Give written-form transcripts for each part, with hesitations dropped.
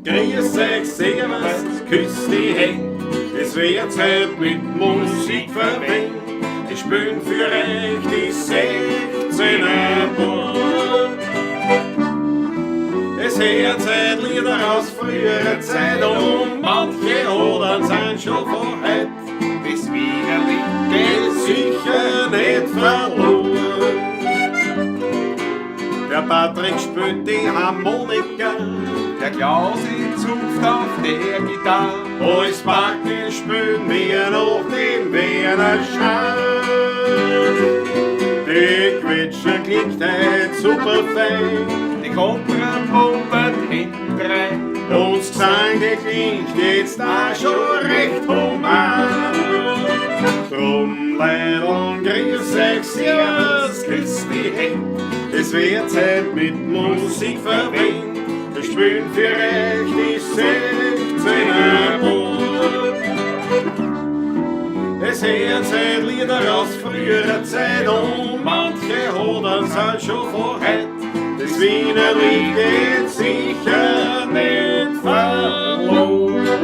Grüß euch, servus, küss die Händ, es wird Zeit mit Musik verwendet. Ich spielen für euch die 16er Bund. Es hört seit Lieder aus früherer Zeit und manche Odern sind schon von heut. Das Wiener Lied geht sicher nicht verloren. Der Patrick spielt die Harmonika, Der Klausi zupft auf der Gitarre. Alles Backen spielen wir noch den Wiener Schein. Die Quetsche klingt heut super fein, Die Kontrapumpe hinten rein. uns Gesang, der klingt jetzt auch schon recht human. Drum, Leidl, grüß euch, servus, küss die Händ, es wird Zeit mit Musik verwendet. Wir spielen für euch die 16er Bund. Es hören seit Lieder aus früherer Zeit und manche Hodern sind schon von heut. Das Wiener Lied geht sicher nicht verloren.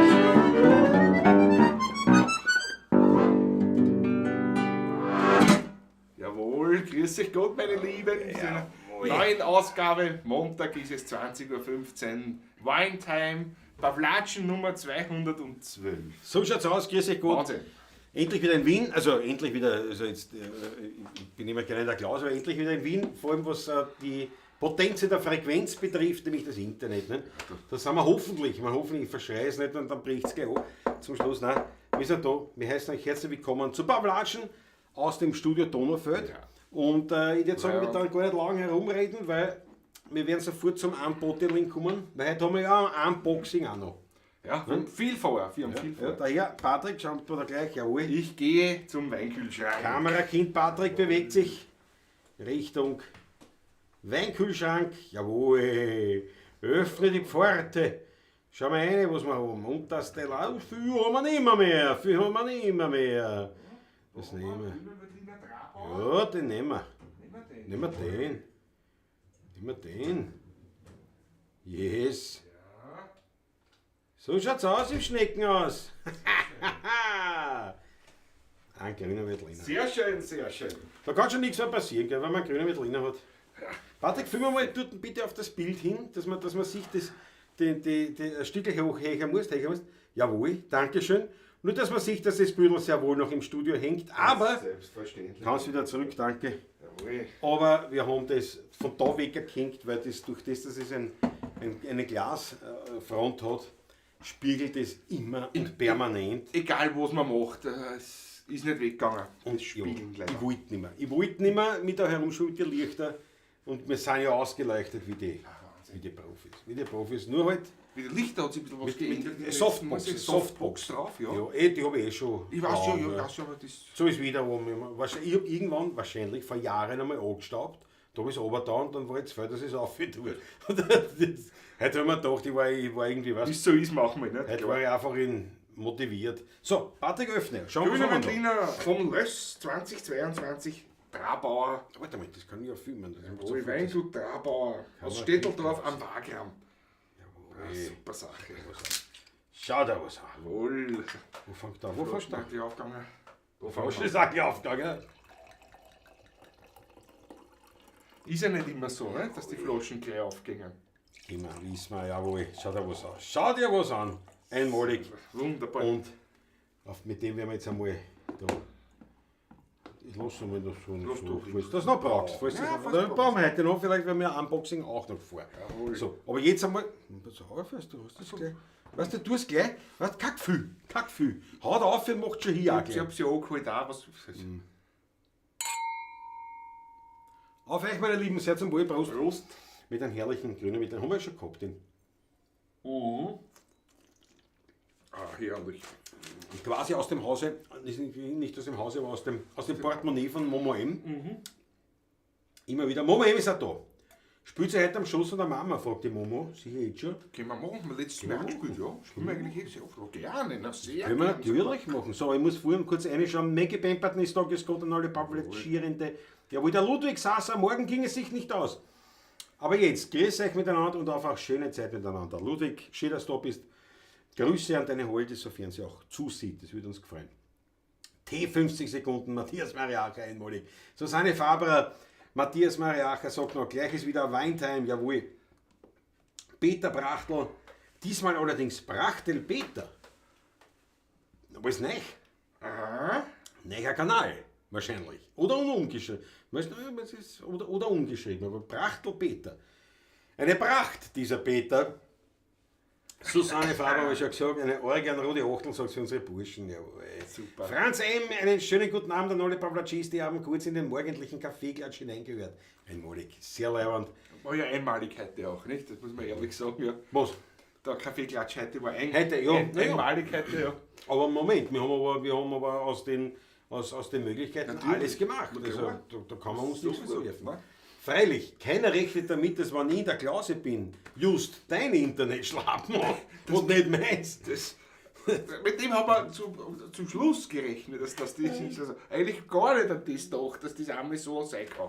Jawohl, grüß euch Gott, meine Lieben. Zu einer neuen Ausgabe. Montag ist es 20.15 Uhr. Wine Time. Pavlatschen Nummer 212. So schaut's aus, grüß euch Gott. Wahnsinn. Endlich wieder in Wien, also endlich wieder, also jetzt, ich bin immer gerne der Klaus, aber endlich wieder in Wien, vor allem was die Potenz der Frequenz betrifft, nämlich das Internet. Ne? Da sind wir hoffentlich, man hoffentlich, ich verschreie es nicht und dann bricht es gleich an. Zum Schluss, nein, wir sind da, wir heißen euch herzlich willkommen zu Pavlatschen aus dem Studio Donaufeld. Ja. Und ich würde sagen, Ja. wir dann gar nicht lange herumreden, weil wir werden sofort zum Unbottling kommen, weil heute haben wir ja ein Unboxing auch noch. Ja, wir haben viel vor. Wir haben viel Ja, vor. daher, Patrick, schaut da gleich, jawohl. Ich gehe zum Weinkühlschrank. Kamerakind Patrick bewegt sich Richtung Weinkühlschrank. Jawohl, öffne die Pforte. Schau mal rein, was wir haben. Und das Teil, oh, viel haben wir nicht mehr, mehr. Viel haben wir nicht mehr, mehr. Das nehmen wir. Ja, den nehmen wir. Nehmen wir den. Nehmen wir den. Yes. So schaut's aus im Schneckenhaus. Ein grüner Veltliner. Sehr schön, sehr schön. Da kann schon nichts mehr passieren, gell, wenn man einen grünen Veltliner hat. Patrick, führen wir mal dort bitte auf das Bild hin, dass man sich das, die, ein Stückchen hochhängen muss, hängen muss. Jawohl, dankeschön. Nur, dass man sieht, dass das Bild sehr wohl noch im Studio hängt, aber Selbstverständlich. kannst wieder zurück, danke. Jawohl. Aber wir haben das von da weg erkannt, weil das durch das, dass es eine Glasfront hat, spiegelt es immer und permanent. Egal, was man macht, es ist nicht weggegangen. Und Das Spiegeln ja, leider. ich wollte nicht mehr. Ich wollte nicht mehr mit da herumschauen mit den Lichter. Und wir sind ja ausgeleuchtet wie die Profis. Wie die Profis. Nur halt Mit den Lichtern hat sich ein bisschen was geändert. mit Softbox. Softbox drauf, ja. Ja, eh, die habe ich eh schon. Ich weiß schon, lange, ja, ich weiß schon, aber das. So ist wieder oben. Ich habe irgendwann wahrscheinlich vor Jahren einmal angestaubt. Da habe ich es runtergetan und dann war jetzt viel, dass ich es aufgetue. Heute habe ich mir gedacht, ich war irgendwie, Wie weißt es so ist, machen wir, nicht? heute war ich einfach in, motiviert. So, Patrick, öffne. Schauen wir, was Grüner haben wir Veltliner vom Löss 2022, Trabauer. da. Warte mal, das kann ich ja filmen. Das ist Jawohl, Weingut Trabauer aus Stetteldorf am Wagram. Ja, super Sache. Schau da was an. Jawohl. Wo fängt da? Wo fängt da? Flaschen gleich aufgegangen. Wo fängt ist auch gleich aufgegangen. Ist ja nicht immer so, ne? Dass die Flaschen gleich aufgehen. Immer, wissen wir, jawohl. Schau dir was an. Schau dir was an. Einmalig. Wunderbar. Und mit dem werden wir jetzt einmal da. Ich lasse mal noch so, Lass so doch. falls du das noch brauchst. Falls Ja, das noch, falls dann du brauchen wir heute noch, vielleicht werden wir ein Unboxing auch noch vor. Jawohl. So, aber jetzt einmal. Pass auf, weißt du, hast das gleich. Weißt du, du hast gleich, weißt, kein Gefühl, kein Gefühl. Haut auf und macht schon hier auch Ich gleich. hab's ja angeholt auch. Was, Auf euch, meine Lieben, sehr zum Wohl, Prost. Prost. Mit einem herrlichen grünen, mit dem haben wir ja schon gehabt. Den. Mhm. Ah, herrlich. Quasi aus dem Hause, nicht aus dem Hause, aber aus dem Portemonnaie von Momo M. Immer wieder. Momo M ist auch da. Spielt sie heute am Schoß von der Mama, fragt die Momo. Sicher jetzt schon. Können wir machen, haben wir letztes Mal auch gespielt, ja. Spielen wir eigentlich eh sehr oft. Oh, gerne, na, sehr Können wir gerne. natürlich machen. So, ich muss vorhin kurz reinschauen. Maggie Pemperton ist da, grüß Gott an alle Pavlatschierende. Jawohl, der Ludwig saß am Morgen, ging es sich nicht aus. Aber jetzt, grüß euch miteinander und auf auch schöne Zeit miteinander. Ludwig, schön, dass du da bist. Grüße an deine Holde, sofern sie auch zusieht. Das würde uns gefallen. T 50 Sekunden, Matthias Mariacher einmalig. Susanne Faberer, Matthias Mariacher sagt noch, gleich ist wieder Weintime, jawohl. Peter Brachtl, diesmal allerdings Brachtel Peter. Aber ist neu. Aha. Neuer Kanal, wahrscheinlich. Oder unumgeschrieben. Weißt du, es ist, oder umgeschrieben, aber Brachtel Peter. Eine Pracht, dieser Peter. Susanne Faber habe ich schon gesagt, eine Orgel an Rudi Achtel, sagt für unsere Burschen. Jawohl. Super. Franz M., einen schönen guten Abend an alle Pavlatschis, die haben kurz in den morgendlichen Kaffeeklatsch hineingehört. Einmalig, sehr leiwand. War ja einmalig heute auch, nicht? Das muss man ehrlich sagen. Ja. Was? Der Kaffeeklatsch heute war Heute, ja, na ja. einmalig heute, ja. Aber Moment, wir haben aber aus den, aus den Möglichkeiten Natürlich. alles gemacht. Na Also, klar. da kann man uns nichts Sowieso, vorwerfen. ne? Freilich, keiner rechnet damit, dass wenn ich in der Klause bin, just dein Internet schlafen macht und nicht meins. Das, mit dem haben wir zum Schluss gerechnet, dass das ist. Also eigentlich gar nicht an das gedacht, dass das einmal so sein kann.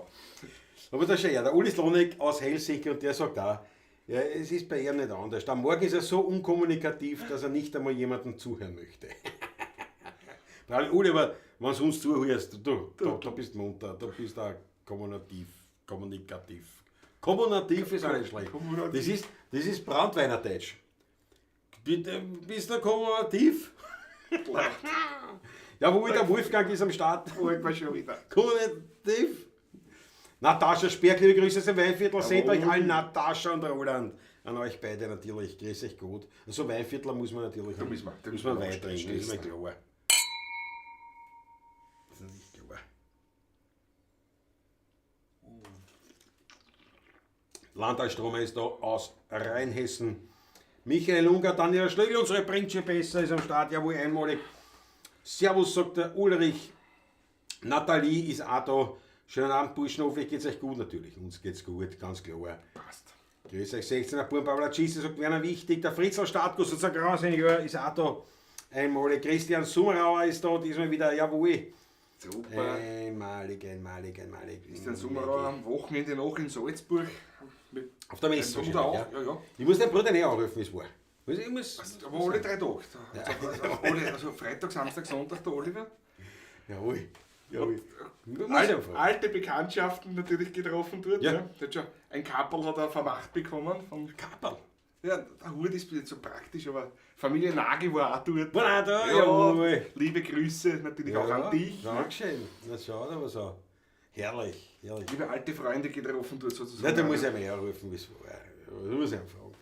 Aber da schau her, der Uli Slonek aus Helsinki und der sagt auch, ja, es ist bei ihm nicht anders. Am Morgen ist er so unkommunikativ, dass er nicht einmal jemandem zuhören möchte. Weil Uli, aber wenn du uns zuhörst, du bist munter, du bist auch kommunikativ. Kommunikativ. Kommunativ ist auch nicht schlecht. Kommunativ. Das ist Brandweinerdeutsch. Bitte, bist du kommunativ? Jawohl, der Wolfgang ist am Start. Wollen wir schon wieder. Kommunativ. Natascha Sperk, liebe Grüße aus dem Weinviertel. Seht Jawohl. euch allen Natascha und Roland. An euch beide natürlich. Grüß euch gut. Also Weinviertler muss man natürlich Da müssen wir, da muss man müssen wir Wein trinken, das ist mir anstoßen. klar. Das ist nicht klar. Landalstromer ist da aus Rheinhessen. Michael Unger, Daniel Schlögl, unsere Prinzessin Besser ist am Start, jawohl, einmalig. Servus, sagt der Ulrich. Nathalie ist auch da. Schönen Abend, Burschen, hoffentlich geht's euch gut natürlich. Uns geht's gut, ganz klar. Passt. Grüß euch, 16er Burm, Pavla Tschisse, sagt Werner Wichtig. Der Fritzl Startguss, unser Grausenior, ist auch da. Einmalig. Christian Summerauer ist da, diesmal wieder, jawohl. Super. Einmalig, einmalig, einmalig. Christian Summerauer am Wochenende noch in Salzburg. Mit Auf der Messe. Bruder auch, wahrscheinlich, ja, ja. Ich muss den Bruder nicht anrufen, ist wahr. Ich muss, Aber alle 3 Tage. Also Freitag, Samstag, Sonntag, der Oliver. Jawohl. Jawohl. Muss ich einfach. Alte Bekanntschaften natürlich getroffen dort. Ja. Ja. Der hat schon, ein Kapperl hat er vermacht bekommen. Von, Kapperl. ja, der Hut ist nicht so praktisch, aber Familie Nagel war auch dort. War auch da, Ja, jawohl. liebe Grüße natürlich auch an dich. Dankeschön. Na schau da was an. Herrlich, herrlich. Liebe alte Freunde getroffen dort sozusagen. Na, da muss ich mich anrufen, wie es war. Da muss ich fragen.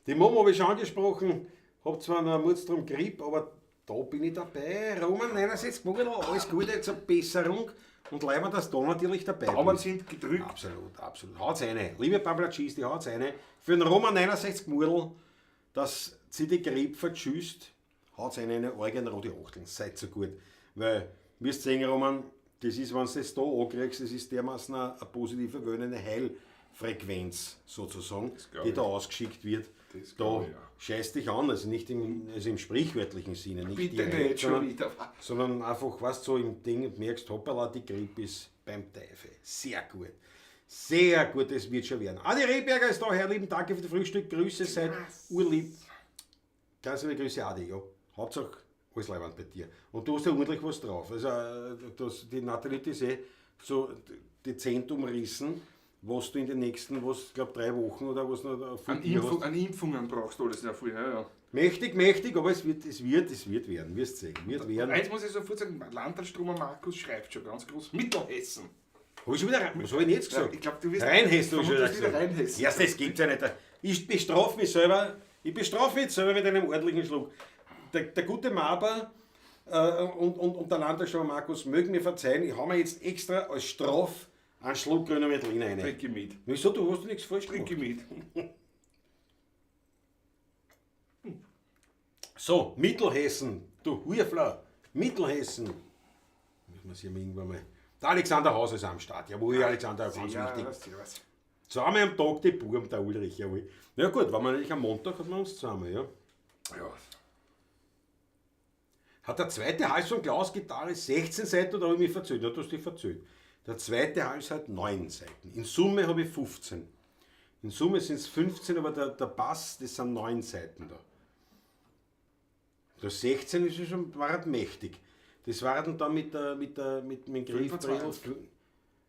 Die Mama habe ich schon angesprochen, hab zwar noch einen Mutstrom Grip, aber da bin ich dabei. Roman 69 Mogel, alles Gute zur Besserung und leider, dass du da natürlich dabei Daumen bist. sind gedrückt. Absolut, absolut. Haut's eine. Liebe Pabla Cheese, die haut's eine. Für den Roman 69 Murl, dass sie die Grippe verschüsst, haut's eine orgenrote Achteln. Seid so gut. Weil, wirst sehen, Roman, das ist, wenn du das da ankriegst, das ist dermaßen eine positive Welle, eine Heilfrequenz sozusagen, glaub die ich. da ausgeschickt wird. Das Da glaub ich, ja. scheiß dich an, also nicht im, also im sprichwörtlichen Sinne. Nicht Bitte direkt, nicht schon sondern, wieder. sondern einfach, weißt du, so im Ding und merkst, hoppala, die Grippe ist beim Teufel. Sehr gut. Sehr gut, es wird schon werden. Adi Rehberger ist da, Herr lieben, danke für das Frühstück. Grüße, seid urlieb. Ganz liebe Grüße, Adi, ja. Hauptsache, alles leibend bei dir. Und du hast ja ordentlich was drauf. Also, das, die Nathalie, die ist eh so dezent umrissen, was du in den nächsten, was, glaub, 3 Wochen oder was noch von An, dir hast. Impfungen brauchst du alles ja viel. Ja, ja. Mächtig, mächtig, aber es wird werden, wirst sehen. Wird werden. Eins muss ich sofort sagen, Landalstromer Markus schreibt schon ganz groß, Mittelhessen. Hab ich schon wieder rein, was hab ich denn jetzt gesagt? Ja, ich glaub, du wirst Rheinhessen hab ich schon wieder vermutlich wieder gesagt. Rheinhessen. Ja, das gibt's ja nicht. Ich bestrafe mich selber, ich bestrafe mich jetzt selber mit einem ordentlichen Schluck. Der gute Maber und der Landalstromer Markus mögen mir verzeihen, ich hau mir jetzt extra als Strafe einen Schluck grüner Veltliner rein. Trinke mit. Wieso, du hast nichts falsch gemacht. Trinke mit. So, Mittelhessen, du Hurfler, Mittelhessen. Muss man sich irgendwann mal. Der Alexander Haus ist am Start. Jawohl, Alexander, ganz wichtig. Servus. Zweimal am Tag die Burm, der Ulrich, jawohl. Na gut, wenn man natürlich am Montag hat man uns zweimal, ja. Ja. Hat der zweite Hals von Klaus Gitarre 16 Seiten oder habe ich mich verzählt? Na, du hast dich verzählt. Der zweite Hals hat 9 Seiten. In Summe habe ich 15. In Summe sind es 15, aber der Bass, das sind 9 Saiten da. Das 16 ist schon, war halt mächtig. Das waren dann mit dem Griffbrettel 25.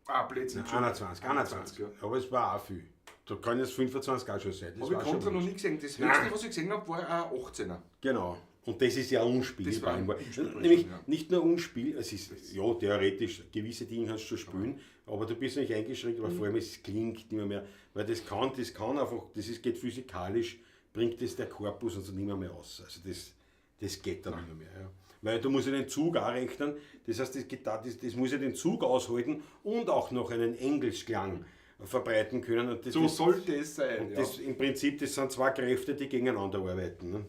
Ah, Blödsinn. 21. Ja. Aber es war auch viel. Da kann jetzt 25 auch schon sein. Habe ich Kontra noch nie gesehen. Das höchste, was ich gesehen habe, war ein 18er. Genau. Und das ist ja unspielbar. Das war Nämlich ja. nicht nur unspielbar, es ist ja theoretisch, gewisse Dinge kannst du schon spielen, aber du bist nicht eingeschränkt, aber vor allem es klingt nicht mehr, weil das kann einfach, geht physikalisch, bringt das der Korpus und so nicht mehr aus. Also das geht dann nicht mehr. Ja. Weil du musst ja den Zug auch rechnen, das heißt, das muss ja den Zug aushalten und auch noch einen Engelsklang verbreiten können. Und das, so sollte es sein. Und das, im Prinzip, das sind zwei Kräfte, die gegeneinander arbeiten. Ne?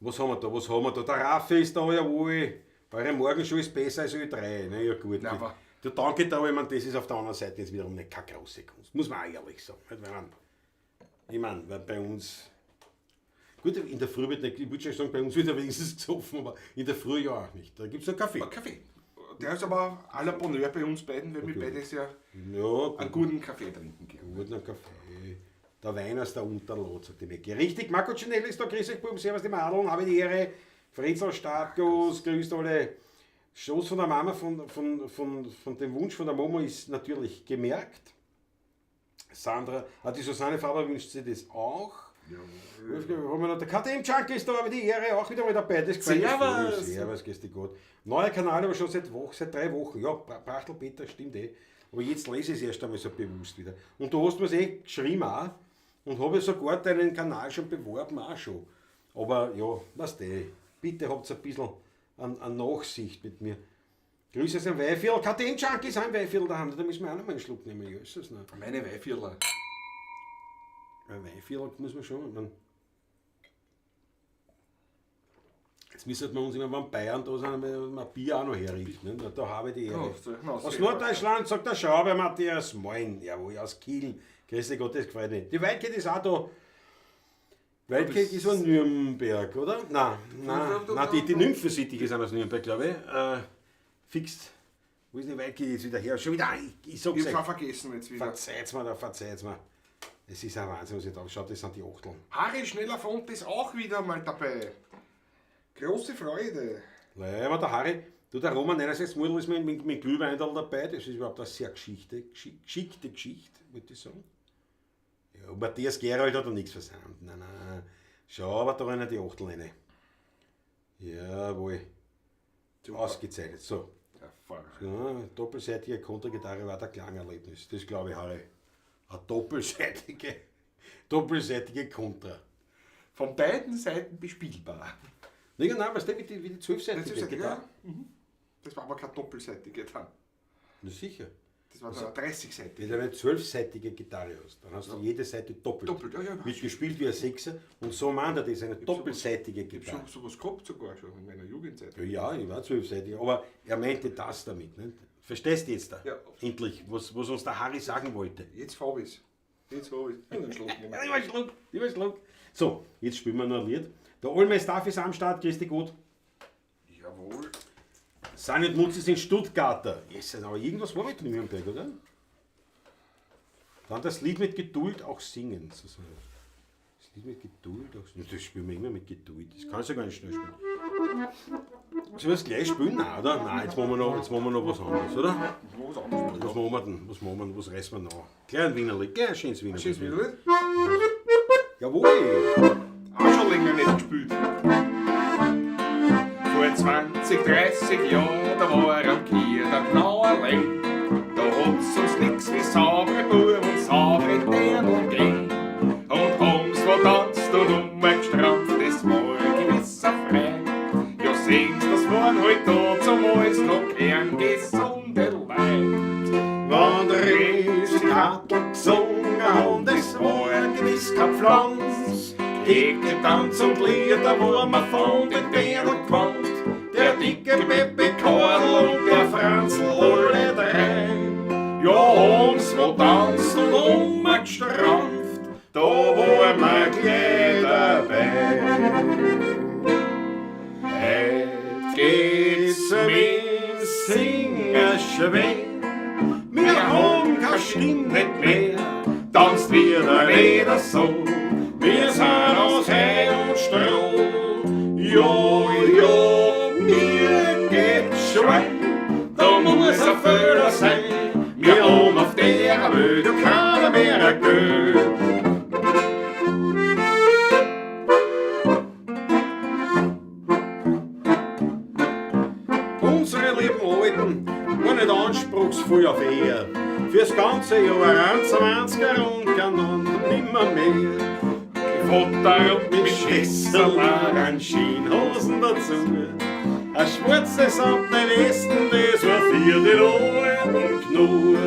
Was haben wir da? Was haben wir da? Der Raffi ist da, jawohl. Eure Morgenshow ist besser als Ö3. Na ja, gut. Nein, aber du, danke da, ich meine, das ist auf der anderen Seite jetzt wiederum nicht keine große Kunst. Muss man auch ehrlich sagen. Ich meine, weil bei uns. Gut, in der Früh wird nicht, ich würde schon sagen, bei uns wird ja wenigstens gesoffen, aber in der Früh ja auch nicht. Da gibt es einen Kaffee. Ein Kaffee. Der ist aber à la Bonheur bei uns beiden, weil wir beide sehr einen guten Kaffee trinken gehen. Guten Kaffee. Der Wein aus der Unterlot, sagt die Mecki. Richtig, Marco Cinelli ist da, grüß euch, Buben, servus die Madeln, habe die Ehre. Fritzel Startgos, grüßt alle. Schoß von der Mama, von dem Wunsch von der Mama ist natürlich gemerkt. Sandra, die Susanne Faber wünscht sich das auch. Ja. Haben wir noch, der KTM Junkie ist da, aber die Ehre auch wieder mal dabei. Das gefällt mir. Servus! Servus, grüß dich Gott. Neuer Kanal, aber schon seit 3 Wochen. Ja, Brachtel Peter, stimmt eh. Aber jetzt lese ich es erst einmal so bewusst wieder. Und du hast mir's eh geschrieben auch. Und habe sogar deinen Kanal schon beworben, auch schon. Aber ja, weißt du, bitte habt ein bisschen an Nachsicht mit mir. Grüße aus dem Weihviertel. KTM Junkie ist auch im Weihviertel daheim. Da müssen wir auch noch mal einen Schluck nehmen. Jesus, ne? Meine Weihviertler. Ein Weihviertel muss man schon. Man, jetzt müssen wir uns immer, wenn Bayern da sind, ein Bier auch noch herrichten. Ne? Da habe ich die Ehre. Aus Norddeutschland sagt der Schauber Matthias, moin, jawohl, aus Kiel. Grüß dich Gott, das gefällt mir. Die Wildcat ist auch da. Wildcat ist von Nürnberg, oder? Nein, die Nymphensittiche sind aus Nürnberg, glaube ich. Fix. Wo ist die Wildcat jetzt wieder her? Schon wieder, ich sag's euch. Ich hab's vergessen jetzt wieder. Verzeiht's mir, verzeiht's mir. Es ist ein Wahnsinn, was ich da schaue, das sind die Achteln. Harry Schneller-Font ist auch wieder mal dabei. Große Freude. Leider, der Harry, du, der Roman einerseits Mudel ist mit Glühwein dabei, das ist überhaupt eine sehr geschickte Geschichte, würde ich sagen. Ja, Matthias Gerold hat da nichts versandt. Nein, nein. Schau aber da rein die Achtel rein. Jawohl. Ausgezeichnet. So. Ja, doppelseitige Kontragitarre war der Klangerlebnis. Das glaube ich, Harry. Eine doppelseitige Kontra. Von beiden Seiten bespielbar. Nein, nein, weißt du, wie die 12-seitige Gitarre. Ja. Mhm. Das war aber keine doppelseitige dann. Na sicher. Das war also, eine 30-seitige. Wenn du eine 12-seitige Gitarre hast, dann hast du jede Seite doppelt. Doppelt, ja, ja. Wird gespielt wie ein Sechser und so meint er das, eine doppelseitige Gitarre. Ich habe sowas gehabt sogar schon in meiner Jugendzeit. Ja, ich war 12-seitig, aber er meinte das damit. Nicht? Verstehst du jetzt da? Ja. Endlich, was uns der Harry sagen wollte. Jetzt hab ich's. Jetzt hab ich's. Ich Schluck nehmen. Ich will Schluck. So, jetzt spielen wir noch ein Lied. Der Olme Staff ist am Start, grüß dich gut. Jawohl. Sani und Mutzi sind Stuttgarter. Yes, aber irgendwas war mit Nürnberg, oder? Dann das Lied mit Geduld auch singen. Das Lied mit Geduld auch singen. Das spielen wir immer mit Geduld. Das kannst du ja gar nicht schnell spielen. Sollen wir das gleich spielen? Nein, oder? Nein, jetzt machen wir noch was anderes, oder? Was machen wir denn? Was machen wir? Was reißen wir noch? Gleich ein Wienerli. Gleich ein schönes Wienerli. Schönes Wienerli. Jawohl! Auch schon länger nicht gespielt. Vor 20, 30 Jahren, da war am Kier der genau allein. Da hat's uns nix wie saubere Buben und saubere Dirndl gegeben. Und haben's wo tanzt und umgestrampft, das war ein gewisser Frei. Ja, sehen's, das waren halt da zumals noch gern gesunde Leid. Wann der Riesenkartel gesungen und es war gewiss kein Pflanz. Getanzt und Lieder war man von den Dirndl gewohnt. Der dicke Pepe Karl und der Franzl, alle drei. Ja, uns wo tanzt und umgestrampft, da war man gleich dabei. Heut geht's mit Singen schwer, wir haben keine Stimme nicht mehr. nicht so. Wir sind aus Heu und Stroh. Ja, ja, mir geht's Schwein, da muss ein Fehler sein. Wir haben auf der Welt keiner mehr ein Geld. Unsere lieben Alten waren nicht anspruchsvoll auf Ehr. Fürs ganze Jahr 21er und kein nimmer mehr. Vater und Mit Schässerl, an Schienhosen dazu. Ein schwarze samtne Westen, das war für den alten Knur.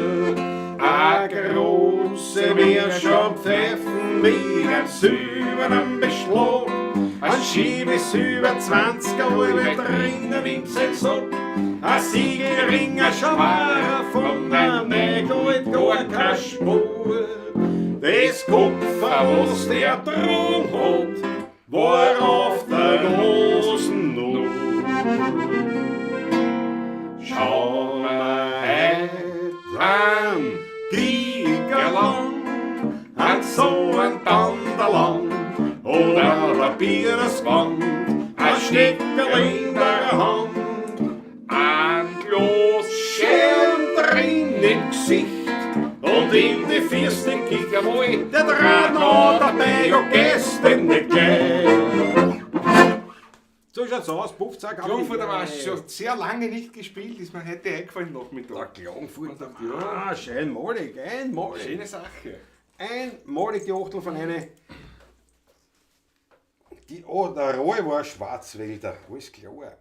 A große Meerschaumpfeifen mit einem silbernen Beschlag. Ein Schiebe über 20 alle drinnen im Sack. Ein Siegelring, ein Schwarer von der Negold, gar keine Spur. Das Kupfer, was der dran hat, war auf der großen Not. Schau mal heut an, Gigerland, an so ein Tanderland, oder ein papierenes Band, ein Steckerl in der Hand. Ein Glas Schön drin im Gesicht und in die Fürsten Kick, jawohl. der Draht noch dabei, ja gestern nicht gleich. So schaut's aus, Puffzack. Klagenfurter Marsch, schon sehr lange nicht gespielt, ist mir heute eingefallen Nachmittag. Der Klagenfurter Ja. Marsch, einmalig, einmalig. Schöne Sache. Einmalig die Achtel von einer. Die, oh, der Roy war Schwarzwälder, alles klar.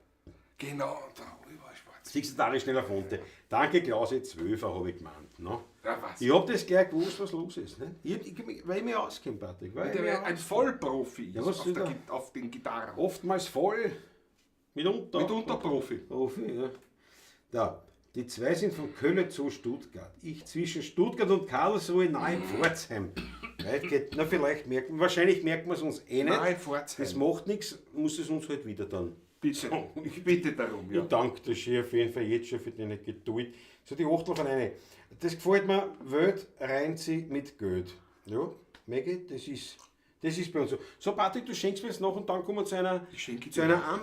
Genau, der Roy war schwarz. Siehst du, da ist schneller Fonte. Danke, Klausi, 12er habe ich gemeint. Ne? Ja, was? Ich hab das gleich gewusst, was los ist. Ne? Weil ich mich auskenne, Patrick. Weil ich Der mich ein auskenne. Vollprofi ist Ja, was auf, soll der, da? auf den Gitarren. Oftmals voll, mitunter. Mitunter Profi. Profi, ja. Da, die zwei sind von Köln zu Stuttgart. Ich zwischen Stuttgart und Karlsruhe nahe Pforzheim. Weit geht, na, vielleicht merken, wahrscheinlich merken wir es uns eh nicht. Nahe Pforzheim. Das macht nichts, muss es uns halt wieder dann. Bitte. Ich bitte darum, ja. Ich danke dir schön auf jeden Fall jetzt schon für deine Geduld. So, die Achtel von eine. Das gefällt mir, Welt reint sie mit Geld. Ja, Maggie, das ist bei uns so. So, Patrick, du schenkst mir jetzt noch und dann kommen wir zu einer, Ich schenke zu dir einer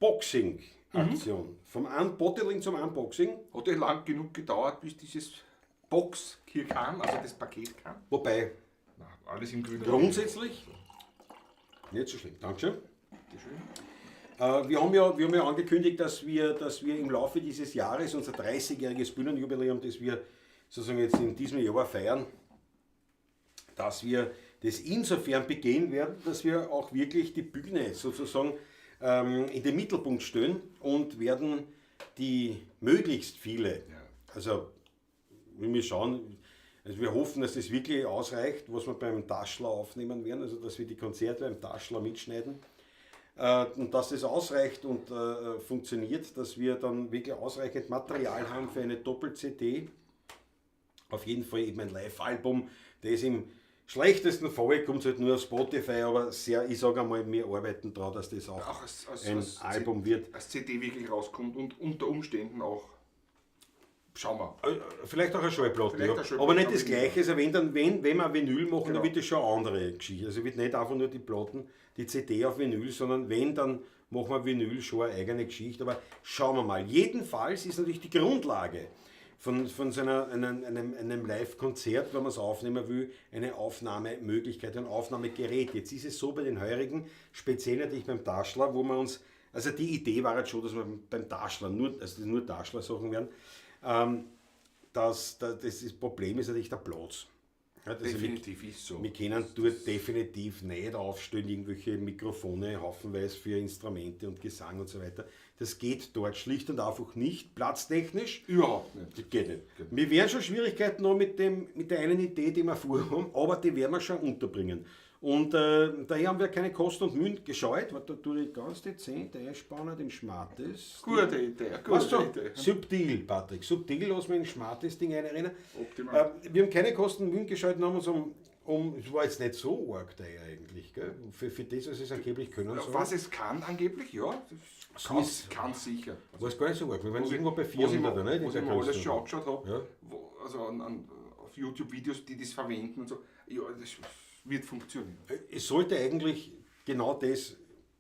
Unboxing-Aktion. Vom Unbottling zum Unboxing. Hat ja lang genug gedauert, bis dieses Box hier kam, also das Paket kam. Wobei, Na, alles im grünen. grundsätzlich nicht so schlimm. Dankeschön. Bitteschön. Wir haben ja angekündigt, dass wir im Laufe dieses Jahres unser 30-jähriges Bühnenjubiläum, das wir sozusagen jetzt in diesem Jahr feiern, dass wir das insofern begehen werden, dass wir auch wirklich die Bühne sozusagen in den Mittelpunkt stellen und werden die möglichst viele, Ja. also wenn wir schauen, also wir hoffen, dass das wirklich ausreicht, was wir beim Taschler aufnehmen werden, also dass wir die Konzerte beim Taschler mitschneiden. Und dass das ausreicht und funktioniert, dass wir dann wirklich ausreichend Material haben für eine Doppel-CD. Auf jeden Fall eben ein Live-Album, das im schlechtesten Fall kommt halt nur auf Spotify, aber sehr, ich sage einmal, wir arbeiten daran, dass das auch, Auch ein Album wird. Als CD wirklich rauskommt und unter Umständen auch, schauen wir. Vielleicht auch eine Schallplatte, Vielleicht ja. eine Schallplatte, Aber nicht das aber Gleiche. Also wenn wir Vinyl machen, Genau. dann wird das schon eine andere Geschichte. Also wird nicht einfach nur die Platten, die CD auf Vinyl, sondern wenn, dann machen wir Vinyl schon eine eigene Geschichte. Aber schauen wir mal. Jedenfalls ist natürlich die Grundlage von so einem Live-Konzert, wenn man es aufnehmen will, eine Aufnahmemöglichkeit, ein Aufnahmegerät. Jetzt ist es so bei den Heurigen, speziell natürlich beim Taschler, wo wir uns, also die Idee war jetzt schon, dass wir beim Taschler nur, also nur Taschler-Sachen werden, das Problem ist natürlich der Platz. Ja, also Definitiv ist so. Wir können dort definitiv nicht aufstellen, irgendwelche Mikrofone haufenweise für Instrumente und Gesang und so weiter. Das geht dort schlicht und einfach nicht, platztechnisch. Überhaupt nicht. Das geht nicht. Wir werden schon Schwierigkeiten noch mit der einen Idee, die wir vorhaben, aber die werden wir schon unterbringen. Und daher haben wir keine Kosten und Mühen gescheut, weil da tue ich ganz dezent einspannen, den Schmartes. Gute Idee, gute Weißt du, Idee. Subtil, Patrick, subtil, lass mich in Schmartes-Ding einrennen. Optimal. Wir haben keine Kosten und Mühen gescheut und haben uns es war jetzt nicht so arg teuer eigentlich, gell? Für das, was es angeblich können soll. Was es kann angeblich, ja, das kann sicher. War es gar nicht so arg, wir waren irgendwo bei 400, oder nicht? Was ich mir alles schon angeschaut habe, Ja. also an auf YouTube Videos, die das verwenden und so. Ja, das wird funktionieren. Es sollte eigentlich genau das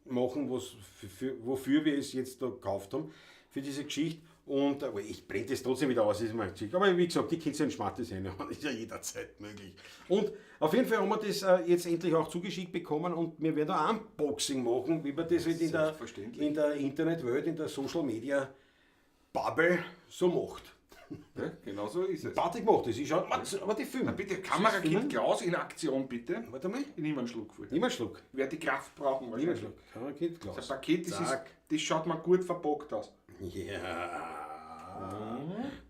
machen, wofür wir es jetzt da gekauft haben, für diese Geschichte. Und aber ich blende es trotzdem wieder aus, ist mir Geschichte. Aber wie gesagt, die Kinder sind Schmattes rein, ist ja jederzeit möglich. Und auf jeden Fall haben wir das jetzt endlich auch zugeschickt bekommen und wir werden da ein Unboxing machen, wie man das halt in der Internetwelt, in der Social Media Bubble so macht. Ja, genau so ist es. Patrick macht das, ich schau, aber die Filme. Na bitte, Kamerakind Klaus in Aktion, bitte. Warte mal. Ich nehme einen Schluck vorher. Nimm einen Schluck. Ich werde die Kraft brauchen. Nimm einen Schluck. Kamerakind Klaus. Das Paket, das schaut mal gut verpackt aus. Ja.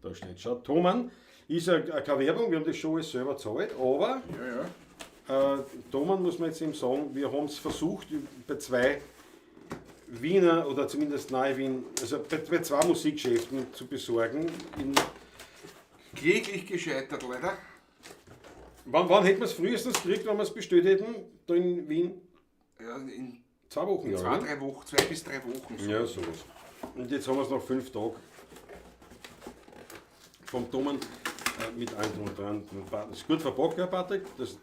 Da steht schon. Thomann ist ja keine Werbung, wir haben das schon alles selber gezahlt, aber ja, ja. Thomann muss man jetzt eben sagen, wir haben es versucht bei zwei Wiener oder zumindest nahe Wien, also bei zwei Musikgeschäften zu besorgen. Kläglich gescheitert, leider. Wann hätten wir es frühestens gekriegt, wenn wir es bestellt hätten, da in Wien? Ja, in 2 Wochen, ja. 2 bis 3 Wochen. So. Ja, sowas. Und jetzt haben wir es noch 5 Tage. Vom Thomann mit allem drum und dran. Das ist gut verpackt, ja, Patrick? Das ist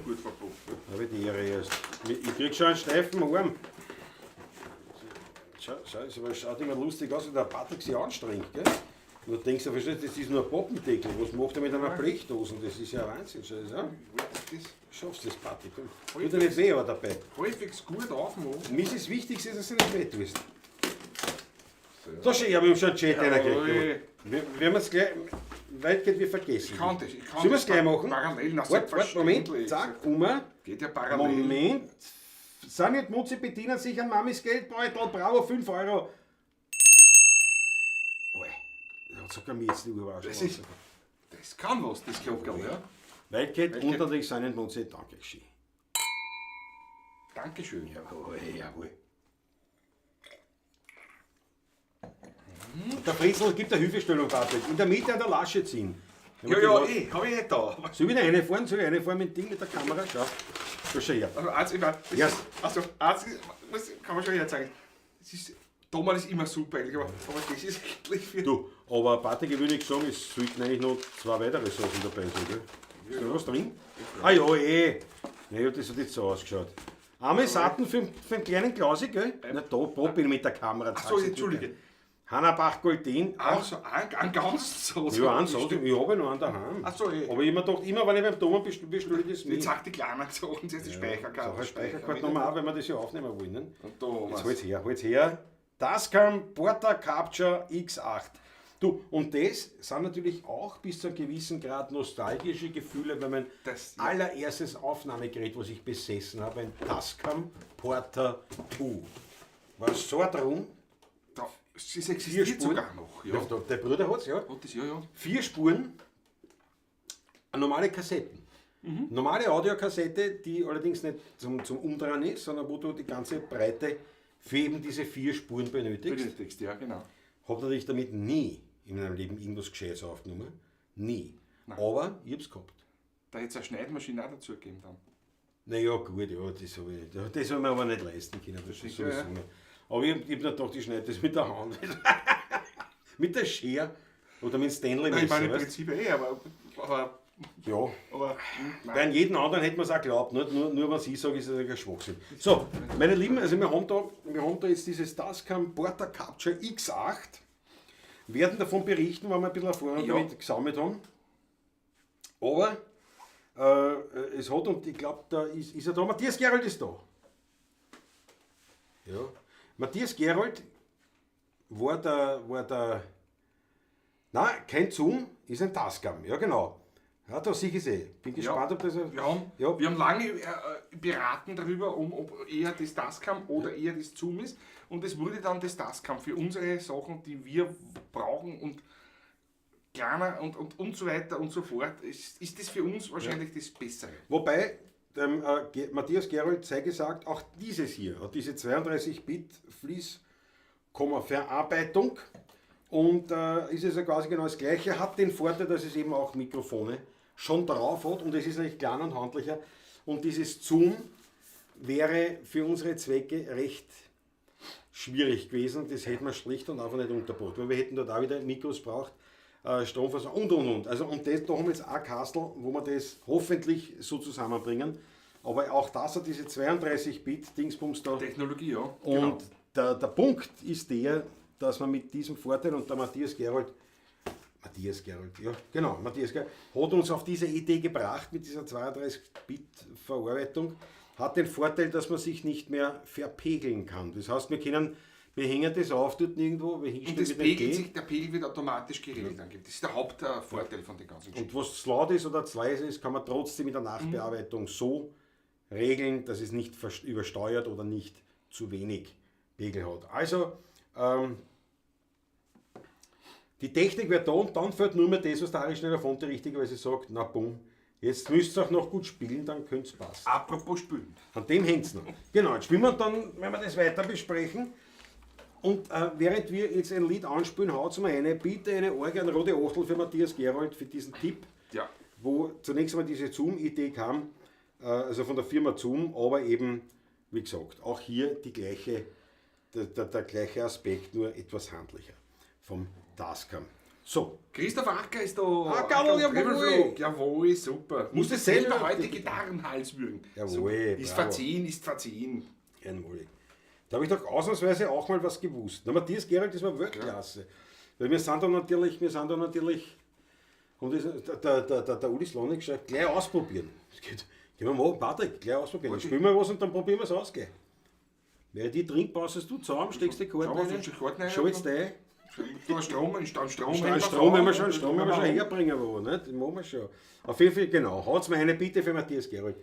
gut verpackt. Ja. Habe ich die Ehre erst. Ich krieg schon einen steifen Arm. Schau, es schaut immer lustig aus, wenn der Patrick sich anstrengt. Gell? Und du denkst, ja, verstehst, das ist nur ein Poppendeckel. Was macht er mit einer Blechdose? Das ist ja Wahnsinn. Schau das an. Schaffst du das, Patrick? Tut dir nicht weh, aber dabei. Halbwegs gut aufmachen. Mir ist das Wichtigste, dass du nicht weh tust. Da schau, ich habe schon einen Chat reingekriegt. Wir haben es gleich, weit geht wir vergessen. Ich kann das. Sollen wir es gleich machen? Parallel, na, warte, Moment, zack, um. Geht ja parallel. Moment. Sani und Mutzi bedienen sich an Mamis Geldbeutel. Bravo, 5 Euro. Oi, das hat sogar mir jetzt die Uhr das, das kann was, das Glockerl, ja. Weit geht unter dich, Sani und Mutzi, danke schön. Dankeschön. Jawohl, jawohl. Der Fritzl gibt eine Hilfestellung, Patrick. In der Mitte an der Lasche ziehen. Ja, ja, hab ich nicht da. Soll ich wieder reinfahren? Soll ich reinfahren mit dem Ding, mit der Kamera? Schau. Schau schon her. Also, eins, kann man schon herzeigen. Es ist, Thomann ist immer super eigentlich, aber das ist eigentlich für... Du, aber Patrick, ich würde nicht sagen, es sollten eigentlich noch 2 weitere Sachen dabei sein, gell? Ist da was drin? Ah ja, eh. Naja, das hat jetzt so ausgeschaut. Einmal Satten für einen kleinen Klausi, gell? Na da, bin ich mit der Kamera. Achso, entschuldige. Hannabach Goldin. Ach so, ein ganz so. Ja, einen so. Ich habe ja noch einen daheim. Ach so, eh. Aber ich mir gedacht, immer wenn ich beim Thomann bestelle, ich das mit. Jetzt sagt die kleinen Sachen, zuerst die Speicherkarte. Speicherkarte nochmal auch, weil wir das ja aufnehmen wollen. Ne? Und da jetzt holt's her, holt's her. Tascam Portacapture X8. Du, und das sind natürlich auch bis zu einem gewissen Grad nostalgische Gefühle, weil mein allererstes Aufnahmegerät, was ich besessen habe, ein Tascam Porta 2. War so ein Drum. Es existiert sogar noch. Ja. Ja, der Bruder hat es, ja. Hat das, ja, ja. 4 Spuren, normale Kassetten. Mhm. Normale Audiokassette, die allerdings nicht zum Umdrehen ist, sondern wo du die ganze Breite für eben diese 4 Spuren benötigst. Benötigst, ja, genau. Hab natürlich damit nie in meinem Leben irgendwas Gescheites aufgenommen. Nie. Nein. Aber ich hab's gehabt. Da hätte es eine Schneidmaschine auch dazu gegeben dann. Naja, gut, ja, das hab ich mir aber nicht leisten können. Das ist sowieso nicht. Aber ich hab mir gedacht, ich schneide das mit der Hand. Mit der Schere oder mit Stanley Messer. Ich meine, im Prinzip aber ja. Aber, bei jedem anderen hätte man es auch geglaubt, nicht? Nur was ich sage, ist es ein Schwachsinn. So, meine Lieben, also wir haben da jetzt dieses Tascam Portacapture X8. Werden davon berichten, wenn wir ein bisschen Erfahrung damit gesammelt haben. Aber es hat, und ich glaube, da ist er da. Matthias Gerold ist da. Ja. Matthias Gerold war der, nein, kein Zoom, ist ein Tascam, ja genau. Ja, da sehe ich es eh. Bin gespannt, ob das... Wir haben lange beraten darüber, ob eher das Tascam oder eher das Zoom ist. Und es wurde dann das Tascam für unsere Sachen, die wir brauchen und kleiner und so weiter und so fort. Ist das für uns wahrscheinlich das Bessere. Wobei, Matthias Gerold sei gesagt, auch dieses hier hat diese 32-Bit Fließkomma-Verarbeitung und ist es ja quasi genau das Gleiche, hat den Vorteil, dass es eben auch Mikrofone schon drauf hat und es ist natürlich kleiner und handlicher und dieses Zoom wäre für unsere Zwecke recht schwierig gewesen, das hätten wir schlicht und einfach nicht untergebracht, weil wir hätten dort auch wieder Mikros braucht. Stromversorgung und. Also und das, da haben wir jetzt auch Kastel, wo wir das hoffentlich so zusammenbringen. Aber auch das hat diese 32-Bit-Dingsbums da. Technologie, ja. Und Genau. der Punkt ist der, dass man mit diesem Vorteil, und der Matthias Gerold, ja, genau, Matthias Gerold, hat uns auf diese Idee gebracht mit dieser 32-Bit-Verarbeitung, hat den Vorteil, dass man sich nicht mehr verpegeln kann. Das heißt, wir hängen das auf dort irgendwo, wir Und hinstellen das mit dem pegelt G. sich, der Pegel wird automatisch geregelt. Angegeben. Das ist der Hauptvorteil von den ganzen Geschichten. Und was zu laut ist oder zu leise ist, kann man trotzdem in der Nachbearbeitung so regeln, dass es nicht übersteuert oder nicht zu wenig Pegel hat. Also, die Technik wird da und dann fällt nur mehr das, was der Harry Schneller-Fonte richtigerweise sagt, na bumm, jetzt müsst ihr auch noch gut spielen, dann könnt's passen. Apropos spielen. An dem hängt's noch. Genau, jetzt spielen wir und dann werden wir das weiter besprechen. Und während wir jetzt ein Lied anspielen, haut's mir eine, bitte eine Orgel, eine rote Achtel für Matthias Gerold, für diesen Tipp, Ja. wo zunächst einmal diese Zoom-Idee kam, also von der Firma Zoom, aber eben, wie gesagt, auch hier der gleiche Aspekt, nur etwas handlicher vom Tascam. So. Christoph Acker ist da. Acker, Acker, jawohl. Tribelflug. Jawohl, super. Muss das selber selber heute Gitarrenhals würgen. Jawohl, Super. Ist bravo. verziehen, ist verziehen. Einmalig. Da habe ich doch ausnahmsweise auch mal was gewusst. Na, Matthias Gerold, das war Weltklasse. Weil wir sind da natürlich, und das, der Uli Slonik schreibt, gleich ausprobieren. Das geht, gehen wir mal, Patrick, gleich ausprobieren. Dann spielen wir was und dann probieren wir es aus, gell. Während die Trinkpause du zusammen, steckst die Karten Schau, rein, was die Karten rein. schaltest ein. Du Strom, einen Strom, Strom, Strom werden wir schon, Strom werden wir schon herbringen, wo, nicht? Das machen wir schon. Auf jeden Fall, genau. Haut's mir eine Bitte für Matthias Gerold.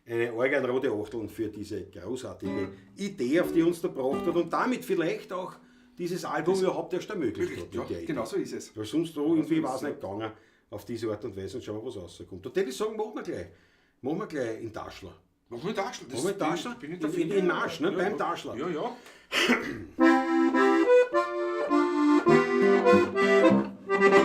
Eine Orgel, rote Achteln für diese großartige Idee, auf die uns da gebracht hat und damit vielleicht auch dieses Album überhaupt erst ermöglicht hat. Ja, mit der Idee. genau so ist es. Weil sonst da irgendwie war es nicht gegangen auf diese Art und Weise und schauen wir, was rauskommt. Da würde ich sagen, machen wir gleich. Machen wir gleich in Taschler. Machen wir Taschler. Machen wir Taschler? Bin ich dafür. In Marsch, ne? Ja, Beim ja. Taschler. Ja, ja. Thank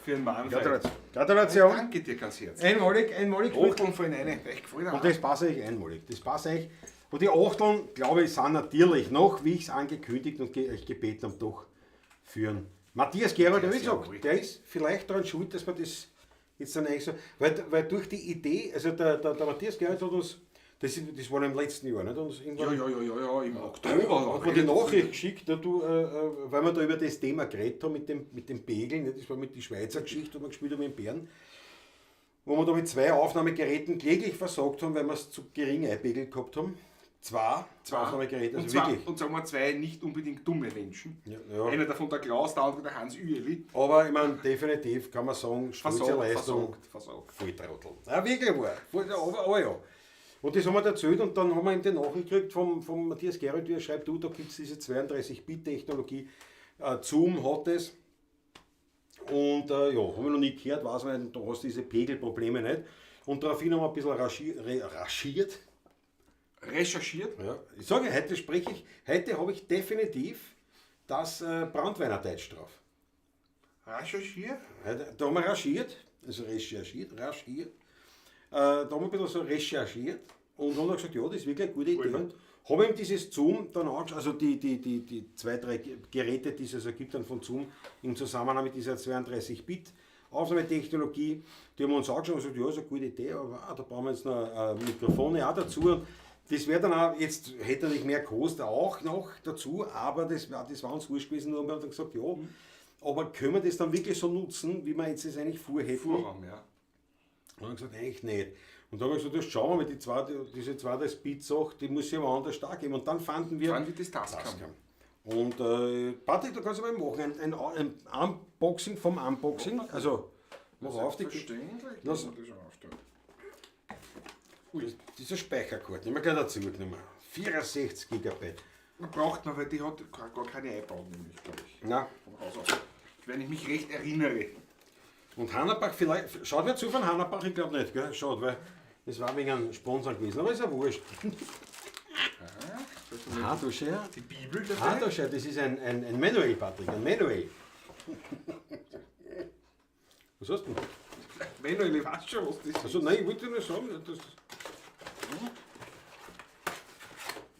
Für den Manfred. Gratulation. Gratulation. Danke dir ganz herzlich. Einmalig, einmalig. Achteln fallen rein. Euch gefällt Und das passt eigentlich einmalig. Das passt eigentlich. Und die Achteln, glaube ich, sind natürlich noch, wie ich es angekündigt und euch gebeten habe, doch führen. Matthias Gerold, wie gesagt, jawohl. der ist vielleicht daran schuld, dass wir das jetzt dann eigentlich so. Weil durch die Idee, also der Matthias Gerold hat uns, das war im letzten Jahr, nicht? Uns irgendwann, Ja, im Oktober. hat mir die Nachricht geschickt, ne, du, weil wir da über das Thema geredet haben mit dem Pegel, ne, das war mit der Schweizer Geschichte, wo wir gespielt haben in Bern, wo wir da mit 2 Aufnahmegeräten kläglich versagt haben, weil wir es zu gering einpegelt gehabt haben. Zwei Aufnahmegeräte, also und zwei, wirklich. Und sagen wir 2 nicht unbedingt dumme Menschen. Ja, ja. Einer davon der Klaus, der andere der Hans Ueli. Aber ich meine, definitiv kann man sagen, stolze Versagt, Leistung. versagt. Volltrottel. Ja, wirklich wahr. Voll, aber ja. Und das haben wir erzählt und dann haben wir eben die Nachricht gekriegt vom Matthias Gerold, wie er schreibt, du, da gibt es diese 32-Bit-Technologie, Zoom hat es. Und ja, haben wir noch nie gehört, weiß man nicht, da hast du diese Pegelprobleme nicht. Und daraufhin haben wir ein bisschen raschiert. Recherchiert? Ja. Ich sage, heute spreche ich, heute habe ich definitiv das Brandweiner Deutsch drauf. Recherchiert? Heute, da haben wir raschiert, also recherchiert, raschiert. Da haben wir ein bisschen so recherchiert und haben dann gesagt, ja, das ist wirklich eine gute Idee. Und habe ihm dieses Zoom dann angeschaut, also die 2, 3 Geräte, die es also gibt dann von Zoom im Zusammenhang mit dieser 32-Bit Aufnahmetechnologie, die haben wir uns angeschaut und gesagt, ja, ist eine gute Idee, aber da brauchen wir jetzt noch Mikrofone auch dazu. Und das wäre dann auch, jetzt hätte natürlich mehr gekostet, auch noch dazu, aber das war uns wurscht gewesen, nur haben wir dann gesagt, ja, aber können wir das dann wirklich so nutzen, wie wir jetzt das eigentlich vorhätten? Vorhaben, ja. Und dann gesagt, eigentlich nicht. Und dann haben wir gesagt, das schauen wir mal, diese zweite Speed-Sache, die muss ja aber anders da geben. Und dann fanden wir Fanden wir das Tascam. Tascam. Und Patrick, du kannst mal machen, ein Unboxing vom Unboxing. Also, mach auf die. Selbstverständlich. Lass- das auf da. Ui, dieser Speicherkarte, nehmen wir gleich dazu genommen. 64 Gigabyte. Man braucht noch, weil die hat gar keine eingebaut, nämlich, glaube ich. Na. Von Haus aus. Wenn ich mich recht erinnere. Und Hannerbach, vielleicht, schaut wer zu von Hannerbach? Ich glaube nicht, gell? Schaut, weil das war wegen einem Sponsor gewesen, aber ist ja wurscht. Aha, Ah, du schau. Die Bibel dabei? Ah, da schau, das ist ein Manual, Patrick, ein Manual. Was hast du denn? Manuel, ich weiß schon, was das ist. Also, nein, ich wollte nur sagen, das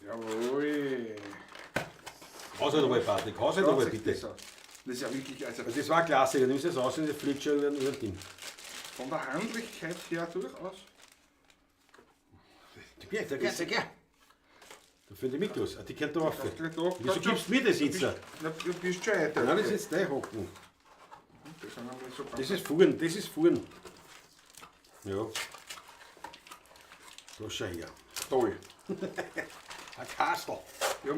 Jawohl. Haus halt einmal, Patrick, haus halt einmal, bitte. Das ist ja wirklich, also Also das war ein Klassiker, nimmst du das aus und das fliegt schon über den Ding. Von der Handlichkeit her durchaus. Da für die Mikros, die könnt ihr auf. Da, Wieso gibst du mir das jetzt? Na, du bist schon weiter. Nein, das ist jetzt dein Hocken. Das Das ist Fuhren, das ist Fuhren. Ja. Da schau her. Toll. Ein Kastel. Ja,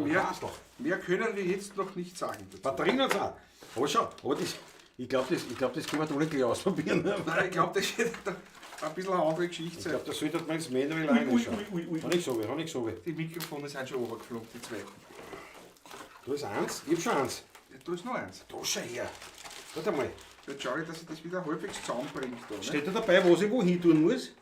mehr können wir jetzt noch nicht sagen dazu. Batterien hat's auch. Aber schau, aber das, ich glaube, das, glaub, das können wir doch nicht gleich ausprobieren. Nein, ich glaube, das wird ein bisschen eine andere Geschichte Ich sein. glaube, da sollte man ins Manual reinschauen. Habe ich so, habe ich so. Die Mikrofone sind schon runtergeflogen, die zwei. Da ist eins, ich hab schon eins. Ja, da ist noch eins. Da schau her. Warte mal. Jetzt schaue ich, dass ich das wieder halbwegs zusammenbringe. Da, ne? Steht da dabei, was ich wohin tun muss?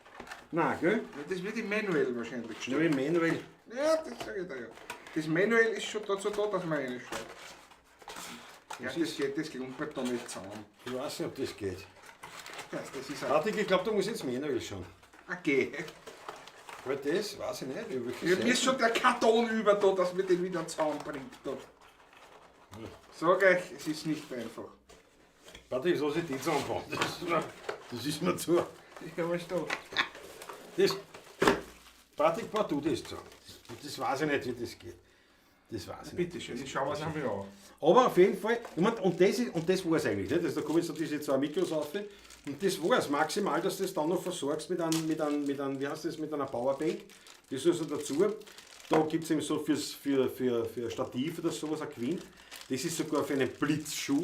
Nein, gell? Ja, das wird im Manual wahrscheinlich stehen. Ja, im Manual. Ja, das sage ich dir ja. Das Manual ist schon dazu da, dass man reinschaut. Ja, das geht, das klumpert da nicht zusammen. Ich weiß nicht, ob das geht. Das ist ein Patrick, ich glaube, da muss ich ins Manual schauen. Okay. Weil das weiß ich nicht. Über welche Ja, mir ist schon der Karton über da, dass man den wieder zusammenbringt. Da. Sag euch, es ist nicht einfach. Patrick, soll ich die zusammenbauen? Das ist mir zu. Ja, was da? Das, Patrick, bau du das zusammen. Das weiß ich nicht, wie das geht. Das weiß ich nicht. Bitte schön, ich schau mir's einmal an. Aber auf jeden Fall, ich mein, und das war es eigentlich. Nicht? Also, da kommen jetzt noch diese zwei Mikros auf. Und das war es maximal, dass du das dann noch versorgst mit einem, wie heißt das, mit einer Powerbank. Das ist also dazu. Da gibt es eben so für Stativ oder sowas ein Quint. Das ist sogar für einen Blitzschuh.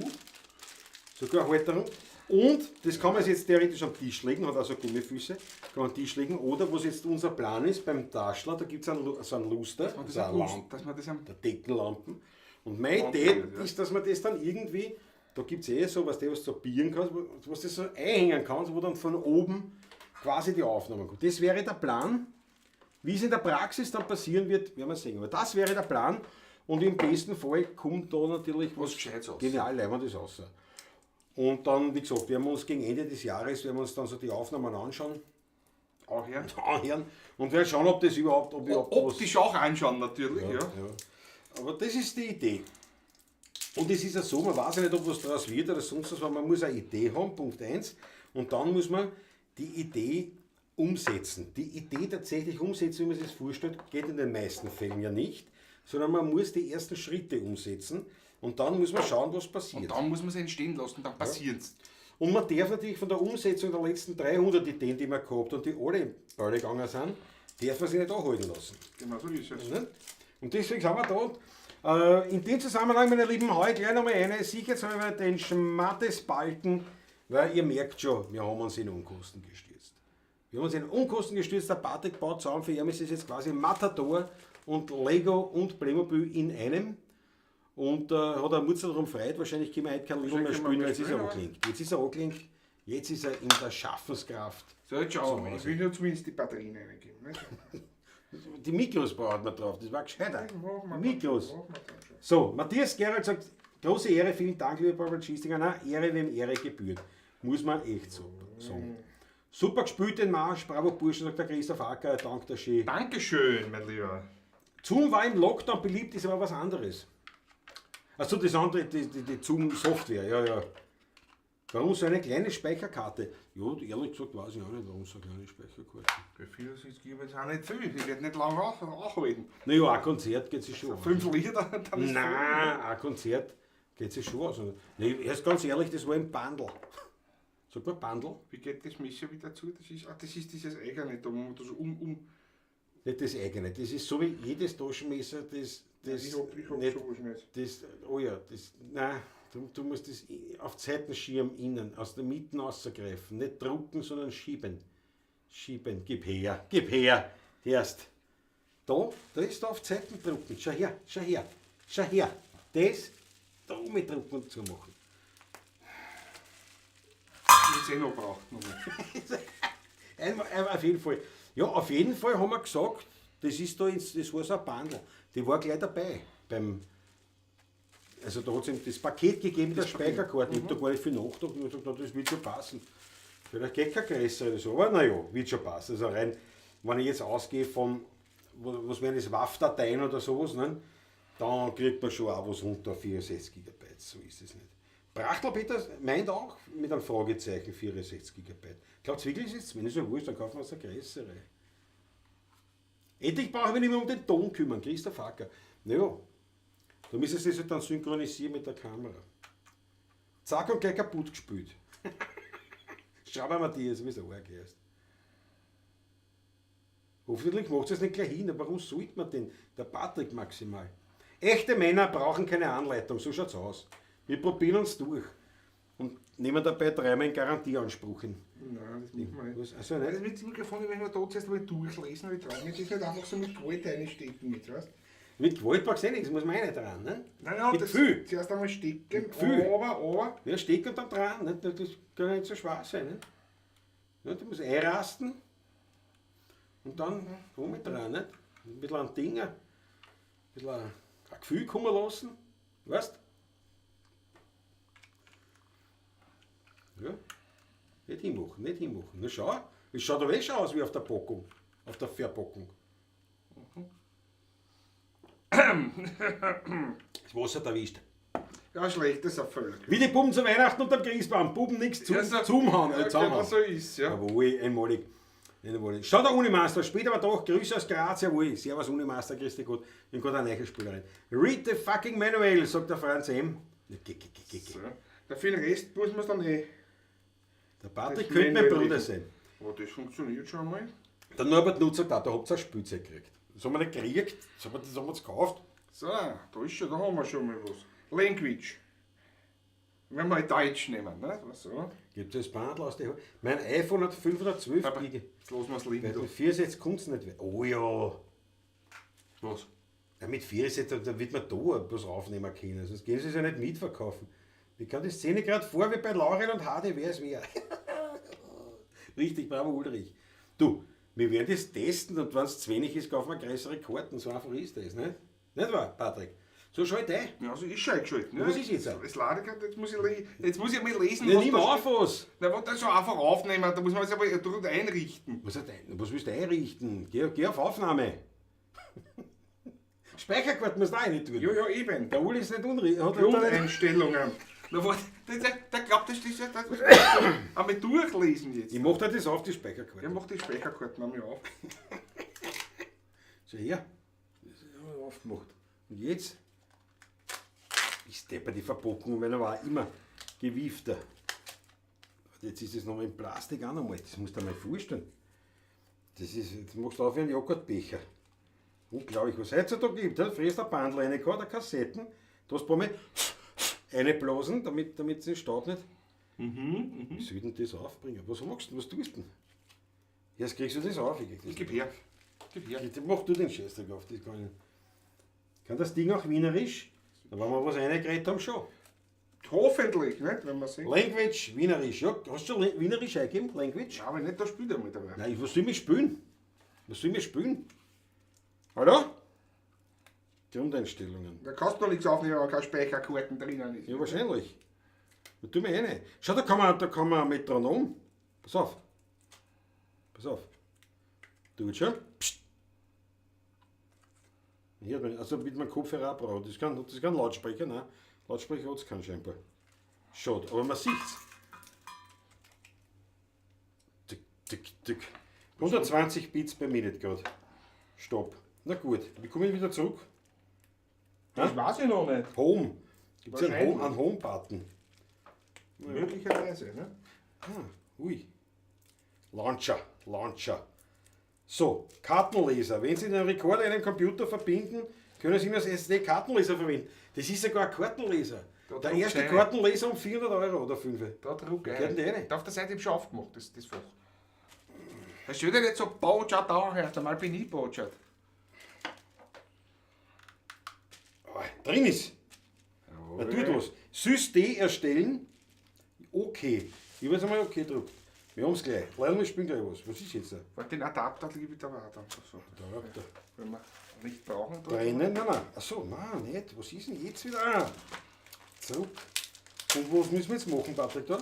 Sogar eine Halterung. Und das kann man sich jetzt theoretisch am Tisch legen, hat also Gummifüße, kann man am Tisch legen. Oder was jetzt unser Plan ist, beim Taschler, da gibt es so einen Luster, Dass man das so eine am Lust, Lampe, dass man das am der Deckenlampen. Und meine Lampe, Idee ja. ist, dass man das dann irgendwie, da gibt es eh so, was du so bieren kannst, was du so einhängen kannst, wo dann von oben quasi die Aufnahme kommt. Das wäre der Plan. Wie es in der Praxis dann passieren wird, werden wir sehen. Aber das wäre der Plan. Und im besten Fall kommt da natürlich was, Was Gescheites raus. Genial, leibendes raus. Und dann, wie gesagt, werden wir uns gegen Ende des Jahres, werden wir uns dann so die Aufnahmen anschauen, Auch her. anhören und werden schauen, ob das überhaupt, ob überhaupt was- Optisch auch anschauen natürlich, ja. ja. Aber das ist die Idee. Und es ist ja so, man weiß ja nicht, ob was daraus wird oder sonst was, aber man muss eine Idee haben, Punkt 1. Und dann muss man die Idee umsetzen. Die Idee tatsächlich umsetzen, wie man sich das vorstellt, geht in den meisten Fällen ja nicht, sondern man muss die ersten Schritte umsetzen und dann muss man schauen, was passiert. Und dann muss man es entstehen lassen, dann passiert's. Und man darf natürlich von der Umsetzung der letzten 300 Ideen, die man gehabt und die alle in Bälle gegangen sind, darf man sich nicht anhalten lassen. Genau so ist es. Ne? Und deswegen sind wir da. In dem Zusammenhang, meine Lieben, hau ich gleich nochmal eine, sicherheitshalber den Schmattesbalken, weil ihr merkt schon, wir haben uns in Unkosten gestürzt. Wir haben uns in Unkosten gestürzt, der Patrick baut zusammen, für ihn ist es jetzt quasi Matador und Lego und Playmobil in einem. Und hat er Mutzer darum freit, wahrscheinlich können wir heute kein Lego mehr Wahrscheinlich spielen, können wir weil jetzt ist er mehr angelenkt. Jetzt ist er angelenkt, jetzt ist er in der Schaffenskraft. So, jetzt schauen wir mal. Ich will nur zumindest die Batterien reingeben. Ne? Die Mikros braucht man drauf, das war gescheiter. Machen wir Mikros. dann, machen wir dann schon. So, Matthias Gerald sagt, große Ehre, vielen Dank, lieber Pavel Schistinger. Na, Ehre, wem Ehre gebührt. Muss man echt so sagen. Super gespielt den Marsch, bravo Burschen, sagt der Christoph Acker, dank der schön. Dankeschön, mein Lieber. Zoom war im Lockdown beliebt, ist aber was anderes. Achso, das andere, die Zoom-Software, ja, ja. Warum so eine kleine Speicherkarte? Ja, ehrlich gesagt weiß ich auch nicht, warum so eine kleine Speicherkarte. Bei 64 GB ist auch nicht viel. Ich werde nicht lange anhalten. Naja, ein Konzert geht sich schon aus. 5 Liter, dann ist Nein, ein Konzert geht sich schon aus. Nee, erst ganz ehrlich, das war im Bundle. Sagt man Bundle? Wie geht das Messer wieder zu? Das ist dieses eigene, da wo man das um. Nicht das eigene. Das ist so wie jedes Taschenmesser, das. Das Ich hab nicht, sowas nicht. Das, oh ja, das, nein, du musst das auf die Seitenschirm innen, aus der Mitte rausgreifen. Nicht drucken, sondern schieben. Schieben, gib her, gib her. Erst. Da ist da auf die Seiten drucken. Schau her, schau her, schau her. Das da mit drucken und zumachen. Ich eh noch braucht. Noch mal. Einmal, einmal auf jeden Fall. Ja, auf jeden Fall haben wir gesagt, das ist da ins, das war so ein Bundle. Die war gleich dabei. Also da hat es ihm das Paket gegeben, das Speicherkarte. Ich hab da gar nicht viel nachgedacht und gesagt, na, das wird schon passen. Vielleicht geht kein größer oder so, aber naja, wird schon passen. Also rein, wenn ich jetzt ausgehe von, was wären das, WAV-Dateien oder sowas, ne? Dann kriegt man schon auch was runter, 64 Gigabyte, so ist es nicht. Brachtel Peter meint auch mit einem Fragezeichen 64 Gigabyte. Glaubt ihr wirklich, ist es? Wenn es so wurscht, dann kaufen wir uns eine größere. Endlich brauchen wir nicht mehr um den Ton kümmern, Christoph Acker. Naja, da müssen sie sich dann synchronisieren mit der Kamera. Zack und gleich kaputt gespielt. Schau mal, Matthias, wie es arg erst. Hoffentlich macht es nicht gleich hin, aber warum sollte man denn? Der Patrick maximal. Echte Männer brauchen keine Anleitung, so schaut's aus. Wir probieren uns durch und nehmen dabei dreimal einen Garantieanspruch hin. Nein, das machen wir nicht. Was? Also Das nicht? mit dem Mikrofon, wenn wir da zuerst mal durchlesen, weil ich trau mich das nicht einfach so mit Gewalt reinstecken mit, weißt du? Mit Gewalt brauchst du eh nichts, muss man eh nicht dran. Ne? Nein, nein, mit das Gefühl. zuerst einmal stecken, Mit Gefühl. aber. Ja, stecken und dann dran. Ne? Das kann ja nicht so schwer sein. Ne? Ja, du musst einrasten und dann rum mit dran. Ne? Ein bisschen an Dinge, ein bisschen ein Gefühl kommen lassen. Weißt? Ja. Nicht hinmachen, nicht hinmachen. Na schau, es schaut aber eh schon aus wie auf der Packung, auf der Verpackung. Das Wasser erwischt. Ja, schlecht, das ist ein Völker. Wie die Buben zu Weihnachten unterm Christbaum. Buben nichts zum, Ja, so- zum Hauen, Ja, zusammenhauen. genau so ist ja. Jawohl, einmalig. Einmalig. Schau der Unimaster, später aber doch, Grüße aus Graz, jawohl. Servus Unimaster, grüß dich Gott. Ich bin gerade eine neue Spielerin. Read the fucking manual, sagt der Franz M. Ja, geh, geh, geh, geh, geh. So. Ja, für den Rest muss man es dann eh. Der Patrick Das könnte mein Manual Bruder lesen. sein. Aber das funktioniert schon einmal. Der Norbert Nutz sagt auch, da habt ihr ein Spielzeug gekriegt. Das haben wir nicht gekriegt, das haben wir uns gekauft. So, da ist schon, da haben wir schon mal was. Language. Wenn wir Deutsch nehmen, ne? Was so? Gibt es das Bandel aus der. Mein iPhone hat 512 Aber Giga. jetzt lassen wir es liegen. Bei da. 64 kommt's nicht mehr. Oh ja. Was? Ja, mit 64, da wird man da was aufnehmen können. Sonst gehen sie es ja nicht mitverkaufen. Ich kann die Szene gerade vor, wie bei Laurel und Hardy, wer es wer. Richtig, bravo Ulrich. Du, wir werden das testen und wenn es zu wenig ist, kaufen wir größere Karten. So einfach ist das, ne? Nicht wahr, Patrick? So, schalt ein. Ja, also ist schon eingeschaltet. Ne? Was ist jetzt? Es ladet gerade, jetzt muss ich mal lesen, Ja, was nimm da auf steht. was. Na, was das so einfach aufnehmen, da muss man es aber drunter einrichten. Was willst du einrichten? Geh auf Aufnahme. Speicherkarten musst du auch nicht tun. Ja, ja, eben. Der Uli ist nicht unrichtig. Grundeinstellungen. Na, warte, der glaubt, das ist ja. Das einmal durchlesen jetzt. Ich mach dir das auf, die Speicherkarte. Ja, mach die Speicherkarten einmal auf. So, her. Das ist aber aufgemacht. Und jetzt ist deppert die Verpackung, weil er war immer gewiefter. Jetzt ist es nochmal in Plastik auch nochmal. Das musst du dir mal vorstellen. Das ist, jetzt machst du auf wie ein Joghurtbecher. Unglaublich, was es heutzutage gibt. Früher ist der Bandel reingehauen, der Kassetten. Da hast du ein paar Mal reinblasen, damit es den Staub nicht. Wie soll ich denn das aufbringen? Was machst du? Was tust du denn? Jetzt kriegst du das auf. Ich krieg das Gib nicht. her. Gib her. Bitte mach du den Scheißdreck auf, das kann ich nicht. Kann das Ding auch wienerisch? Da wenn wir was reingeredet haben, schon. Hoffentlich, nicht? Wenn wir sehen. Language, wienerisch. Ja, hast du schon wienerisch eingegeben? Language? Ja, aber nicht, da spielt er mit dabei. Nein, was soll ich spielen? Was soll ich spielen? Hallo? Grundeinstellungen. Da kannst du noch nichts aufnehmen, wenn keine Speicherkarten drinnen ist. Ja, wahrscheinlich. Da tu mir eine. Schau, da kann man ein Metronom. Pass auf. Pass auf. Tut schon. Psst. Hier, also mit meinem Kopfhörer auch brauchen. Das ist kein Lautsprecher, nein. Lautsprecher hat es keinen scheinbar. Schade, aber man sieht's. Tick, tick, tick. 120 Beats per Minute gerade. Stopp. Na gut, wir kommen wieder zurück. Das weiß ich noch nicht. Home. Gibt es einen Wahrscheinlich. Home, einen Home-Button? Möglicherweise, ne? Ah, ui. Launcher, Launcher. So, Kartenleser. Wenn Sie den Rekorder in einem Computer verbinden, können Sie ihn als SD-Kartenleser verwenden. Das ist sogar ein Kartenleser. Da Der druckt's erste rein. Kartenleser um 400 Euro oder 5. Da druck Gehört denn die rein? Da auf der Seite hab ich schon aufgemacht, das Fach. Da steht ja nicht so Botschat da, erst einmal bin ich Botschat. Ah, drin ist. Man tut was. System erstellen. Okay. Ich habe jetzt einmal okay gedruckt. Wir haben es gleich. Leider, wir spielen gleich was. Was ist jetzt da? Warte, den Adapter liebe ich da weiter. So, Da, da. wenn wir nicht brauchen. Da. Drinnen? Nein, nein. Achso, nein, nicht. Was ist denn jetzt wieder? Ah, zurück. Und was müssen wir jetzt machen, Patrick, da?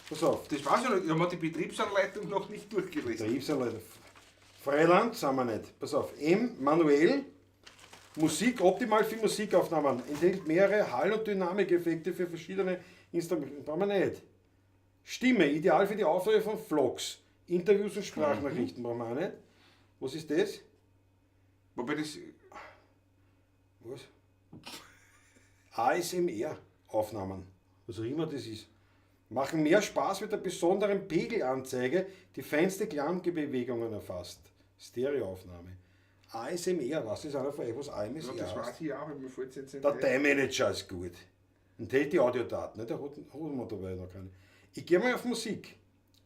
Pass auf. Das weiß ich noch nicht. Ich habe mir die Betriebsanleitung noch nicht durchgelesen. Betriebsanleitung. Freiland sind wir nicht. Pass auf. M, manuell. Musik, optimal für Musikaufnahmen. Enthält mehrere Hall- und Dynamikeffekte für verschiedene Instrumente. Brauchen wir nicht. Stimme, ideal für die Aufnahme von Vlogs, Interviews und Sprachnachrichten. Brauchen wir auch nicht. Was ist das? Wobei das. Was? ASMR-Aufnahmen, was auch immer das ist, machen mehr Spaß mit der besonderen Pegelanzeige, die feinste Klangbewegungen erfasst. Stereoaufnahme. ASMR, was ist einer von euch, was ASMR Ja, das heißt? weiß ich auch, aber mir fällt jetzt nicht. Dateimanager ist gut. Enthält die Audiodaten, ne? Der hat man dabei noch keine. Ich gehe mal auf Musik.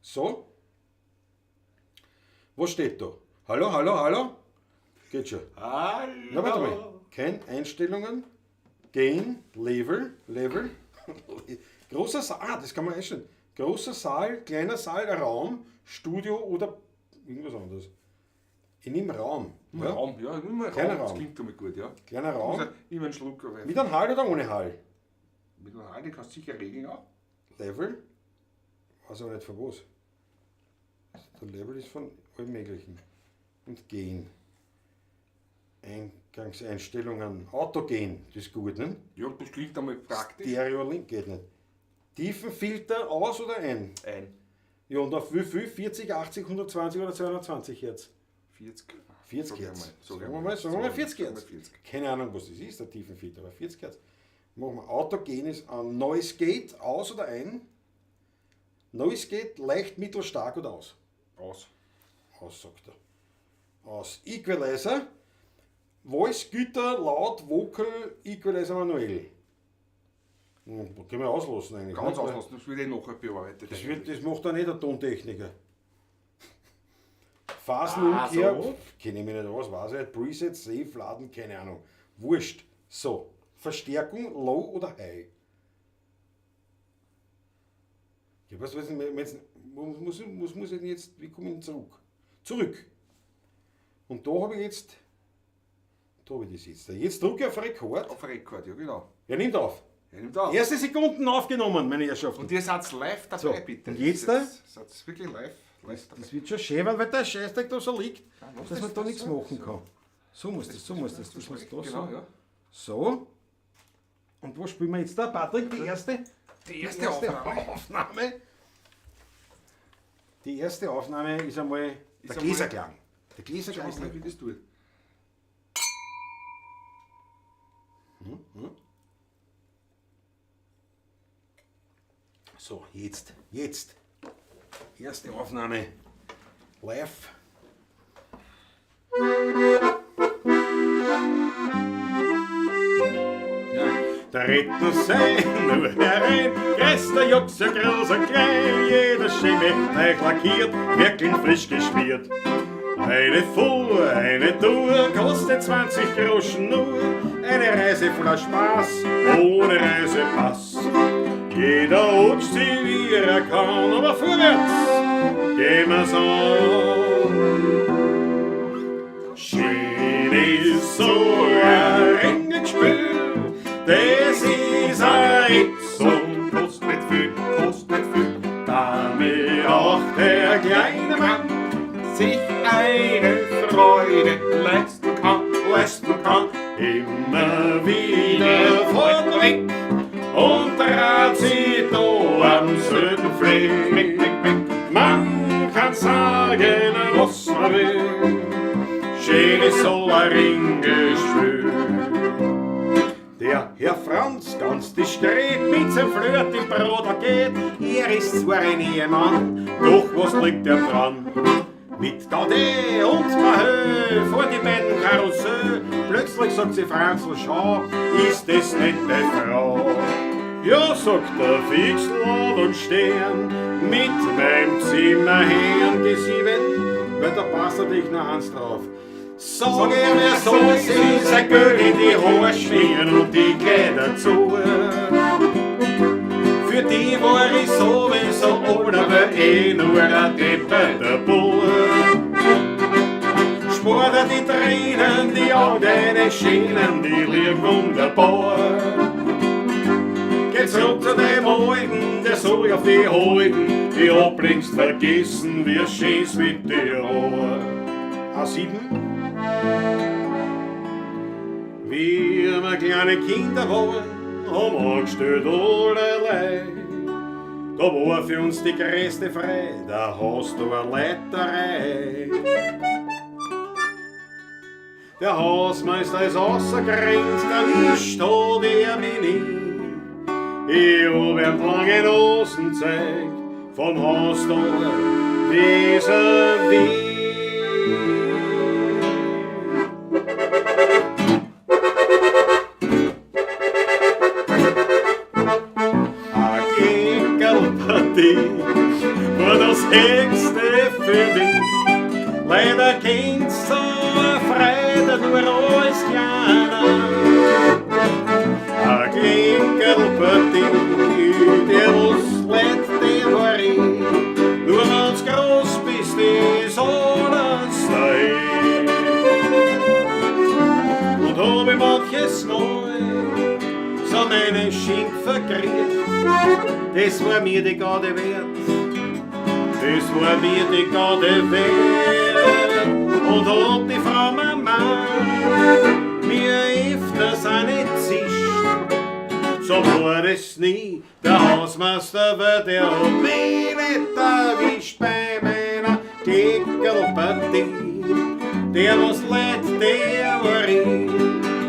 So. Was steht da? Hallo, hallo, hallo? Geht schon. Hallo. Na, warte mal. Kein Einstellungen, Gain, Level, Level. Großer Saal, ah, das kann man einstellen. Großer Saal, kleiner Saal, Raum, Studio oder irgendwas anderes. Ich nehme Raum. Ja? Raum, ja, nimm mal Raum. Kleiner Das Raum. klingt damit gut, ja. Kleiner Raum. Muss immer einen Schluck auf. Mit einem Hall oder ohne Hall? Mit einem Hall, die kannst du sicher regeln auch. Level? Weiß aber nicht von was. Der Level ist von allem Möglichen. Und Gain. Eingangseinstellungen. Autogain, das ist gut, ne? Ja, das klingt einmal praktisch. Stereo-Link geht nicht. Tiefenfilter aus oder ein? Ein. Ja, und auf wie viel? 40, 80, 120 oder 220 Hertz? 40. 40 Sag ich Hertz. einmal, sag ich Sagen wir mal, sagen wir mal 40 Sagen wir Hertz. 40. Keine Ahnung, was das ist, der Tiefenfilter, aber 40 Hertz. Machen wir Autogen ist an. Noise Gate aus oder ein? Noise Gate leicht, mittel, stark oder aus? Aus. Aus, sagt er. Aus. Equalizer. Voice, Gitter, Laut, Vocal, Equalizer manuell. Können wir auslassen eigentlich. Ganz ne? auslassen, das wird eh nachher bearbeitet. Das macht auch nicht der Tontechniker. Phasenumkehr, Ah, so. kenne ich mich nicht aus, weiß ich nicht. Preset, Save, Laden, keine Ahnung. Wurscht. So, Verstärkung, Low oder High? Ja, was weiß ich, wenn jetzt, muss ich denn jetzt, wie komme ich denn zurück? Zurück. Und da habe ich jetzt Da hab ich das jetzt. Jetzt drücke ich auf Rekord. Auf Rekord, ja genau. Er nimmt auf. Er nimmt auf. Erste Sekunden aufgenommen, meine Herrschaften. Und ihr seid live dabei, So, bitte. und jetzt da? Seid wirklich live, live dabei. Das wird schon schön, weil der Scheißdreck da so liegt, lass dass das man da das nichts so, machen kann. So muss das, so muss das, das muss da Genau, so. ja. So. Und wo spielen wir jetzt da? Patrick, die erste? Die erste Aufnahme. Aufnahme. Die erste Aufnahme ist einmal Ist der einmal- Gläserklang. Der Gläserklang Schau ist mal, wie das tut. So, jetzt, jetzt. Erste Aufnahme. Live. Ja. Da retten sie nur herein, größter Jux, so groß und klein, jeder Schimmel gleich lackiert, wirklich frisch geschmiert. Eine Fuhr, eine Tour, kostet 20 Groschen nur, eine Reise voller Spaß, ohne Reisepass. Jeder rutscht sie wie er kann, aber vorwärts gehen wir's an. Schön ist so ein Ringelspiel, das ist ein Ritz Und kostet nicht viel, kostet nicht viel. damit auch der kleine Mann Sich eine Freude leisten kann, leisten kann. Immer wieder vorneweg und trat sie da am selben Fleck. Mick, mick, mick. Man kann sagen, was man will. Schön ist so ein Ringelspiel. Der Herr Franz ganz diskret mit seinem Flirt im Bruder geht. Er ist zwar ein Ehemann, doch was liegt er dran? Mit Gaude und Mahö vor die beiden Karussell. Plötzlich sagt sie Franzl, schau, ist das nicht deine Frau? Ja, sagt der Fixl und Stern, mit meinem Zimmerherrn gesieben, weil da passt natürlich noch eins drauf. Sag er mir so, sie sein Geld in die Haare schmieren und die Kleider zu. Für die war ich sowieso ohne, weil eh nur ein depperter Bub. Spor dir die Tränen, die Augen schienen, die liegen wunderbar. Geh zurück zu dem Alten, der soll auf die Holden, die hab längst vergessen, wie schön's mit dir war. A7. Wie wir kleine Kinder waren, haben angestellt allerlei. Da war für uns die größte Freude, da hast du eine Leiterei. Der Hausmeister ist außergrenzt, erwischt hat er mich nie. Ich hab ihm lange Nosen gezeigt, vom Haus da vis-à-vis. A Kickerlpartie war das Höchste für mich. Leider kennt's so eine Freude nur als Kleiner. A Kickerlpartie, der was Leid, der war ich. Nur wenn's groß bist, ist alles dahin. Und hab ich manches Mal so meine Schimpfer gekriegt, das war mir die Garde wert, das war mir die Garde wert. Und hat die Frau Mama mir öfters eine zischt, so war es nie der Hausmeister, weil der hat mich nicht erwischt bei meiner Kickerlpartie. Der was leid, der war ich.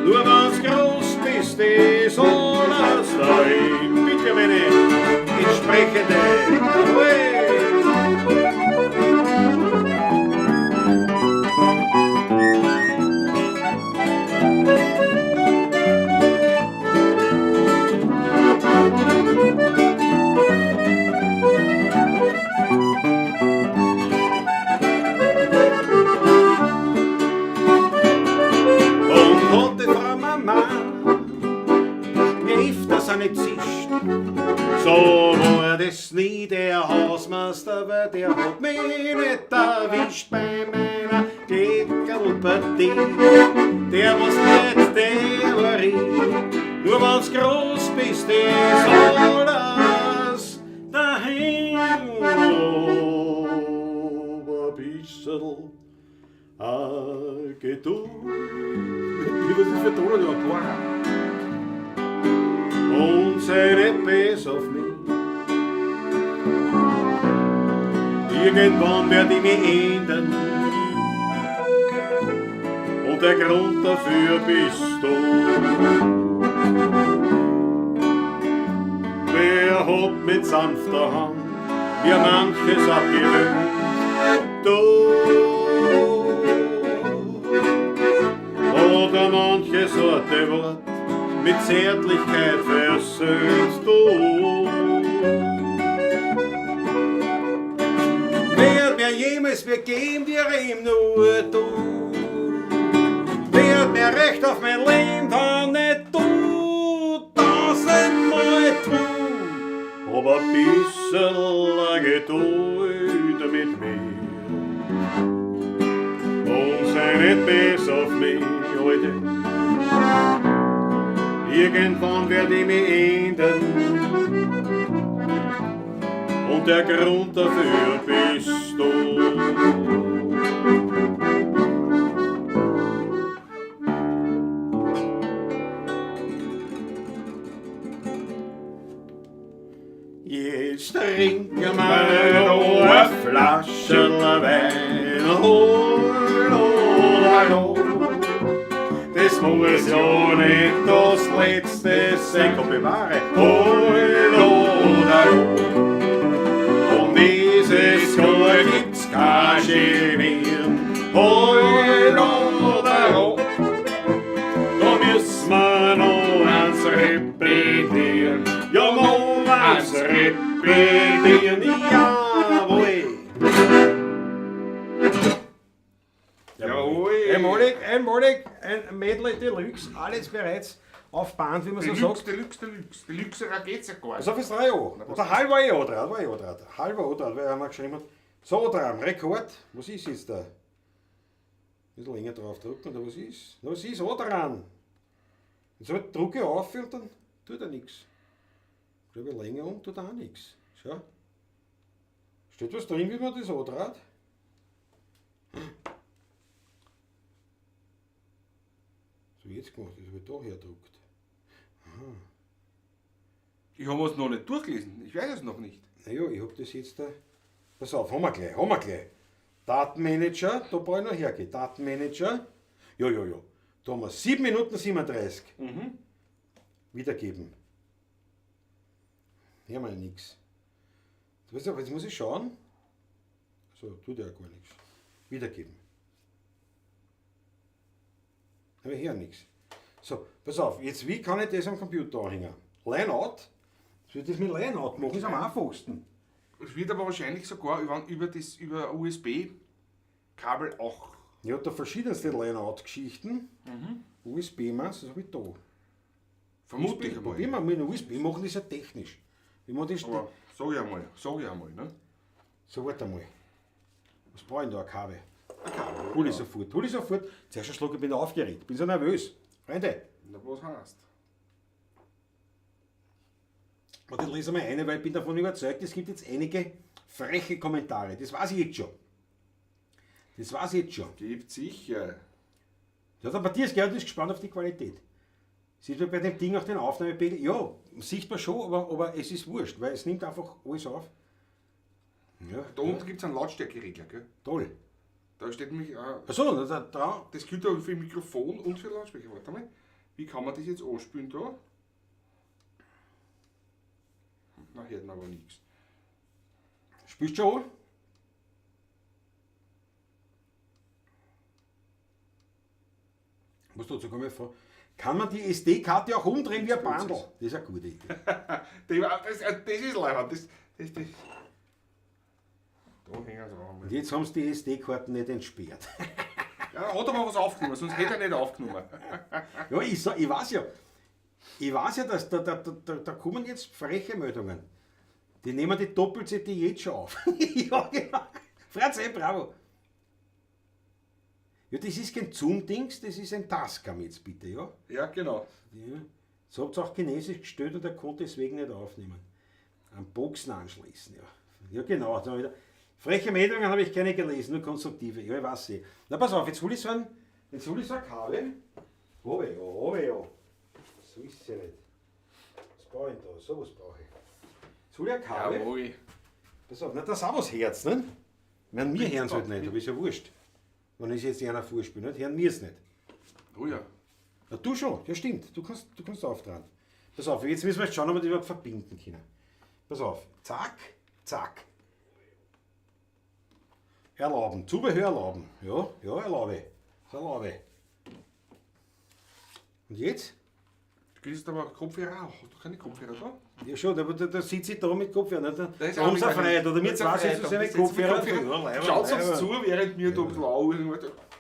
Nur wenn's groß bist, ist alles dahin. Bitte meine entsprechende. Jawohl. Und hat die Frau Mama mir öfters eine zischt, so war das nie der Hausmeister, weil der hat mich nicht erwischt bei meiner Kickerlpartie. Der was nicht, der war ich. Nur wenn's groß bist, ist alles dahin. Aber ein bisschen Geduld. Was ist für Ton oder Tor? Und sei nicht bös auf mich. Irgendwann werd ich mich ändern. Und der Grund dafür bist du. Wer hat mit sanfter Hand mir manches abgewöhnt? Du. Oder manches harte Wort mit Zärtlichkeit versöhnt, du. Werd mir jemals wer geben, wir ihm nur du. Werd mir recht auf mein Leben, dann nicht du, tausendmal du. Aber ein bisschen Geduld mit mir. Und sei nicht bös auf mich, Alte. Irgendwann werd ich mich ändern. Und der Grund dafür bist du. Jetzt trinken wir noch eine Flasche Wein. Hallo, hallo. Das muss ja nicht das letzte sein. Gott bewahre. Hallo, hallo. Um dieses Jahr gibt's kein Genieren. Hallo, hallo. Da müssen wir noch eins repetieren. Ja, noch eins repetieren. Jawohl. Jawohl. Einmalig, einmalig, ein Medley Deluxe, alles bereits auf Band, wie man so Deluxe, sagt. Deluxe, Deluxe. Deluxerer geht's ja gar nicht. Also auf das 3 Uhr. Der halb war eh andraht, war eh andraht. Halb war andraht, weil er mal geschrieben hat. So, dran, Rekord. Was ist jetzt da? Ein bisschen länger drauf drücken, oder was ist? Na, was ist dran? Jetzt drücke ich auf und dann tut er nichts. Schau ich länger um, tut er auch nichts. Schau. Steht was drin, wie man das andraht? So wie jetzt gemacht, das habe ich da herdruckt. Aha. Ich habe es noch nicht durchgelesen, ich weiß es noch nicht. Naja, ich hab das jetzt da. Pass auf, haben wir gleich, haben wir gleich. Datenmanager, da brauche ich noch hergehen. Datenmanager, ja, ja, ja. Da haben wir 7 Minuten 37. Wiedergeben. Hier haben wir ja nix. Weißt du, jetzt muss ich schauen. So, tut ja gar nichts. Wiedergeben. Aber hier nichts. So, pass auf, jetzt wie kann ich das am Computer anhängen? Line-Out? Soll ich das mit Line-Out machen? Das ist am einfachsten. Es wird aber wahrscheinlich sogar über USB-Kabel auch. Ich hab da verschiedenste Line-Out-Geschichten. USB meinst du, das hab ich da. Vermutlich USB, einmal. Probieren wir mit einem USB. Wir machen das ja technisch. Wir machen das Aber sag ich einmal, sag ich einmal, ne? So, warte mal. Was brauche ich denn da? Ein Kabel? Ein Kabel. Hol ich sofort. Hol ich sofort. Zuerst einen Schluck, ich bin aufgeregt. Bin so nervös. Freunde. Na, was heißt? Warte, ich lese mal eine, weil ich bin davon überzeugt, es gibt jetzt einige freche Kommentare. Das weiß ich jetzt schon. Das weiß ich jetzt schon. Gibt sicher. Ja, der Matthias Gerhard ist gespannt auf die Qualität. Sieht man bei dem Ding auch den Aufnahmepegel? Ja, sieht man schon, aber es ist wurscht, weil es nimmt einfach alles auf. Ja, Da unten gibt es einen Lautstärkeregler, gell? Toll. Da steht nämlich auch, Achso, da, da, das gilt auch für Mikrofon und für Lautsprecher. Warte mal, wie kann man das jetzt anspielen da? Na, hört man aber nichts. Spielst du schon an? Was dazu komme ich vor? Kann man die SD-Karte auch umdrehen wie ein Bandel? Das ist eine gute Idee. Das ist leibend. Das. Da hängen sie an. Und jetzt haben sie die SD-Karten nicht entsperrt. Ja, hat aber was aufgenommen, sonst hätte er nicht aufgenommen. Ja, ich weiß ja. Ich weiß ja, dass da kommen jetzt freche Meldungen. Die nehmen die Doppel-CD jetzt schon auf. Ja, genau. Franz, ey, bravo. Ja, das ist kein Zoom-Dings, das ist ein Tascam jetzt bitte, ja? Ja, genau. Ja. Das habt ihr auch chinesisch gestellt und er konnte deswegen nicht aufnehmen. Am Boxen anschließen, ja. Ja, genau. Da wieder. Freche Meldungen habe ich keine gelesen, nur konstruktive. Ja, ich weiß eh. Na, pass auf, jetzt hol ich so ein, jetzt hol ich so ein Kabel. Hab ich ja, hab ich ja. So ist es ja nicht. Was brauche ich denn da? So was brauche ich. Jetzt hol ich ein Kabel. Jawohl. Pass auf, na, das ist auch was Herz, ne? Ich meine, wir hören es halt nicht, aber ist ja wurscht. Wenn ich jetzt einer vorspiele, nicht? Hören wir es nicht. Oh ja. Na, du schon, ja stimmt, du kannst auftragen. Pass auf, jetzt müssen wir jetzt schauen, ob wir die überhaupt verbinden können. Pass auf, zack, zack. Erlauben, Zubehör erlauben. Ja, ja, erlaube. Das erlaube ich. Und jetzt? Du kriegst aber Kopfhörer auch. Hast du keine Kopfhörer da? Ja schon, aber da sitze ich da mit Kopfhörer. Ne? Da, Da ist da auch haben sie mit Freude, oder wir Da zwei ist eine sitzen zusammen mit Freude. Kopfhörer. Kopfhörer. Ja, leider, Schaut uns leider. zu, während wir da ein bisschen au-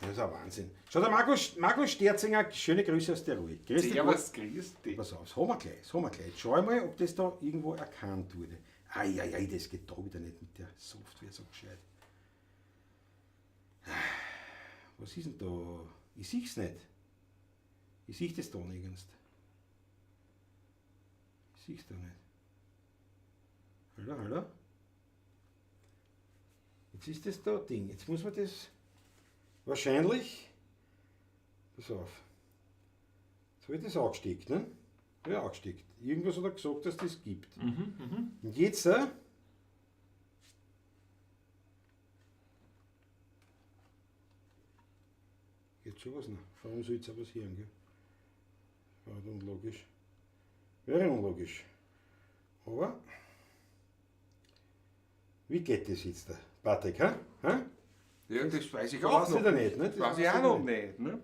Das ist ein Wahnsinn. Schau, der Markus Sterzinger, schöne Grüße aus Tirol. Grüß dich, Servus, grüß dich. Pass auf, das haben wir gleich, das haben wir gleich. Jetzt schau ich mal, ob das da irgendwo erkannt wurde. Eieiei, das geht da wieder nicht mit der Software so gescheit. Was ist denn da? Ich seh's nicht. Ich seh das da nirgends. Ich seh's da nicht. Hallo, hallo? Jetzt ist das da Ding. Jetzt muss man das wahrscheinlich. Pass auf. Jetzt habe ich das angesteckt, ne? Ja, angesteckt. Irgendwas hat er gesagt, dass das gibt. Und jetzt, jetzt schon was noch. Warum soll jetzt auch was hören, gell? War halt unlogisch. Wäre unlogisch. Aber wie geht das jetzt da? Patrick, hä? Hä? Ja, das weiß ich Das auch weiß noch ich da nicht, ne? Das weiß ich weiß auch ich noch nicht, ne?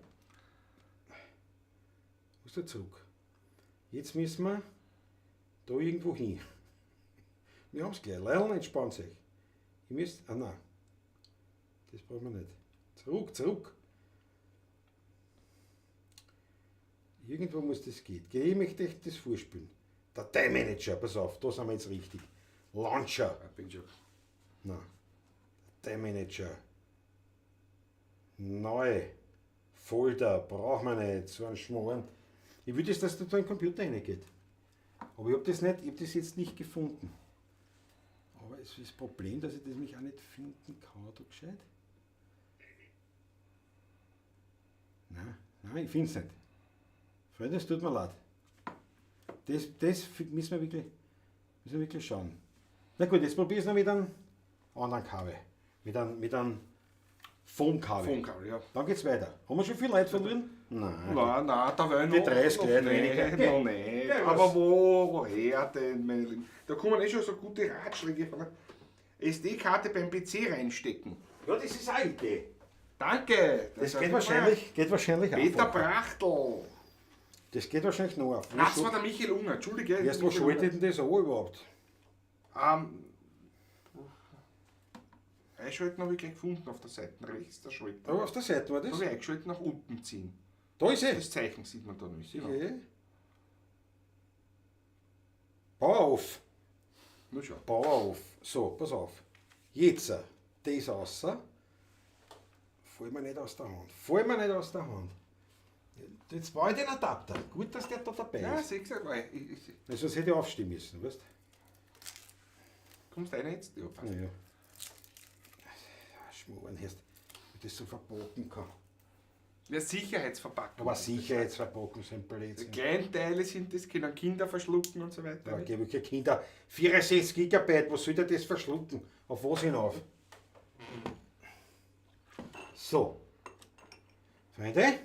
Muss da zurück. Jetzt müssen wir da irgendwo hin. Wir haben's gleich. Leilon, entspannt sich. Ihr müsst. Ah nein. Das brauchen wir nicht. Zurück, zurück. Irgendwo muss das gehen. Geh, ich möchte euch das vorspielen. Dateimanager, pass auf, da sind wir jetzt richtig. Launcher. Ich bin schon. Nein. Dateimanager. Neu. Folder, brauchen wir nicht. So einen Schmarrn. Ich will das, dass da in den Computer reingeht. Aber ich hab das nicht, ich hab das jetzt nicht gefunden. Aber es ist das Problem, dass ich das mich auch nicht finden kann, da gescheit. Nein, nein, ich find's nicht. Freunde, es tut mir leid. Das müssen wir wirklich schauen. Na gut, jetzt probier's noch mit einem anderen Kabel. Mit einem Phone-Kabel. Phone-Kabel, ja. Dann geht's weiter. Haben wir schon viel Leute verloren? Nein. Nein, nein, da war ich Die noch, 30 noch Leute nicht, weniger. noch nicht. Ja, Aber was? woher denn, meine Lieben? Da kommen eh schon so gute Ratschläge von der SD-Karte beim PC reinstecken. Ja, das ist eine Idee. Danke. Das geht wahrscheinlich Peter einfach. Brachtl. Das geht wahrscheinlich noch auf. Nein, das war der Michael Unger, Entschuldige. Erst, wo Michael schaltet denn das an überhaupt? Unger. Einschalten habe ich gleich gefunden auf der Seite, rechts der Schalter. Aber auf der Seite war das? Da habe ich eingeschaltet, nach unten ziehen. Da ist es. Das Zeichen sieht man da nicht. Genau. Okay. Power off. Nur schau. Power off. So, pass auf. Jetzt, das raus. Fall mir nicht aus der Hand. Fall mir nicht aus der Hand. Jetzt brauche ich den Adapter. Gut, dass der da dabei Ja, ist. siehst du, weil ich, ich, Sonst hätte ich aufstehen müssen, weißt du? Kommst du rein jetzt? Ja, passt. Ja, ja. Schmarrn, hörst, wie das so verboten kann. Ja, Sicherheitsverpackung. Aber Sicherheitsverpackung sind Blödsinn. Kleinteile sind das, können Kinder verschlucken und so weiter. Da gebe ich Kinder 64 Gigabyte, was soll der das verschlucken? Auf was hinauf? So. Freunde,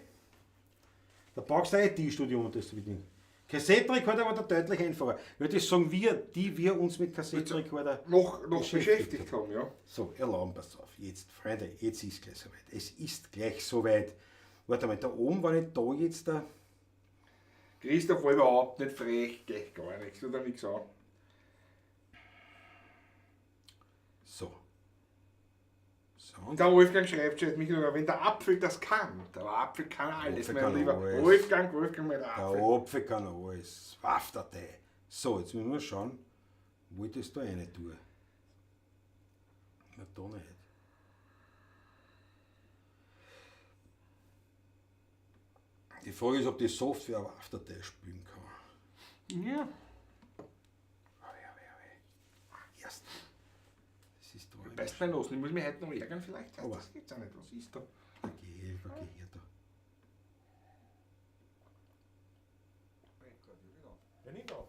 da brauchst du ein I T-Studium, um das zu bedienen. Kassettenrekorder war da deutlich einfacher. Weil das sagen wir, die wir uns mit Kassettenrekorder noch beschäftigt haben, ja. So, erlauben, pass auf. Jetzt, Freunde, jetzt ist gleich soweit. Es ist gleich soweit. Warte mal, da oben war nicht da jetzt der. Christoph war überhaupt nicht frech, geht gar nichts, tut er nichts an. So. So. Und Der Wolfgang schreibt schon, mich nur, wenn der Apfel das kann. Der Apfel kann alles, Apfel mein kann lieber. alles. Wolfgang, Wolfgang, mein Der Apfel. Apfel kann alles. Waffdatei. So, jetzt müssen wir schauen, wo ich das da rein tue. Na, da nicht. Frage ist, ob die Software auf Aftertouch spielen kann. Ja. Erst. Das ist da. Beißt mir los. Ich muss mich heute noch ärgern vielleicht. Aber. Das gibt's auch nicht. Was ist da? Da geh, da geh her da. Der nimmt auf.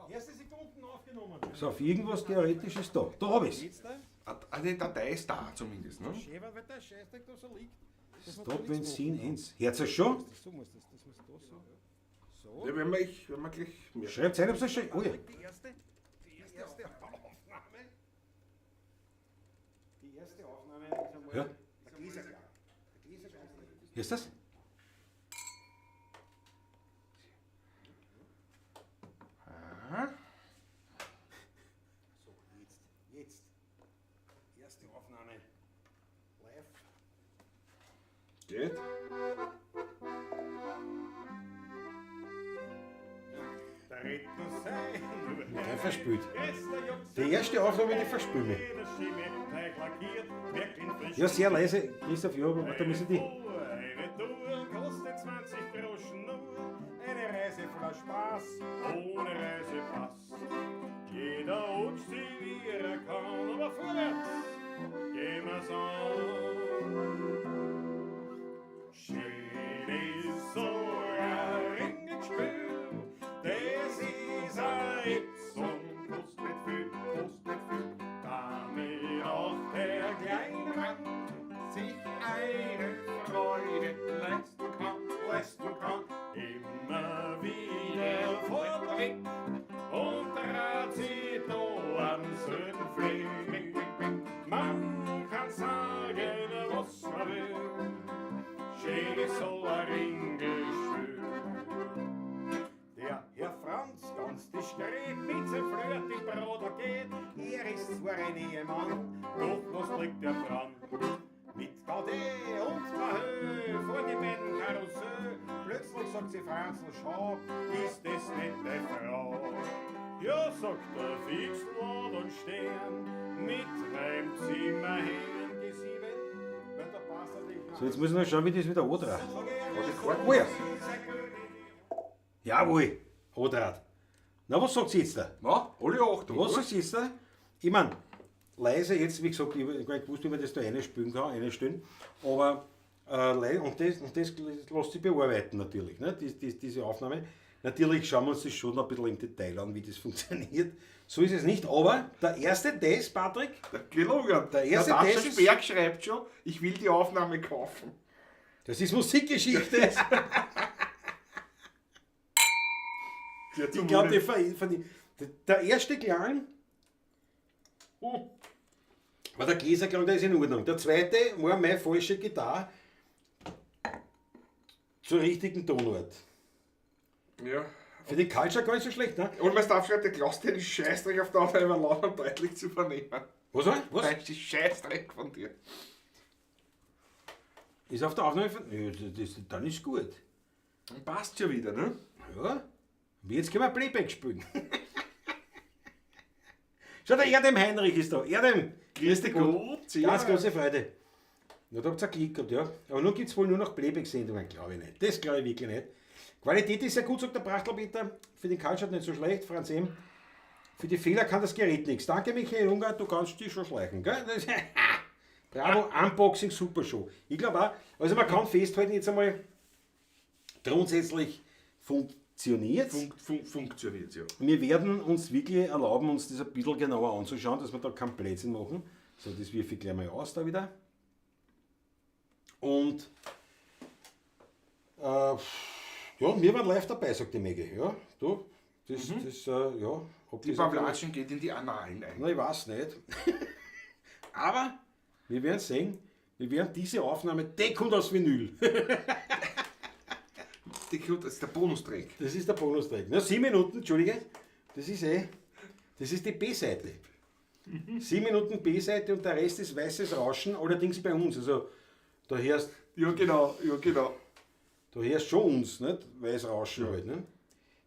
Erste Sekunden aufgenommen. So, auf irgendwas theoretisch ist da. Da hab ich's. Jetzt da? Ah, die Datei ist da zumindest, ne? Schön, weil der Scheißdreck da so liegt. Stop, wenn 7, 1. Hört's euch schon? So muss das, das muss da so. So. Ja, wenn wir, ich, wenn wir gleich mehr. Schreibt's ein, ob's euch schon. Oh ja. Die erste Aufnahme. Die erste Aufnahme ist einmal Ja. der Gläserklang. Der Gläserklang. Hörst du das? So, jetzt, jetzt. Erste Aufnahme. Live. Geht. Der Redner sein. Der verspült. Die erste Aufnahme, die verspült mich. Ja, sehr leise, Christoph, ja, aber da müssen die. Eine Tour kostet 20 Groschen nur. Eine Reise voller Spaß, ohne Reisepass. Jeder rutscht sie wie er kann, aber vorwärts gehen wir's an. Schön ist so ein Ringelspiel, das ist ein Witz und kostet nicht viel, kostet nicht viel. Damit auch der kleine Mann sich eine Freude leisten kann, leisten kann. Immer wieder vorweg und trat sie da am selben Fleck. Man kann sagen, was man will. Schön ist so ein Ringelspiel. Der Herr Franz ganz diskret mit seinem Flirt im Bruder geht. Er ist zwar ein Ehemann, doch was liegt er dran? Mit Gaude und Mahö vor die beiden Karussell. Plötzlich sagt sie Franzl, schau, ist das nicht deine Frau? Ja, sagt der Fixlord und Stern, mit meinem Zimmer hängen die sieben, weil da passt er nicht So, jetzt muss ich noch schauen, wie das wieder andraht. Karten. Oh ja. Jawohl, andraht. Na, was sagt sie jetzt da? Na, alle Achtung. Was sagt sie jetzt da? Ich mein, leise jetzt, wie gesagt, ich hab gar nicht gewusst, wie man das da reinspülen kann, reinstellen. Aber und das lässt sich bearbeiten natürlich, ne? Diese Aufnahme. Natürlich schauen wir uns das schon ein bisschen im Detail an, wie das funktioniert. So ist es nicht, aber der erste Test, Patrick, Gelungen. Der erste der Test ist- Berg schreibt schon, ich will die Aufnahme kaufen. das ist Musikgeschichte. Ich glaube, der erste Klang war der Gläserklang, der ist in Ordnung. Der zweite war meine falsche Gitarre zur richtigen Tonart. Ja. Für den Culture gar nicht so schlecht, ne? Und mein Staff schreibt, der Klaus dir den Scheißdreck auf der Aufnahme laut und deutlich zu vernehmen. Was? Was? Das ist Scheißdreck von dir. Ist auf der Aufnahme von. Ja, dann ist gut. Dann passt schon wieder, ne? Ja. Und jetzt können wir Playback spielen. Schau, der Erdem Heinrich ist da. Erdem! Grüß dich Gott, ja. Ganz große Freude. Na, da habt ihr einen Klick gehabt, ja. Aber nun gibt es wohl nur noch Playback-Sendungen, glaube ich nicht. Das glaube ich wirklich nicht. Qualität ist sehr gut, sagt der Prachtelpeter. Für den Kaltschat nicht so schlecht, Franz M. Für die Fehler kann das Gerät nichts. Danke, Michael Unger, du kannst dich schon schleichen, gell? Das, Bravo, Unboxing, super Show. Ich glaube auch, also man kann festhalten jetzt einmal, grundsätzlich funktioniert. Funktioniert ja. Wir werden uns wirklich erlauben, uns das ein bisschen genauer anzuschauen, dass wir da keinen Blödsinn machen. So, das wirf ich gleich mal aus da wieder. Und ja, wir waren live dabei, sagt die Maggie. Ja, du, das, das, ja. Ob Die das Pavlatschen geht in die Annalen ein. Na, ich weiß nicht. Aber wir werden sehen, wir werden diese Aufnahme, die kommt aus Vinyl. Die kommt, das ist der Bonustrack. Das ist der Bonustrack. Na, 7 Minuten, Entschuldige, das ist das ist die B-Seite. 7 Minuten B-Seite und der Rest ist weißes Rauschen, allerdings bei uns. Also da hörst, Ja, genau, ja, genau. da hörst schon uns, nicht? Weiß Rauschen halt. Ne?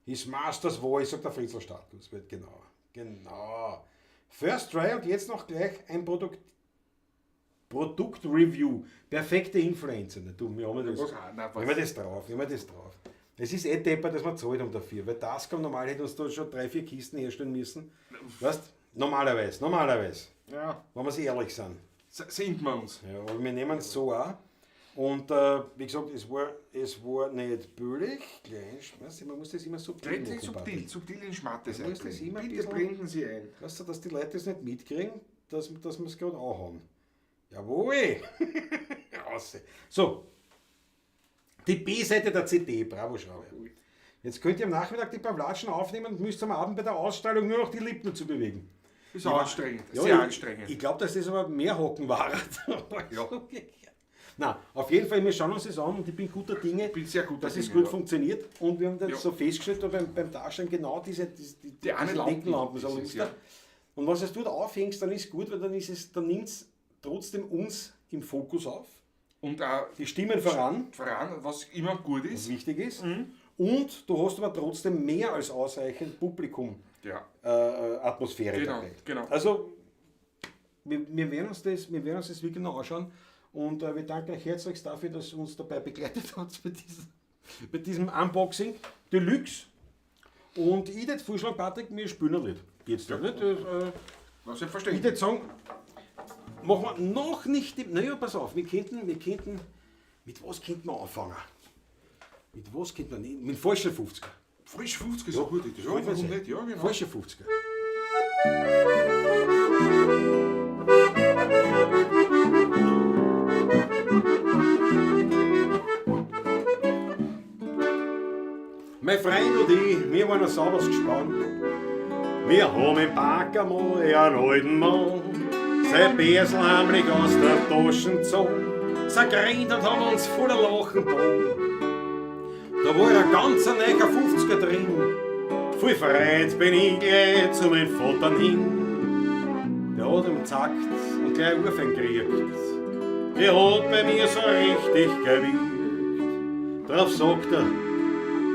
His Master's Voice, sagt der Fritzl Startkuss. Genau, genau. First Try und jetzt noch gleich ein Produktreview. Perfekte Influencer. Na, du, wir haben das, Was, nein, was? nehmen wir das drauf, nehmen wir das drauf. Es ist eh deppert, dass wir zahlt haben dafür, weil Tascam normal hätte uns da schon 3, 4 Kisten herstellen müssen. Weißt? Normalerweise, normalerweise. Ja, Wenn wir ehrlich sind. sind wir uns. Ja, aber wir nehmen es so auch. Und wie gesagt, es war nicht billig. Klein, weißt du, man muss das immer subtil Grenzen machen, subtil, Patrick. subtil in Schmattes Man muss das einblenden. immer ein Bitte bisschen- blenden Sie ein. Weißt du, dass die Leute das nicht mitkriegen, dass wir es gerade auch haben. Jawohl! Raus. So, die B-Seite der CD, bravo Schraube. Jetzt könnt ihr am Nachmittag die Pavlatschen aufnehmen und müsst am Abend bei der Ausstrahlung nur noch die Lippen zu bewegen. Ist auch anstrengend, Ja, sehr ich, anstrengend. Ich glaube, dass das aber mehr Hocken war. Ja. Na, auf jeden Fall, wir schauen uns das an und ich bin guter Dinge, bin sehr guter dass es Dinge, gut ja. funktioniert. Und wir haben dann Ja. so festgestellt, da beim Darstellen genau Die eine diese Lampe Deckenlampen so ist es, Luster. ja. Und was du dort aufhängst, dann ist gut, weil dann nimmt es trotzdem uns im Fokus auf. Und auch Die Stimmen voran, voran, was immer gut was ist. wichtig ist. Und du hast aber trotzdem mehr als ausreichend Publikum. Ja. Atmosphäre Genau, dabei. genau. Also, wir werden uns das, wir werden uns das wirklich noch anschauen und wir danken euch herzlichst dafür, dass ihr uns dabei begleitet habt bei diesem Unboxing Deluxe. Und ich würde vorschlagen, Patrick, wir spielen ein Lied. Geht's dir nicht? Was Ich selbstverständlich. würde sagen, machen wir noch nicht die, naja, pass auf, wir könnten, mit was könnten wir anfangen? Mit was könnten wir, mit dem falschen 50er. Frisch 50 ist eine gute Idee. Ja, warum nicht? Ja, genau. Falsche 50er. Mein Freund und ich, wir waren ein sauberes Gespann. Wir haben im Park einmal einen alten Mann sein Bärsel heimlich aus der Tasche gezogen. Sind gerannt und haben uns voller Lachen getan. Da war ein ganzer neuer 50er drin. Voll Freude bin ich gleich zu meinem Vater hin. Der hat ihm gezackt und gleich Urfen gekriegt. Der hat bei mir so richtig gewirkt. Drauf sagt er,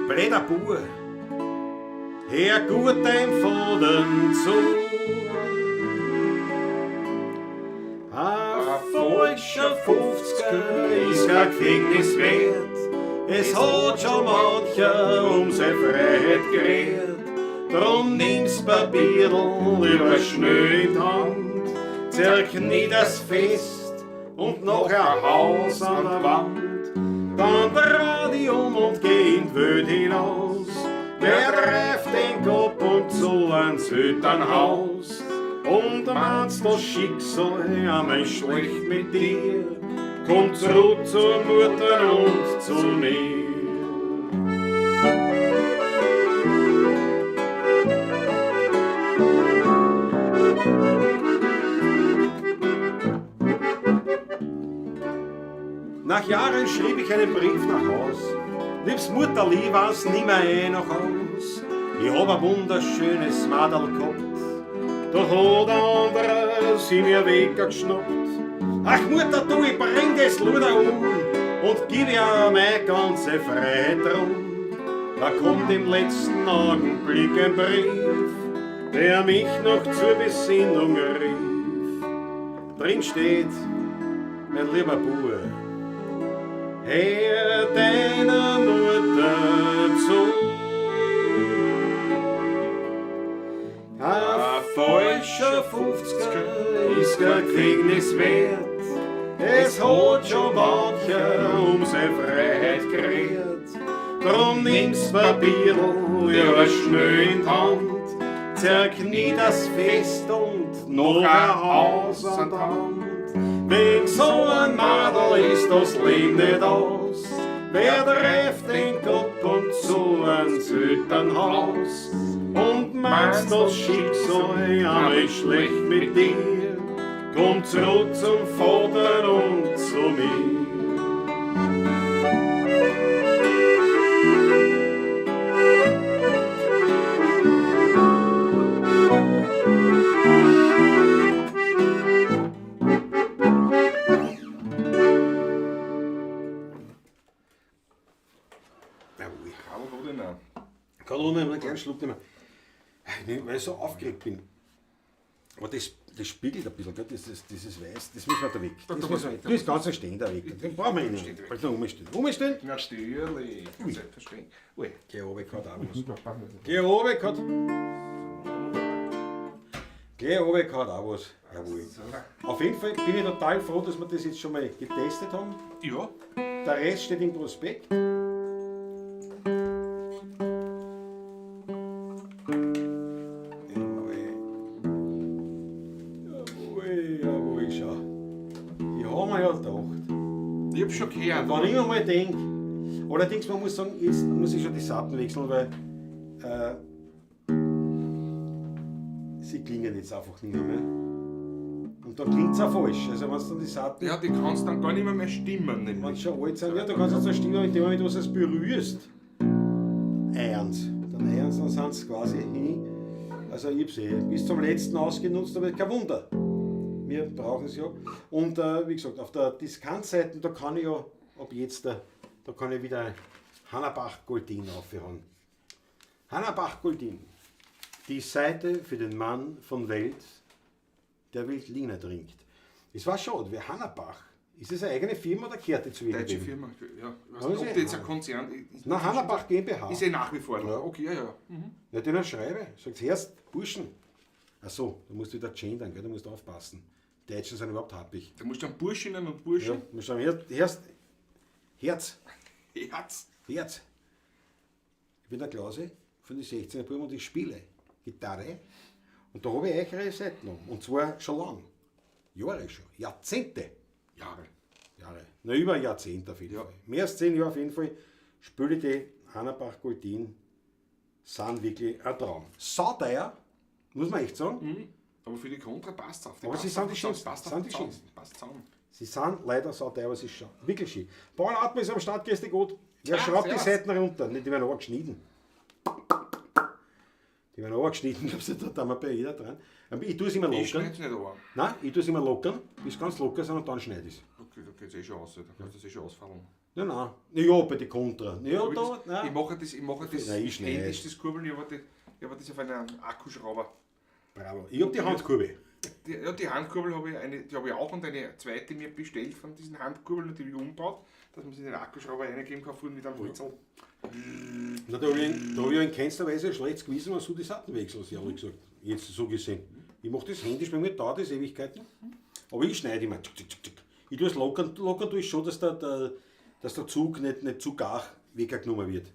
blöder Bub, hör gut deinem Vater zu. Ein falscher 50er ist kein Gefängnis wert. Es hat schon mancher um seine Freiheit geredet. Drum nimm's Papierl über schnell in die Hand, zerknie das fest und noch ein Haus an der Wand. Dann dreh dich um und geh in die Welt hinaus. Der treibt den Kopf und zu ans Elternhaus. Und meinst das Schicksal einmal schlecht mit dir, komm zurück zur Mutter und zu mir. Nach Jahren schrieb ich einen Brief nach Haus. Liebs Mutterli, war's nimmer eh noch aus. Ich hab ein wunderschönes Madel gehabt, doch hat ein anderer sie mir weggeschnappt. Ach Mutter, du, ich bring das Luder um und gib ihr meine ganze Freiheit drum. Da kommt im letzten Augenblick ein Brief, der mich noch zur Besinnung rief. Drin steht, mein lieber Bub, hör deiner Mutter zu. Ein falscher 50er ist kein Gefängnis wert. Es hat schon mancher um seine Freiheit geredet. Drum nimm's Papierl ja schnell in die Hand, zerknie das fest und noch ein Haus an der Hand. Wegen so ein Madel ist das Leben nicht aus. Wer trifft den Kopf und zu ans Elternhaus und meinst das Schicksal einmal schlecht mit dir, komm zurück zum Vater und zu mir. Jawohl. Bravo, Rodina. Kann auch noch einen kleinen Schluck nehmen. Weil ich so aufgeregt bin. Aber das spiegelt ein bisschen, gell? Dieses Weiß, das müssen wir da weg. Da, Das, da müssen muss wir, weg, da das muss ganze Ständer weg. Den brauchen wir nicht. Steht weg. Weil da rumstehen. Rumstehen. Natürlich. Selbstverständlich. Ui. Geh runter, hat auch was. Geh runter, hat. Geh runter, hat auch was. Jawohl. Auf jeden Fall bin ich total froh, dass wir das jetzt schon mal getestet haben. Ja. Der Rest steht im Prospekt. Jawohl. Jawohl, jawohl, schau. Ich hab mir ja gedacht. Ich hab schon gehört. Wenn ich mir mal denke, allerdings, man muss sagen, jetzt muss ich schon die Saiten wechseln, weil sie klingen jetzt einfach nicht mehr. Und dann klingt es auch falsch. Also wenn dann die Saiten, Ja, die kannst dann gar nicht mehr stimmen. wenn Nämlich. sie schon alt sind, ja, du kannst jetzt stimmen, mit dem Moment, wo du es berührst, eiern's. Dann eiern's, dann sind sie quasi hin. Also ich hab's eh bis zum letzten ausgenutzt, aber kein Wunder. Wir brauchen es ja. Und wie gesagt, auf der Diskantseite, da kann ich ja ab jetzt, da kann ich wieder Hannabach Goldin aufhören. Hannabach Goldin, die Seite für den Mann von Welt, der Veltliner trinkt. Es war schade, weil Hannabach, ist es eine eigene Firma oder gehört die zu Deutsche irgendwem? Firma. Ja. Ich weiß Haben nicht, Sie? ob die jetzt ein Konzern ist. Na, Hannabach GmbH. Ist eh nach wie vor noch. Ja. Okay, ja, ja. Mhm. Ja, den schreibe. Sagt erst, Burschen. Ach so, da musst du wieder gendern, gell? Da musst du aufpassen. Die Deutschen sind überhaupt happig. Da musst du dann Burschinnen und Ja, Burschen. wir schauen erst, Herz, Herz. Herz. Ich bin der Klause von den 16er Buben und ich spiele Gitarre. Und da habe ich eure Seiten noch. Und zwar schon lang. Jahre schon. Jahrzehnte. Jahre. Jahre. Na, über ein Jahrzehnt auf jeden Ja. Fall. Mehr als 10 Jahre auf jeden Fall spiele ich die Hannabach Goldin. Sind wirklich ein Traum. Sauteuer, muss man echt sagen. Mhm. Aber für die Kontra passt es auf. Aber sie passt sind auf die den schönsten. Passt auf Sind den die Zaun. schönsten. Passt zusammen. Sie sind leider sauteuer, aber es ist schon wirklich schön. Paul Atmer ist am Start, grüß dich gut. Wer Ja, schraubt die servus. Seiten runter? Nicht, die werden angeschnitten. Die werden angeschnitten, glaubst du, da tun wir bei jeder dran. Aber ich tue es immer Ich lockern. schneide nicht an. Nein, ich tue es immer lockern, bis ganz locker sind und dann schneide ich es. Okay, da geht's eh schon aus. Da kannst du das eh schon ausfallen. Nein, nein. Ja, bei den Kontra. Ja, da, nein. Ich mache das, ich mache das Nein, ich schneide. händisch, das Kurbeln, ich habe das auf einem Akkuschrauber. Bravo. Ich hab die Handkurbel. Die Handkurbel habe ich, eine, die habe ich auch und eine zweite mir bestellt von diesen Handkurbeln, die habe ich umgebaut, dass man sie in den Akkuschrauber reingeben kann, vorne mit einem Holzl. Na, da habe ich, da hab ich in keinster Weise ein schlechtes Gewissen, was du die Seiten wechselst, ehrlich gesagt. Jetzt so gesehen. Ich mache das händisch, bei mir dauert das Ewigkeiten. Aber ich schneide immer. Tschick, tschick, tschick. Ich tue es lockern, lockern tue ich schon, dass der Zug nicht zu gar weggenommen wird.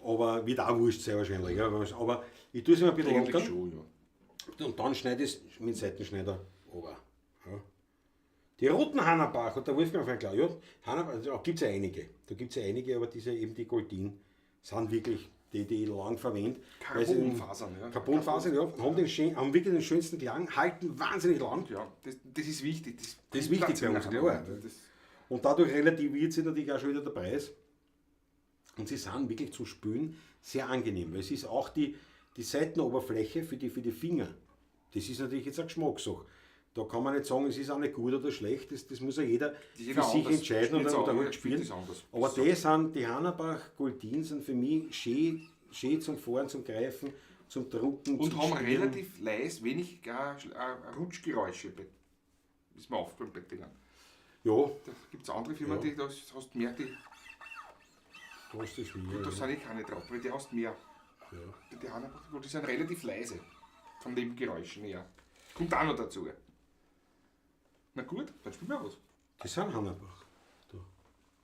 Aber wird auch wurscht sein wahrscheinlich. Ja. Aber ich tue es immer ein bisschen Eigentlich lockern. schon, ja. Und dann schneide ich es mit dem Seitenschneider runter. Ja. Die roten Hannabach hat der Wolfgang von klar. Ja, Hannabach, also, gibt es ja einige. Da gibt es ja einige, aber diese eben die Goldin sind wirklich die, die ich lang verwende. Weil sie den- Carbonfasern, ja. Carbonfasern, ja. Haben wirklich den schönsten Klang, halten wahnsinnig lang. Ja, das ist wichtig. Das ist wichtig bei uns, klar. Das, Und dadurch relativiert sich natürlich auch schon wieder der Preis. Und sie sind wirklich zum Spülen sehr angenehm, weil es ist auch die Seitenoberfläche für die Finger. Das ist natürlich jetzt eine Geschmackssache. Da kann man nicht sagen, es ist auch nicht gut oder schlecht, das muss ja jeder Jeder für sich anders. entscheiden und Spielt's dann auch, gut ja, spielen. spielt das anders. Aber die sind, die Hannabach Goldin sind für mich schön, schön zum Fahren, zum Greifen, zum Drucken. und zum haben Spielen. relativ leis, wenig Rutschgeräusche. Ist mir aufgefallen bei denen. Ja, Da gibt es andere Firmen, Ja. die da hast mehr, die, das ist schwierig. da sind eh keine drauf, weil die hast mehr. Ja. Die Hannabach, die sind relativ leise von den Geräuschen her. Kommt auch noch dazu. Na gut, dann spielen wir was. Das sind Hannabach. Da.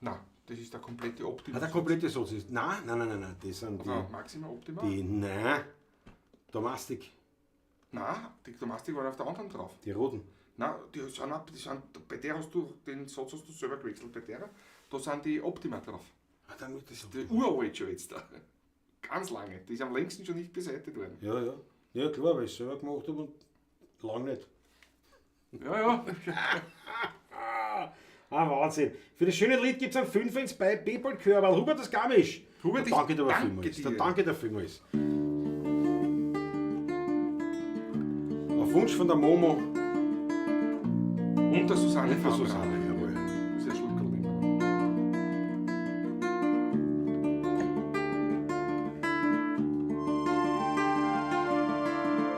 Nein, das ist der komplette Optima. Ah, der komplette Satz ist. Nein, nein, nein, nein, nein, das sind die. Oder Maxima Optima? Die, nein, Domastik, Nein, die Domastik war auf der anderen drauf. die roten. Nein, die sind, auch- die sind, bei der hast du, den Satz hast du selber gewechselt, bei der, da sind die Optima drauf. Ah, dann wird das Die uralt schon jetzt da. Ganz lange. Die ist am längsten schon nicht beseitigt worden. Ja, ja. Ja, klar, weil ich es selber gemacht habe und lang nicht. Ja, ja. Ah, Wahnsinn. Für das schöne Lied gibt es einen 5 ins bei Bebel Körberl. Hubert das Garmisch. Hubert, ich danke dir aber danke vielmals. dir. Da danke dir vielmals. Auf Wunsch von der Momo Und der Susanne und der Faber. Susanne, jawohl. Muss ja Schluckerl nehmen.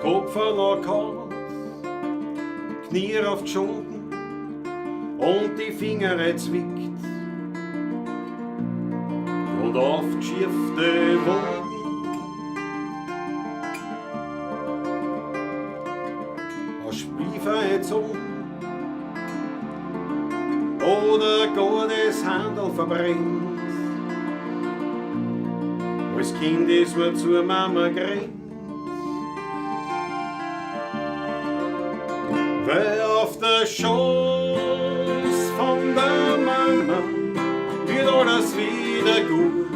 Kupferner kommt Knie raufgeschunden und die Finger zwickt und aufgeschürfte Wunden. Ein Spliefer gezogen oder gar das Handel verbrennt. Als Kind ist man zur Mama gerannt. Weil auf der Schoß von der Mama wird alles wieder gut.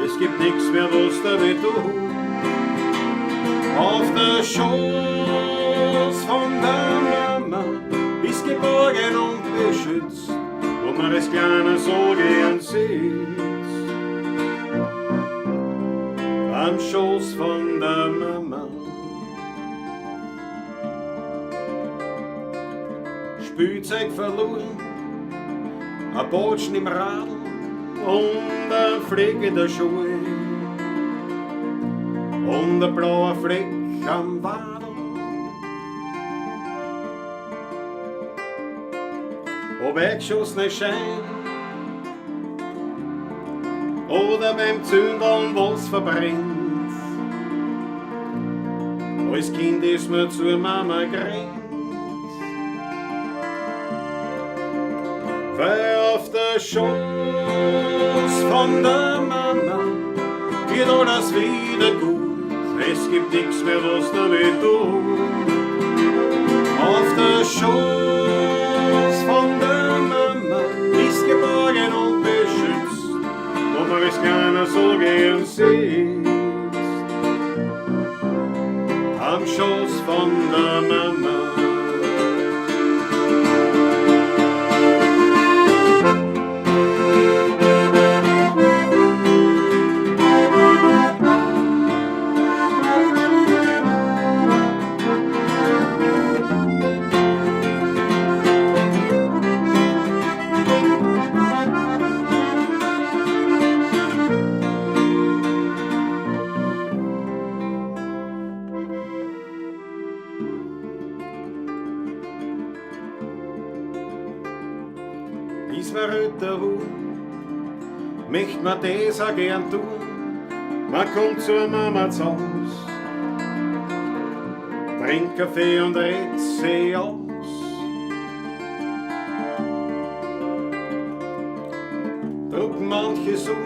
Es gibt nichts mehr, was damit tut. Auf der Schoß von der Mama ist geborgen und beschützt, wo man es Kleine so gern sitzt. Am Schoß von der Mama. Spielzeug verloren, ein Botschen im Radl und ein Fleck in der Schuhe und ein blauer Fleck am Wadl. Ob eingeschossene Schein oder beim Zündeln was verbrennt. Als Kind ist mir zur Mama gerannt. Weil auf der Schoß von der Mama wird alles wieder gut. Es gibt nichts mehr, was da weh tut. Auf der Schoß von der Mama ist geborgen und beschützt, wo man es keiner so gern sieht. Am Schoß von der Mama. Ist man älter geworden, möcht man das auch gern tun. Man kommt zur Mama zu Haus, trinkt Kaffee und redet sie aus. Drucken manche so,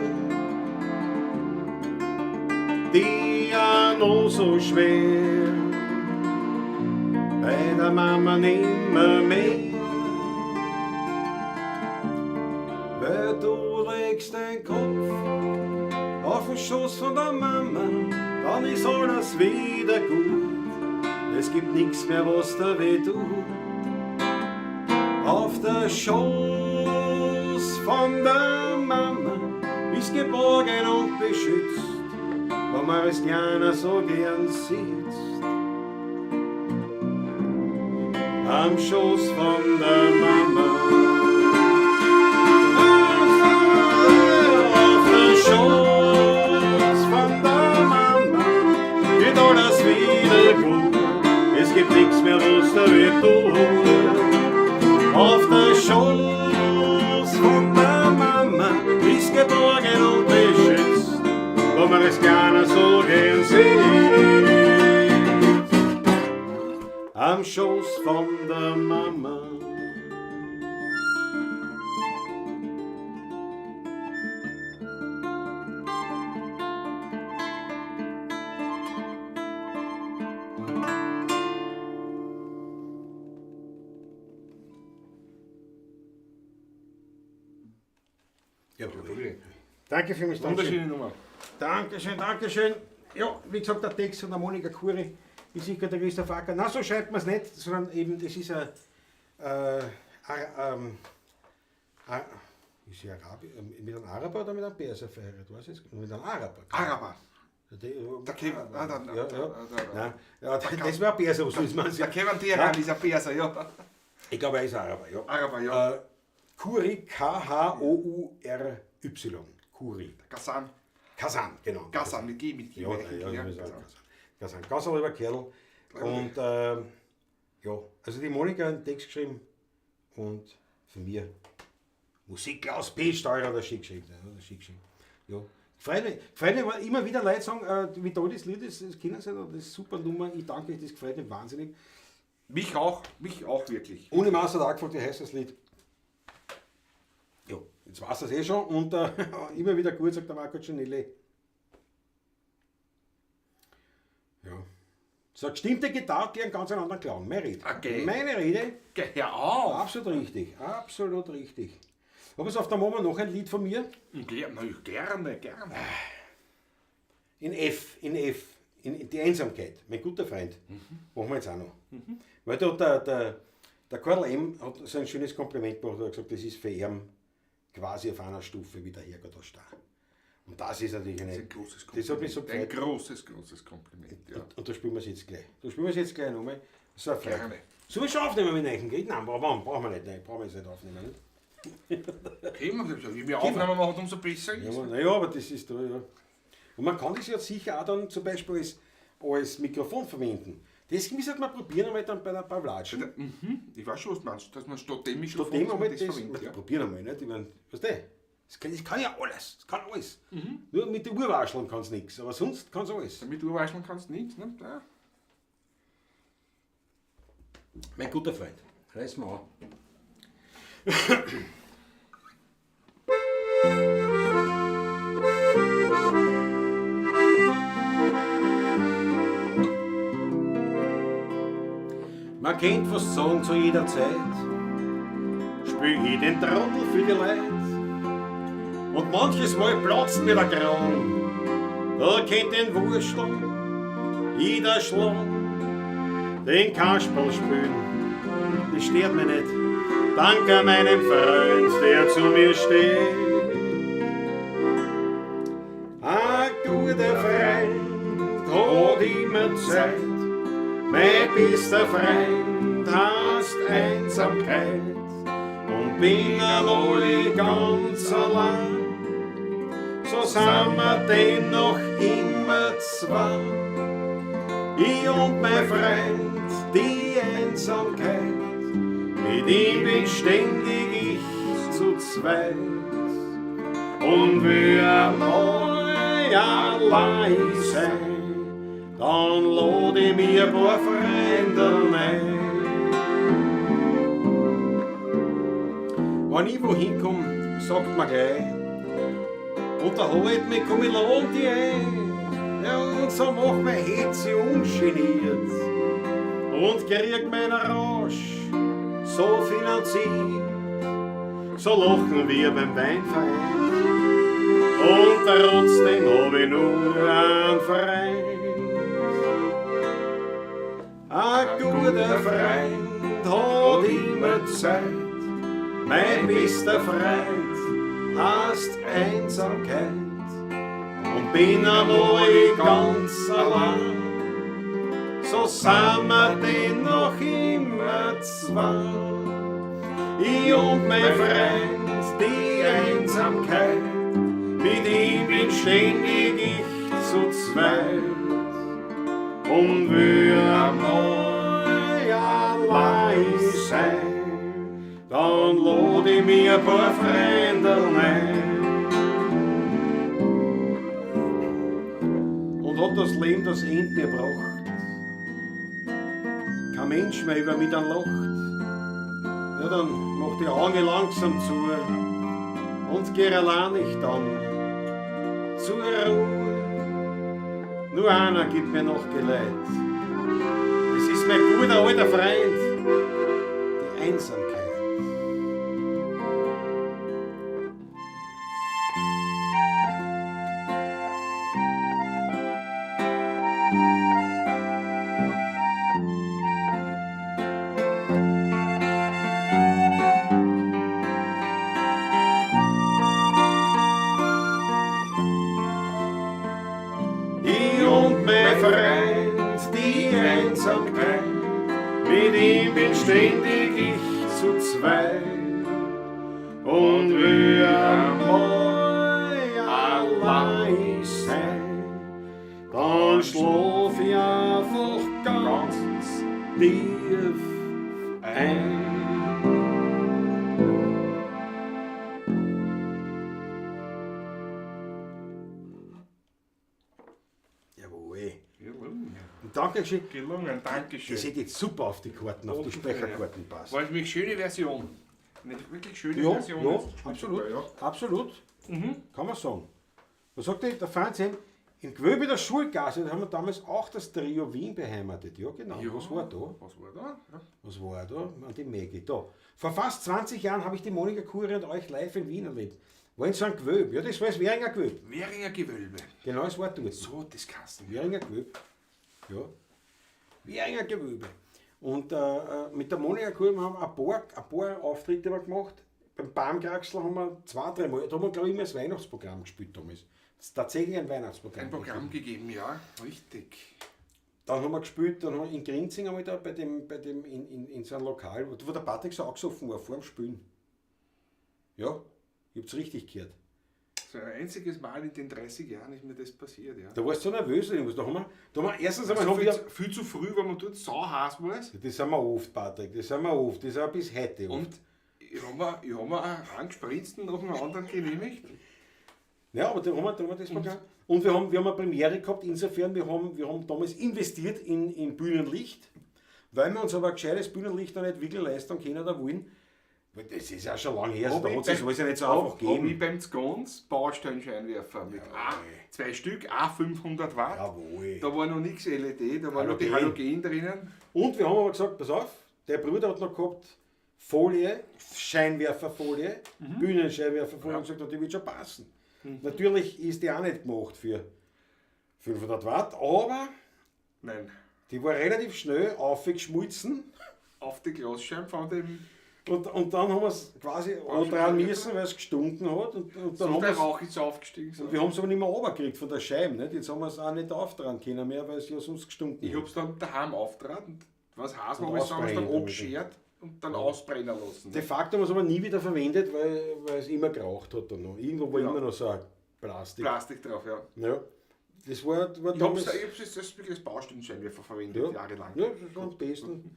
die ja noch so schwer, bei der Mama nimmer mehr. Weil du legst deinen Kopf auf den Schoß von der Mama, dann ist alles wieder gut. Es gibt nichts mehr, was da weh tut. Auf der Schoß von der Mama ist geborgen und beschützt, wo man es gerne so gern sitzt. Am Schoß von der Mama. Auf der Schoß von der Mama wird alles wieder gut. Es gibt nichts mehr, was da weh tut. Auf der Schoß von der Mama ist geborgen und beschützt, wo man es gerne so gern sieht. Am Schoß von der Mama. Jawohl. Danke für mich. Wunderschöne Nummer. Dankeschön, Dankeschön. Ja, wie gesagt, der Text von der Monika Kuri ist sicher der Christoph Acker. Na, so schreibt man es nicht, sondern eben, das ist ein. Ist sie Arabi, mit einem Araber oder mit einem Perser verheiratet? Weiß ich jetzt? Mit einem Araber. Araber. Der Kevin, ja, ja. Ja, das war ein Perser, was man Der Kevin Teheran ist ein Perser, ja. Ich glaube, er ist Araber, ja. Araber, ja. Kuri, K-H-O-U-R-Y. Kuri. Kasan. Kasan, genau. Kasan, mit G, mit G. Ja, ja, ja, Kasan. Kasan, ganz ein lieber Kerl. Und Ja, also die Monika hat einen Text geschrieben und von mir Musik Klaus P. Steurer hat er schön geschrieben. Ja, hat er schön geschrieben. Ja. Freut mich, weil immer wieder Leute sagen, wie toll das Lied ist, das kennen sie, das ist super Nummer, ich danke euch, das gefreut mich wahnsinnig. Mich auch wirklich. Ohne Maß hat auch gefragt, wie heißt das Lied? Ja, jetzt weiß das eh schon und immer wieder gut, sagt der Marco Gianelli. Ja. So, gestimmte Gitarre, die einen ganz anderen Klang. Meine Rede. Okay. Meine Rede. Geh, hör auf! Absolut richtig, absolut richtig. Aber es auf der Moment noch ein Lied von mir. Gerne, gerne. In F, in die Einsamkeit, mein guter Freund. Machen wir jetzt auch noch. Weil da hat der Karl M. hat so ein schönes Kompliment gemacht und hat gesagt, das ist für ihn quasi auf einer Stufe wie der Herrgott aus Star. Und das ist natürlich eine, Das ist ein großes Kompliment. Das hat mich so ein gefreut. großes, großes Kompliment. Ja. Und da spielen wir es jetzt gleich. Da spielen wir es jetzt gleich nochmal. So eine Freude. Gerne. Sollen wir schon aufnehmen mit dem Gerät? Nein, brauchen wir nicht. Nein, brauchen wir jetzt nicht aufnehmen. Nicht? Okay, je mehr Aufnahmen machen, umso besser ist. Ja, naja, aber das ist da, ja. Und man kann das ja sicher auch dann zum Beispiel als Mikrofon verwenden. Das müssen wir probieren einmal dann bei der Pavlatschen. Mhm. Ich weiß schon, was du meinst, dass man statt dem Mikrofon Statt dem einmal das das, verwendet. Ja. probieren einmal, nicht? Ich mein, weißt du, das kann ja alles, das kann alles. Nur mit der Uhrwascheln kann es nichts, aber sonst kann es alles. Mit Uhrwascheln kannst du nichts, ne? Ja. Mein guter Freund, reiß mal an. Man kennt fast sagen zu jeder Zeit, spiel ich den Trottel für die Leute. Und manches Mal platzt mir der Kragen, da kennt den Wurstel jeder schlagen, den Kasperl spielen, das stört mich nicht. Danke meinem Freund, der zu mir steht. Ein guter Freund hat immer Zeit, mein bester Freund hasst Einsamkeit und bin einmal ganz allein. So sind wir dennoch immer zwei, ich und mein Freund, die Einsamkeit. Mit ihm bin ständig ich zu zweit und will einmal allein sein, dann lad ich mir ein paar Freunde ein. Wenn ich wohin komm, sagt man gleich, unterhalt mich, komm ich lad dich ein. Ja, und so mach mein Hetze ungeniert und krieg meinen Rausch so finanziert. So lachen wir beim Weinverein und trotzdem hab ich nur einen Freund. Ein guter Freund hat immer Zeit, mein bester Freund hasst Einsamkeit und bin einmal ganz allein. So sind wir dennoch immer zwei, ich und mein Freund, die Einsamkeit, mit ihm bin ständig ich zu zweit. Und will einmal allein sein, dann lad ich mir ein paar Freunde ein. Und hat das Leben das End mir gebracht, kein Mensch mehr über mich dann lacht, ja, dann mach die Augen langsam zu und geh allein nicht dann zur Ruhe. Nur einer gibt mir noch Geleit. Es ist mein guter alter Freund, die Einsamkeit. Mit ihm bin ständig ich zu zweit und will einmal allein sein, dann schlaf ich einfach ganz tief ein. Jawohl. Gelungen. Und danke schön. Gelungen, danke schön. Das hätte jetzt super auf die Karten, auf die Sprecherkarten passt. War eine schöne Version. Eine wirklich schöne Ja, Version. ja, Jetzt. absolut. Super, ja. Absolut. Kann man sagen. Was sagt der Franz eben? Im Gewölbe der Schulgasse, da haben wir damals auch das Trio Wien beheimatet. Ja, genau. Ja. Was war da? Was war da? Ja. Was war da? An die Maggie. Da. Vor fast 20 Jahren habe ich die Monika Kuri und euch live in Wien erlebt. War in so einem Gewölbe. Ja, das war das Währinger Gewölbe. Währinger Gewölbe. Genau, es war dort. So hat das Kasten. Währinger Gewölbe. Ja. Währinger Gewölbe. Und mit der Monika Kuri haben wir ein paar Auftritte mal gemacht. Beim Baumkraxl haben wir zwei, drei Mal, da haben wir, glaube ich, immer das Weihnachtsprogramm gespielt damals. Das ist tatsächlich ein Weihnachtsprogramm. Ein Programm gegeben, ja. Richtig. Dann haben wir gespielt, dann haben wir in Grinzing einmal da bei dem, in so einem Lokal, wo der Patrick so angesoffen war, vor dem Spielen. Ja, ich hab's richtig gehört. So ein einziges Mal in den 30 Jahren ist mir das passiert, ja. Da warst du so nervös, oder irgendwas. Da haben wir erstens einmal Also haben wir, viel zu früh, weil man dort sauhaß war. das sind wir oft, Patrick, das sind wir oft, das ist auch bis heute oft. Und ich habe mir, auch einen gespritzten nach dem anderen genehmigt. Ja, aber da haben wir das Programm. Und wir haben eine Premiere gehabt, insofern, wir haben damals investiert in Bühnenlicht, weil wir uns aber ein gescheites Bühnenlicht noch nicht wirklich leisten können oder wollen. Weil das ist ja schon lange her, also da hat es alles ja nicht so einfach Hab ich gegeben. beim Zgons Baustellenscheinwerfer mit zwei Stück, A500 Watt. Jawohl. Da war noch nichts LED, da war noch die Halogen. Halogen drinnen. Und wir haben aber gesagt, pass auf, der Bruder hat noch gehabt Folie, Scheinwerferfolie, Bühnenscheinwerferfolie, und gesagt, die wird schon passen. Natürlich ist die auch nicht gemacht für 500 Watt, aber Nein, die war relativ schnell aufgeschmolzen. auf die Glasscheibe von dem Und dann haben wir es quasi andrehen müssen, weil es gestunken hat. Und dann so haben der wir's, Rauch ist aufgestiegen. So. und wir haben es aber nicht mehr runtergekriegt von der Scheibe. Nicht? Jetzt haben wir es auch nicht aufdrehen können mehr, weil es ja sonst gestunken Ich hat. hab's dann daheim aufgetragen. Was heiß war, Und hab ich's dann ausbrennen, abgeschert und dann ausbrennen lassen. De facto haben wir es aber nie wieder verwendet, weil es immer geraucht hat dann noch. Irgendwo war Ja. immer noch so ein Plastik. Plastik drauf, ja. Ja. Das war Ich hab's, damals... ich hab's das wirklich als Baustellenscheinwerfer verwendet, ja. jahrelang. Ja, das war am besten.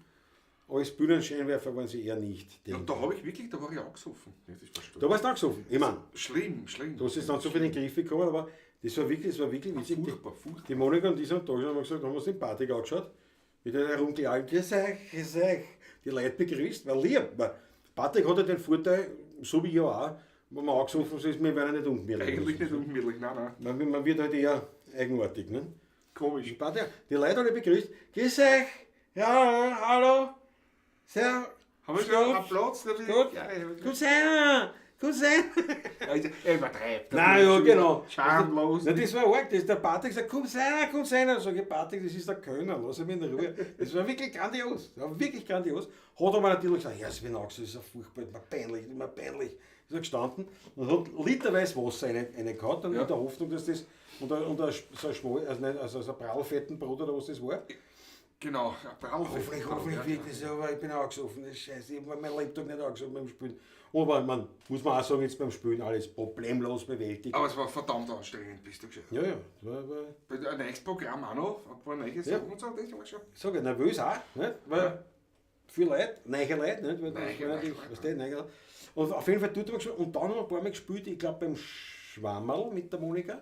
Als Bühnenscheinwerfer waren sie eher nicht. Ja, denke und da ich. habe ich wirklich, da war ich auch gesoffen. Ja, das war Da warst du auch gesoffen. Ich meine, schlimm, schlimm. du hast es dann so für den Griff bekommen, aber das war wirklich witzig. Furchtbar, furchtbar. Die Monika und ich sind da und haben gesagt, haben uns den Patrick angeschaut, wie der herumgejagt, grüß euch, grüß euch. Die Leute begrüßt, weil lieb. Weil Patrick hat ja den Vorteil, so wie ich auch, wenn man angesoffen ist, wir werden nicht ungemütlich. Eigentlich nicht ungemütlich, nein, nein. Man wird halt eher eigenartig, ne? Komisch. Patrick, die Leute alle begrüßt, grüß euch, ja, hallo, sehr, Haben wir schon einen Platz? gut, Ja, ich- gut sein, gut sein. Er übertreibt. Nein, ja, genau. Schamlos. Na, das war arg. Das, der Patrick sagt, komm seiner, komm seiner. Sag ich, Patrick, das ist der Kölner, lass ihn in Ruhe. Das war wirklich grandios. Das war wirklich grandios. Hat aber natürlich gesagt, ja, Sven Axel, das ist ja furchtbar, ist mir peinlich, ist mir peinlich. Ist er gestanden und hat literweise Wasser reingehauen, dann Ja. in der Hoffnung, dass das, und ein so ein Schmal, also nicht, also so ein prallfetten Brot oder was das war. Genau, Hoffentlich, hoffentlich wird das, aber ich bin auch angesoffen, das ist scheiße, ich habe mein Lebtag nicht angesoffen beim Spielen. Aber man, muss man auch sagen, jetzt beim Spielen alles problemlos bewältigt. Aber es war verdammt anstrengend, bist du gescheit. Ja, ja, das war Ein neues Programm auch noch, ein paar neue Ja. Sachen und so, das war schon. ich sag ja, nervös auch, nicht? Weil Ja. viele Leute, neue Leute, nicht? Weil das Neue war natürlich, Leute. weißt du, neue Leute. Und auf jeden Fall dort haben wir gespielt und dann haben wir ein paar Mal gespielt, ich glaube beim Schwammerl mit der Monika.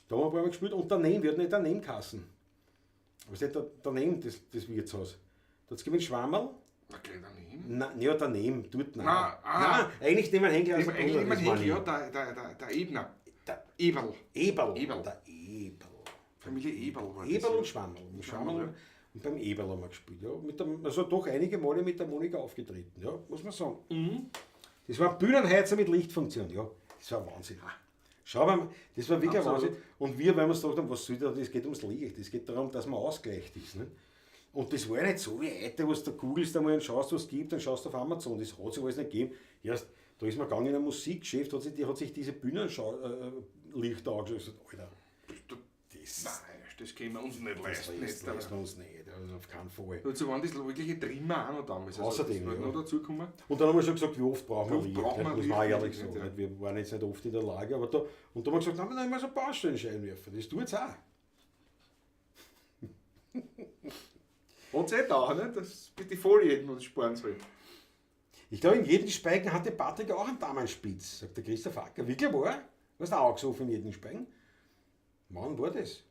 Da haben wir ein paar Mal gespielt und daneben, wir hatten nicht daneben Kassen. Was ist daneben, das Wirtshaus. Da hat's gegeben Schwammerl. Okay, daneben. Nein, ja, daneben, dort nein. Nein, ah. Nein, eigentlich nehmen wir Henkel aus Eigentlich der immer das meine Henkel, ja, ich. der Ebner. Der Eberl. Eberl. Eberl. Der Eberl. Familie Eberl war das. Eberl und Schwammerl. Und Schwammerl ja. Und beim Eberl haben wir gespielt. Ja. Mit der, also doch einige Male mit der Monika aufgetreten, ja, muss man sagen. Mhm. Das war ein Bühnenheizer mit Lichtfunktion, ja. Das war Wahnsinn. Schau mal, das war wirklich ein Absolut. Wahnsinn. Und wir, weil wir uns gedacht haben, was soll das, das geht ums Licht, es geht darum, dass man ausgleicht ist. Ne? Und das war ja nicht so wie heute, wo du googelst einmal und schaust, was es gibt, dann schaust du auf Amazon. Das hat sich alles nicht gegeben. Erst, da ist man gegangen in ein Musikgeschäft, hat sich diese Bühnenlichter angeschaut und gesagt, Alter, das, Nein, das können wir uns nicht das leisten. lässt, Jetzt, aber- lässt uns nicht, also auf keinen Fall. Dazu waren das wirkliche Trimmer auch noch damals. Also Außerdem, das wird ja. noch dazukommen. Und dann haben wir schon gesagt, wie oft brauchen wir Wie oft Licht, brauchen nicht? wir Muss man auch Licht, ehrlich nicht, sagen. ja. Nicht? Wir waren jetzt nicht oft in der Lage, aber da, und da haben wir gesagt, nein, wir nehmen so Baustellenscheinwerfer, das tut's auch. Hat's eh da, ne? Das die Folie hätten wir uns sparen sollen. Ich glaube, in jedem Speigen hatte Patrick auch einen Damenspitz, sagt der Christoph Acker. Wirklich wahr? Du hast auch gesoffen in jedem Speigen? Wann war das?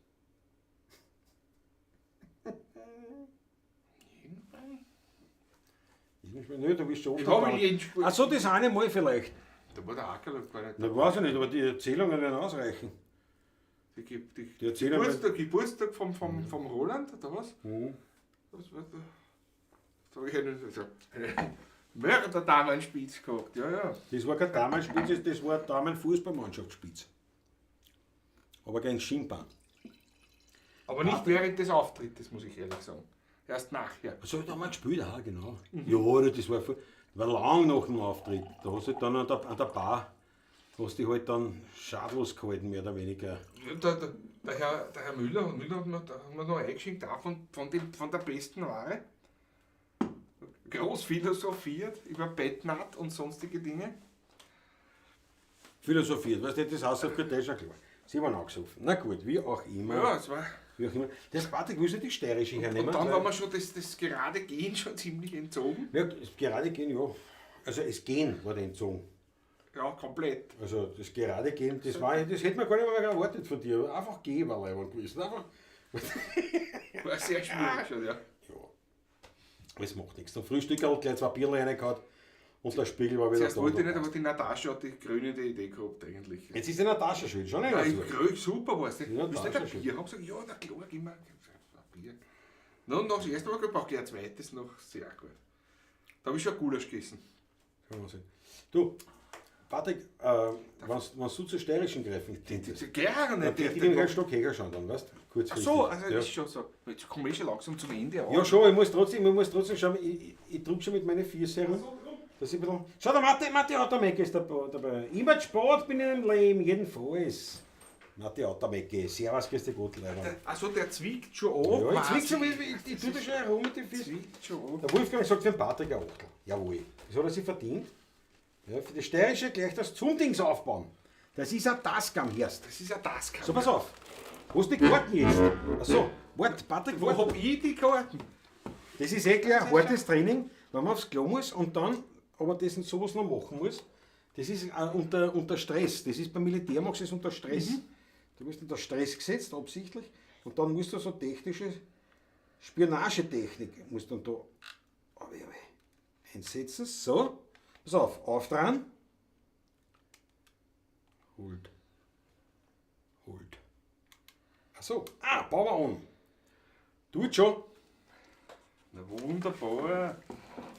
Jeden Speigen? Nö, du bist schon oft Ich habe am in jedem Speigen. Ach so, das eine Mal vielleicht. Da war der Acker noch gar nicht. Na, weiß ich nicht, aber die Erzählungen werden ausreichen. Die, die, Die Erzählungen. Geburtstag vom Roland, oder was? Mhm. Was war da? Da habe ich einen, also, einen Mörder-Damenspitz gehabt, ja, ja. Das war kein Damenspitz, das war Damenfußballmannschaftsspitz. Aber gegen Schimpan. Aber nicht während des Auftrittes, muss ich ehrlich sagen. Erst nachher. So, da haben wir gespielt, auch, genau. Ja, das war, war lang nach dem Auftritt. Da hast du halt dann an der Bar, hast dich halt dann schadlos gehalten, mehr oder weniger. Ja, der Herr Müller, Müller hat mir noch eingeschenkt, auch von der besten Ware. Groß philosophiert über Bettnaht und sonstige Dinge. Philosophiert, weißt du, das heißt auf gut Deutsch schon klar. Sie waren angesoffen. Na gut, wie auch immer. Ja, es war. Wie auch immer. Das Patrick, willst du die steirische hernehmen? Und dann war mir schon das gerade Gehen schon ziemlich entzogen. Ja, das gerade Gehen, ja. Also das Gehen war entzogen. Ja, komplett. Also das gerade Gehen, das, war, das hätte man gar nicht mehr erwartet von dir. Einfach gehen war leibend gewesen. Einfach. War sehr schwierig schon, ja. Ja. Es macht nichts. Zum Frühstück hat gleich 2 Bierle reingehauen und der Spiegel war wieder Zuerst da. wollte ich nicht, aber die Natascha hat die grüne Idee gehabt eigentlich. Jetzt ist die Natascha schuld, schon nicht Ja, dazu. ich, grün, super war's. Die Willst du nicht Natascha ein schuld. Bier? Hab gesagt, ja, na klar, gib mir ein Bier. Na, und nach das erste Mal brauche ich ein zweites noch, sehr gut. Da hab ich schon Gulasch gegessen. Kann man sehen. Du, Patrick, wenn du zu steirischen greifen könntest, Gerne. dann hätte ich den einen Stock höher schauen dann, weißt du? Kurzfristig. Ach so, also ja. ist schon so. Jetzt komme ich schon langsam zum Ende. Ja, schon, ich muss trotzdem schauen, ich drücke schon mit meinen Füßen herum. Dass ich ein bisschen, schau, der Matti Ottermecke ist dabei. Immer zu spät bin ich im Leben, jedenfalls. Matti Ottermecke, servus, grüß dich Gott, leider. Ach so, der zwickt schon an. Ja, ich quasi. zwick schon, ich tue da schon herum mit den Füßen. Zwickt schon an. Der Wolfgang sagt für den Patrick ein Achtel. Jawohl. Das hat er sich verdient. Ja, für die Steirische gleich das Zumdings aufbauen. Das ist ein Tascam, hörst. Das ist ein Tascam. So, pass auf. Wo ist die Karten jetzt? Achso, warte, Patrick, Wo warte. hab ich die Karten? Das ist eh gleich ein hartes Training, wenn man aufs Klo muss und dann aber das und sowas noch machen muss. Das ist unter Stress. Das ist beim Militär, machst du das unter Stress. Du wirst unter Stress gesetzt, absichtlich. Und dann musst du so technische Spionagetechnik musst dann da einsetzen. So, pass auf, auf dran. Hold. Hold. Achso, Power on. Tut schon. Na wunderbar.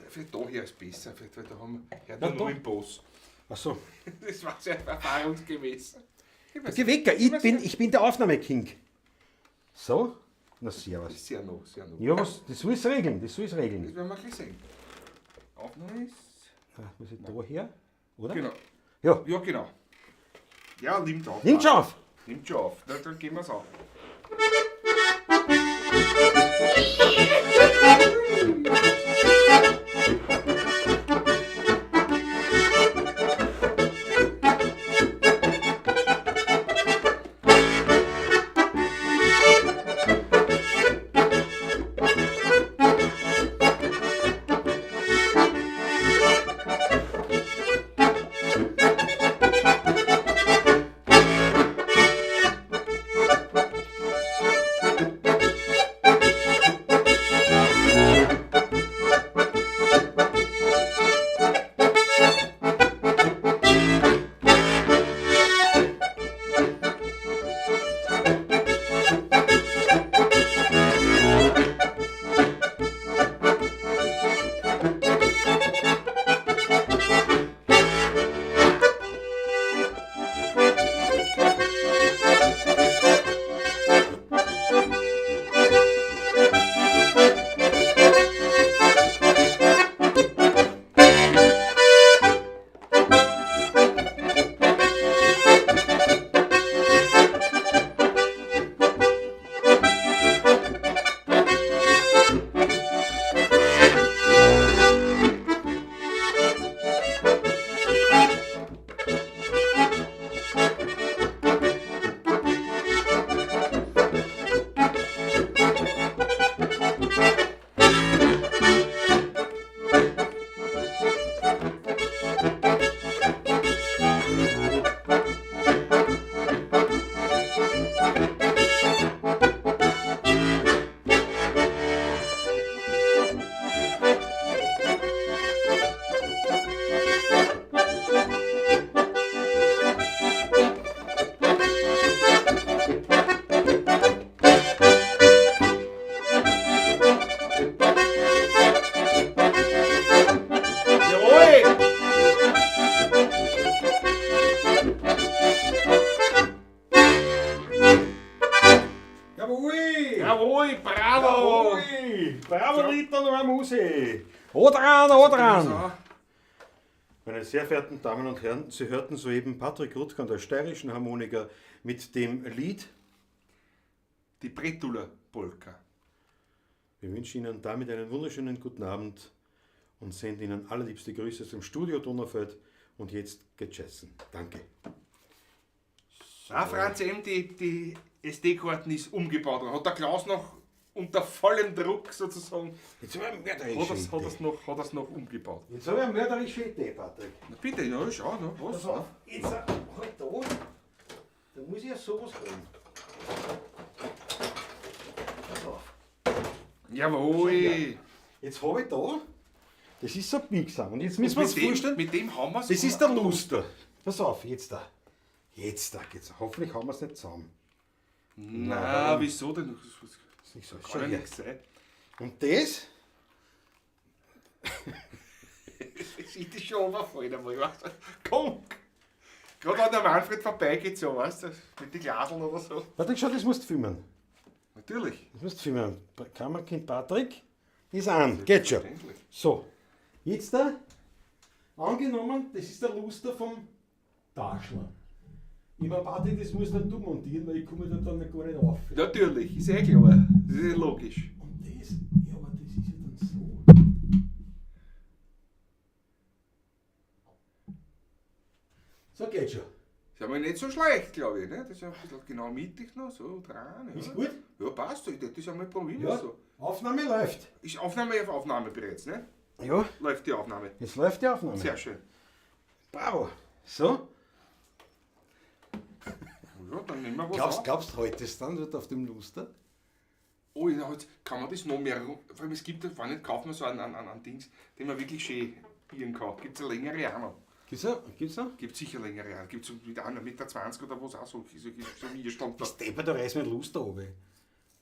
Vielleicht da hier ist besser, vielleicht, weil da haben wir hört Na, man nur da. im Boss. Ach so. Das war sehr erfahrungsgemäß. Ich weiß Geh weg, ich bin der Aufnahmeking. So, na servus. Sehr noch, sehr noch. Ja, was, das soll es regeln, das soll es regeln. Das werden wir gleich sehen. Aufnahme ist. Ah, muss ich da her, oder? Genau. Ja. Ja, genau. Ja, nimmt auf. Nimmt schon auf. Nimmt schon auf. Na, dann gehen wir's auf. Jawohl, bravo! Jawohl! Bravo, Liter noch am Hause! Odran, Odran! Meine sehr verehrten Damen und Herren, Sie hörten soeben Patrick Ruttger an der steirischen Harmonika mit dem Lied Die Bretuler Polka. Wir wünschen Ihnen damit einen wunderschönen guten Abend und senden Ihnen allerliebste Grüße aus dem Studio Donaufeld. Und jetzt geht's essen. Danke. Ah, Franz M., die SD-Karten ist umgebaut worden. Hat der Klaus noch unter vollem Druck sozusagen, Jetzt habe ich eine mörderische Idee. hat er's noch umgebaut. Jetzt habe ich eine mörderische Idee, Patrick. Na bitte, ja, schau, ne, was? Pass auf, jetzt halt da. Da muss ich ja sowas haben. Pass auf. Jawohl! Jetzt habe ich da, das ist so biegsam. Und jetzt müssen wir uns Mit dem, vorstellen, mit dem haben wir's. das ist der Luster. Pass auf, jetzt da. Jetzt da geht's. Hoffentlich haben wir es nicht zusammen. Na, wieso denn? Das Das ist nicht so. kann Schau ja her. nichts sein. Und das, Das ist schon runterfallen einmal, weißt du? Komm! Gerade wenn der Manfred vorbeigeht, so, weißt du, mit den Glaseln oder so. Patrick, schau, das musst du filmen. Natürlich. Das musst du filmen. Kamerakind Patrick ist an. Geht schon. Selbstverständlich. So, jetzt da, angenommen, das ist der Luster vom Taschler. Ich meine, Patrick, das musst dann du montieren, weil ich komme da dann gar nicht auf. Natürlich, ist eh klar. Das ist eh logisch. Und das, ja, aber das ist ja dann so. So geht schon. Ist aber nicht so schlecht, glaube ich. Ne? Das ist ja ein bisschen genau mittig noch, so dran. Ja. Ist gut? Ja, passt. Ich das einmal probieren. Ja, So. Aufnahme läuft. Ist Aufnahme auf Aufnahme bereits, ne? Ja, Läuft die Aufnahme. jetzt läuft die Aufnahme. Sehr schön. Bravo. So. Ja, dann nehmen wir was Glaubst, an. glaubst heute ist dann wird auf dem Luster? Oh, ja, jetzt kann man das noch mehr. Vor allem, es gibt, ja, nicht, kauft man so einen Dings, den man wirklich schön bieren kann. Gibt es eine längere auch noch. Gibt's noch? Gibt's noch? Gibt sicher längere auch. Gibt es mit 1,20 Meter oder was auch so. So wie ihr stand da. Das Deppert, da reißt mit Luster runter.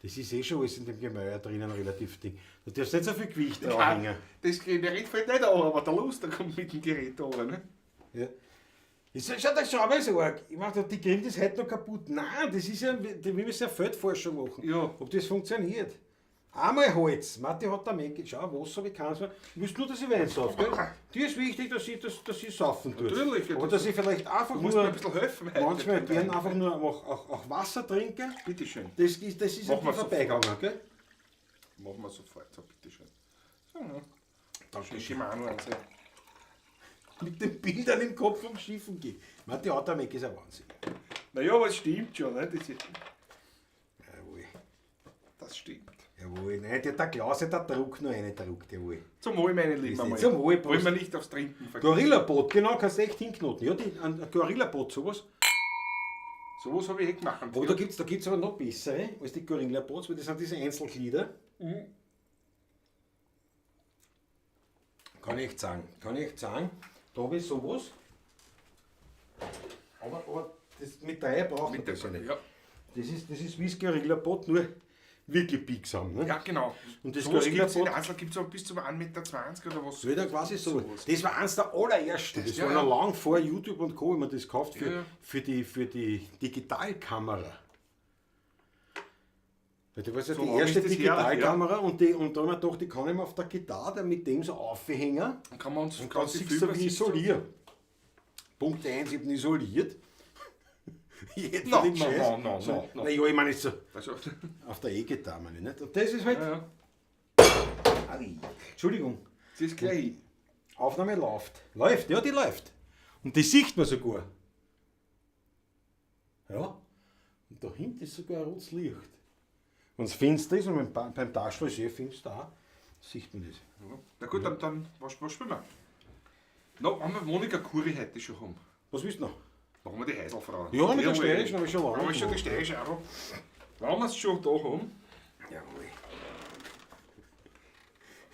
Das ist eh schon alles in dem Gemäuer drinnen relativ dick. Du darfst nicht so viel Gewicht draufhängen. Das Gerät fällt nicht an, aber der Luster kommt mit dem Gerät an. Ne? Ja. Das ist, schau, das ist schon aber so arg. Ich meine, die kriegen das heute noch kaputt. Nein, das ist ja, wir müssen ja Feldforschung machen. Ja. Ob das funktioniert. Einmal Holz. Matti hat da mehr. Schau, Wasser, wie kann's man. Du willst nur, dass ich Wein sauf, gell? Dir ist wichtig, dass ich saufen tue. Natürlich, ja, Aber das- dass ich vielleicht einfach Du musst nur. mir ein bisschen helfen heute. Manchmal gern einfach nur auch Wasser trinken. Bitteschön. Das ist Machen an wir dir vorbeigegangen, gell? Machen wir sofort. So, bitteschön. So, ja. Danke. Schön, auch noch eins. Mit den Bildern im Kopf vom Schiffen gehen. Matti Automac ist ein Wahnsinn. Naja, aber es stimmt schon. Ne? Das, ist, Jawohl. das stimmt. Jawohl. Nein, der Klaus hat der Druck noch einen Druck, jawohl. Zum Wohl, meine Lieben. Ist nicht zum Wohl, Prost. Wollen wir nicht aufs Trinken vergessen. Gorilla-Boot, genau, kannst du echt hinknoten. Ja, ein Gorilla-Boot, sowas. Sowas habe ich eh gemacht. Aber da gibt es da gibt's aber noch bessere als die Gorilla-Bots, weil das sind diese Einzelglieder. Mhm. Kann ich echt sagen. Kann ich echt sagen. Da habe ich sowas. Aber das mit drei braucht man das ja nicht. Ja. Das ist wie das Gorilla-Boot, nur wirklich biegsam. Ne? Ja, genau. Und das Sowas gibt's in Gorilla-Boot- Einzel gibt es bis zum 1,20 Meter oder was. Wieder quasi so. Das war eins der allerersten. Das ja, war ja. noch lang vor YouTube und Co., wenn man das kauft Ja, ja. für die Digitalkamera. Weil das war ja So die lang erste ist das her, Digitalkamera und da haben wir gedacht, die kann ich mir auf der Gitarre mit dem so aufhängen. Dann kann man uns Und dann siehst du, wie ich isoliere. Punkt 1, ich bin isoliert. Jeden No, den no, Scheiß. no, no, So, no, no. Na ja, ich meine, jetzt so Also, auf der E-Gitarre, meine ich nicht. Und das ist halt. ja, ja. Au. Entschuldigung. Das ist gleich. Aufnahme läuft. Läuft, ja, die läuft. Und die sieht man sogar. Ja. Und da hinten ist sogar ein rotes Licht. Wenn es finster ist und beim Taschel ist eh finster auch, sieht man das. Ja. Na gut, dann was spielen wir? Na, wenn wir Monika Kuri heute schon haben. Was willst du noch? Machen wir die Heiselfrau. Ja, mit der Steirischen habe ich schon lange Haben wir schon die gemacht. Steirische auch noch. Wenn wir es schon da haben. Jawohl.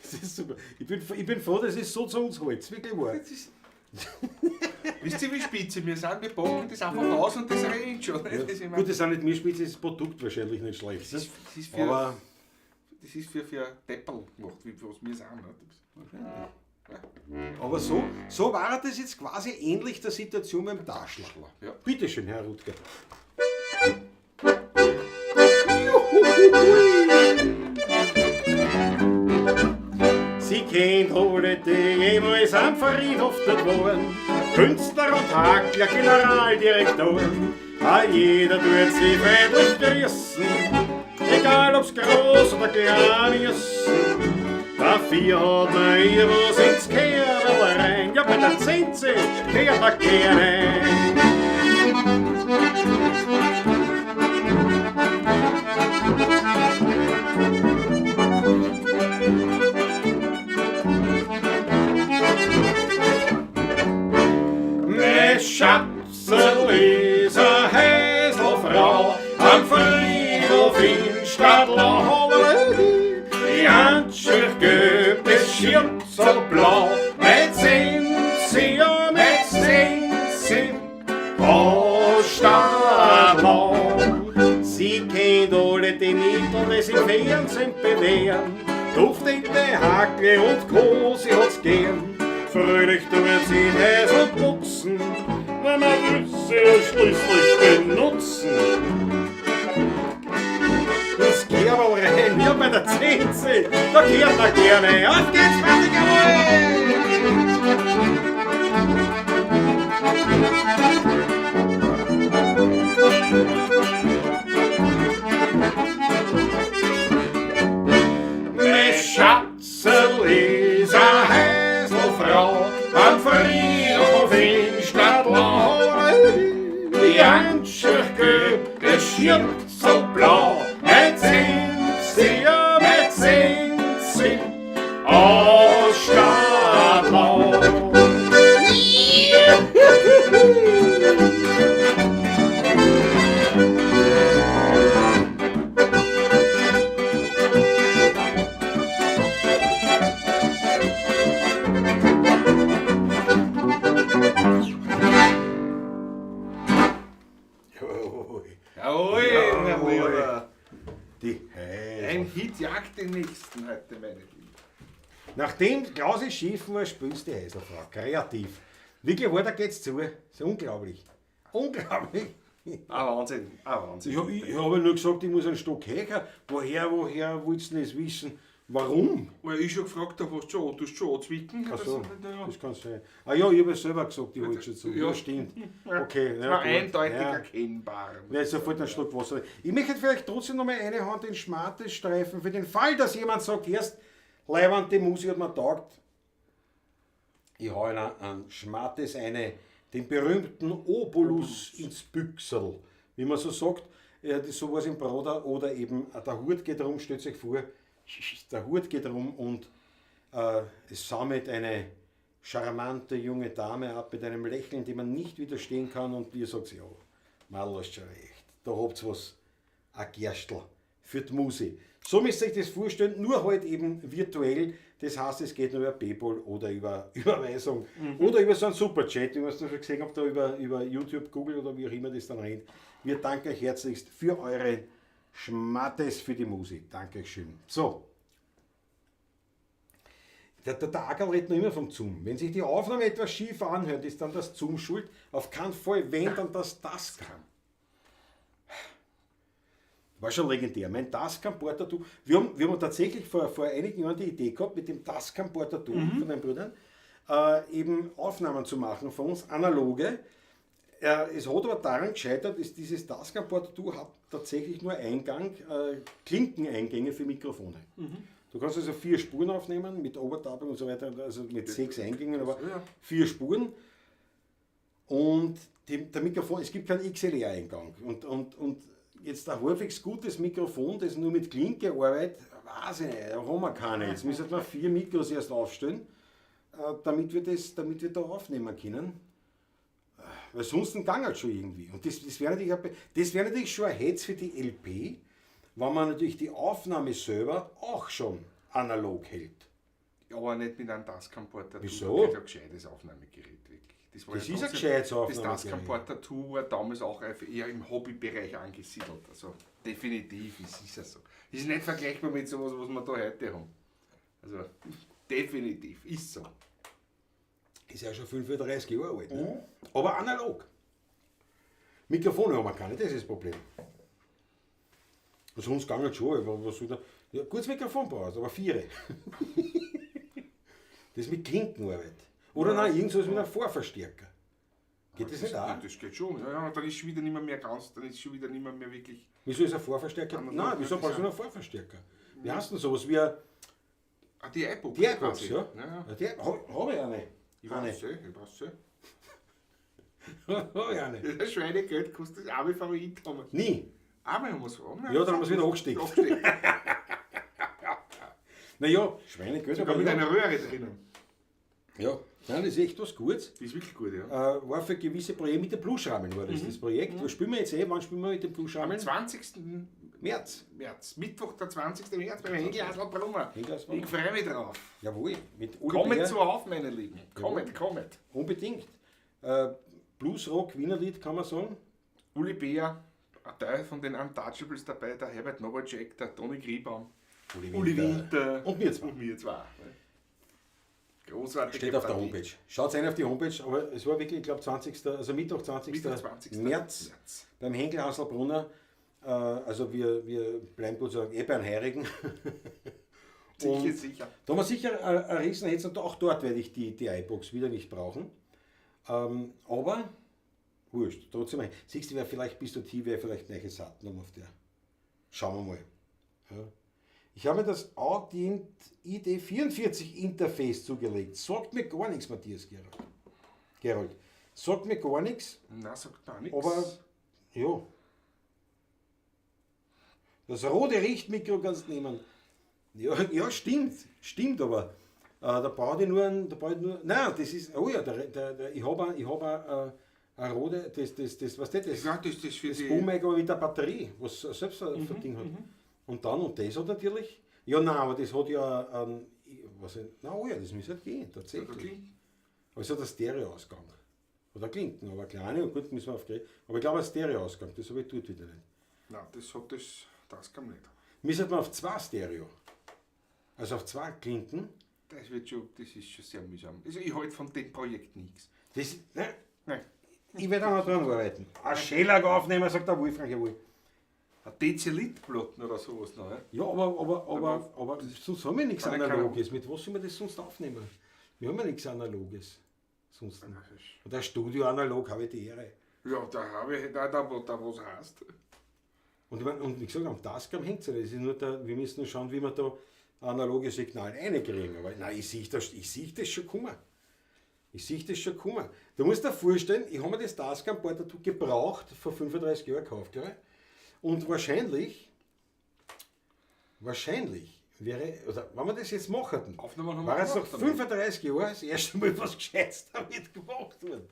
Das ist super. Ich bin froh, dass es so zu uns hält. Wirklich wahr. Das ist Wisst ihr, wie spitze wir sind? Wir packen das einfach aus und das rennt schon. Ja. Das ist immer- Gut, das sind nicht mir spitze, das ist das Produkt wahrscheinlich nicht schlecht. das ist, das ist für, Aber das ist für Deppel gemacht, wie was wir sind. Ne? wahrscheinlich. Aber so war das jetzt quasi ähnlich der Situation beim Taschler. Ja. Bitte schön, Herr Rutger. Sie kennt alle, die jemals am Friedhof dort waren. Künstler und Hakler, Generaldirektoren. A jeder tut sie freundlich grüßen, egal ob's groß oder klein ist. Dafür hat man ihr was ins Kerl rein, ja bei der Zenze kehrt man gerne. Mein Schatzel ist eine Häselfrau am Friedhof in Stadlau. Die Handschrift gibt es Schürzelblau. Mit sind sie, ja, mit sind sie aus Stadlau. Sie kennt alle die Mittel, die sich im Fernsehen bewähren. Duftende Hackle und Co., sie hat's gern. Fröhlich tut sie Häsel putzen, weil man will sie ja schließlich benutzen. Das Kerl rein, ja bei der Zenze, da kehrt man gerne. Auf geht's, fertig, jawohl! Mein Schatzel ist eine Häselfrau am Friedhof in Stadlau. Die Handschrift gibt es Schürzelblau. Mit sind sie, ja, mit sind sie aus Stadlau. Jawohl. Jawohl, mein Jawohl. Lieber. Die Häsel. Ein Hit jagt den nächsten heute, meine Lieben. Nachdem Klausi schief war, spielst die Häselfrau. Kreativ. Wirklich, weiter geht's zu. Ist unglaublich. Unglaublich. Ah, Wahnsinn. Ah, Wahnsinn. Ich habe nur gesagt, ich muss einen Stock höher. Woher willst du denn das wissen? Warum? Weil ich schon gefragt habe, was du schon, du hast schon anzwicken. Ach so, Das, ja. das kann sein. Ah ja, ich habe ja selber gesagt, ich wollte schon zu. Ja, Ja. stimmt. Okay, Das ja, war gut. eindeutig Ja. erkennbar. Werde sofort einen Schluck Wasser. Ich möchte vielleicht trotzdem noch mal eine Hand in Schmarte streifen, für den Fall, dass jemand sagt, erst leibend die Musik hat mir taugt. Ich hau ihnen einen Schmattes eine, den berühmten Obolus ins Büchserl. Wie man so sagt, das sowas im Broder oder eben der Hut geht rum, stellt sich vor, der Hut geht rum und es sammelt eine charmante junge Dame ab mit einem Lächeln, dem man nicht widerstehen kann und ihr sagt, ja, Madl, hast schon recht, da habt's was, ein Gerstl für die Musi. So müsst ihr euch das vorstellen, nur halt eben virtuell, das heißt, es geht nur über PayPal oder über Überweisung oder über so einen Superchat, wie man es da schon gesehen habt, da über YouTube, Google oder wie auch immer das dann rennt. Wir danken euch herzlichst für eure Schmattes für die Musik. Dankeschön. So. Der Agerl redet noch immer vom Zoom. Wenn sich die Aufnahme etwas schief anhört, ist dann das Zoom schuld. Auf keinen Fall, wenn dann das Tascam. War schon legendär. Mein Tascam Porta 2. Wir haben tatsächlich vor einigen Jahren die Idee gehabt, mit dem Tascam Porta 2 von den Brüdern, eben Aufnahmen zu machen von uns, analoge. Es hat aber daran gescheitert, dass dieses Tascam Porta 2 hat tatsächlich nur Klinkeneingänge für Mikrofone. Du kannst also 4 Spuren aufnehmen mit Overdubbing und so weiter, also mit 6 Eingängen, aber 4 Spuren. Und die, der Mikrofon, es gibt keinen X L R-Eingang. Und jetzt ein halbwegs gutes Mikrofon, das nur mit Klinke arbeitet, weiß ich nicht, da haben wir keine. Jetzt müssen wir 4 Mikros erst aufstellen, damit wir da aufnehmen können. Weil sonst ging halt schon irgendwie. Und das wäre natürlich, das wäre natürlich schon ein Hetz für die LP, wenn man natürlich die Aufnahme selber auch schon analog hält. Ja, aber nicht mit einem Tascam Porta 2. Wieso? Das ist ein gescheites Aufnahmegerät, wirklich. Das war Das ja ist ein trotzdem gescheites Das Aufnahmegerät. Tascam Porta 2 war damals auch eher im Hobbybereich angesiedelt. Also definitiv, es ist ja so. Ist nicht vergleichbar mit sowas, was wir da heute haben. Also definitiv, ist so. Ist ja schon 35 Jahre alt, ne? Aber analog. Mikrofone haben wir keine, das ist das Problem. Sonst ging es schon, aber was soll da? Ja, gutes Mikrofon brauchst, aber vier. Das mit Klinkenarbeit. Oder nein, irgend sowas mit einem Vorverstärker. Geht das nicht auch? Das geht schon. Ja, ja, dann ist schon wieder nicht mehr ganz, dann ist schon wieder nicht mehr wirklich. Wieso ist ein Vorverstärker? Analog Nein, wieso wird brauchst du das einen Vorverstärker? Wie heißt denn sowas wie ein Ah, die iBox. die iBox, quasi. ja? Ja, ja. Die hab ich eine. Ich Eine. weiß eh, ich weiß eh. Hab ich eine. Das Schweinegeld kostet auch wie verrückt haben. Nie. Einmal haben wir es. Ja, dann haben wir's wieder angesteckt. Angesteckt. Naja, Schweinegeld, Sogar aber mit ja. einer Röhre drinnen. Ja, nein, das ist echt was Gutes. Die ist wirklich gut, ja. War für gewisse Projekte mit dem Bluesrahmen war das, das Projekt. Was spielen wir jetzt eh? Wann spielen wir mit dem Am Bluesrahmen? 20. März. März, Mittwoch, der 20. März beim Henkel Brummer. Henkel-Haselbrummer. Ich freue mich drauf. Jawohl, mit Uli Kommet Bär. zu auf, meine Lieben. Kommet, kommet. Unbedingt. Bluesrock, Wienerlied kann man sagen. Uli Bär, ein Teil von den Untouchables dabei, der Herbert Nowacek, der Toni Griebaum, Uli Winter Und wir zwei. Und wir zwei. Großartig. Steht auf der Homepage. Schaut rein auf die Homepage, aber es war wirklich, ich glaube, 20., also Mittwoch, 20. Mittwoch, 20. März, März. beim Henkel Haselbrunner. Also wir bleiben gut sagen, eh bei den Heirigen. Sicher, Und sicher. Da haben wir sicher ein Riesenhetz und auch dort werde ich die iBox wieder nicht brauchen. Aber wurscht, trotzdem. Siehst du, wer vielleicht bis dorthin wäre, vielleicht neue Satten auf der. Schauen wir mal. Ja. Ich habe mir das Audient ID44 Interface zugelegt. Sagt mir gar nichts, Matthias Gerold. Gerold. Sagt mir gar nichts, Na, sagt gar nichts. aber ja. Das rote Richtmikro kannst du nehmen. Ja, ja, stimmt. Stimmt, aber da brauche ich nur ein, da brauche ich nur, nein, das ist, oh ja, ich habe ein, ich hab ein rote, das, was das, das, ja, das für das die. Boom-Mic aber mit der Batterie, was selbst ein Ding hat. Und dann, und das hat natürlich, ja nein, aber das hat ja, was, na oh ja, das müsste halt gehen, tatsächlich. Okay. Aber es hat einen Stereoausgang. Oder Klinken, aber kleine, und gut, müssen wir aufkriegen. Aber ich glaube, ein Stereoausgang, das habe ich dort wieder nicht. Nein, das hat das kann nicht. Müssen wir auf zwei Stereo. Also auf zwei Klinken. Das wird schon, das ist schon sehr mühsam. Also ich halte von dem Projekt nichts. Das, ne, Nein. ich werde auch noch dran arbeiten. Ein Schellack aufnehmen, sagt der Wolfgang, jawohl. Ein Dezilitplatten oder sowas noch, ja? Ja, aber sonst haben wir nichts Kann ich Analoges. Mit was sollen wir das sonst aufnehmen? Wir haben ja nichts Analoges. Sonst. Und ein Studio analog habe ich die Ehre. Ja, da habe ich, da was heißt. Und, ich mein, und wie gesagt, am Tascam hängt es ja nicht. Es ist nur da, wir müssen nur schauen, wie wir da analoge Signale reinkriegen. Aber nein, ich sehe das, ich sehe das schon kommen. Ich sehe das schon kommen. Du musst dir vorstellen, ich habe mir das Tascam Portato gebraucht, vor 35 Jahren gekauft, glaube ich. Und wahrscheinlich wäre, oder wenn wir das jetzt machen, Aufnahmen haben wir war es nach gemacht damit. 35 Jahren das erste Mal was Gescheites damit gemacht worden.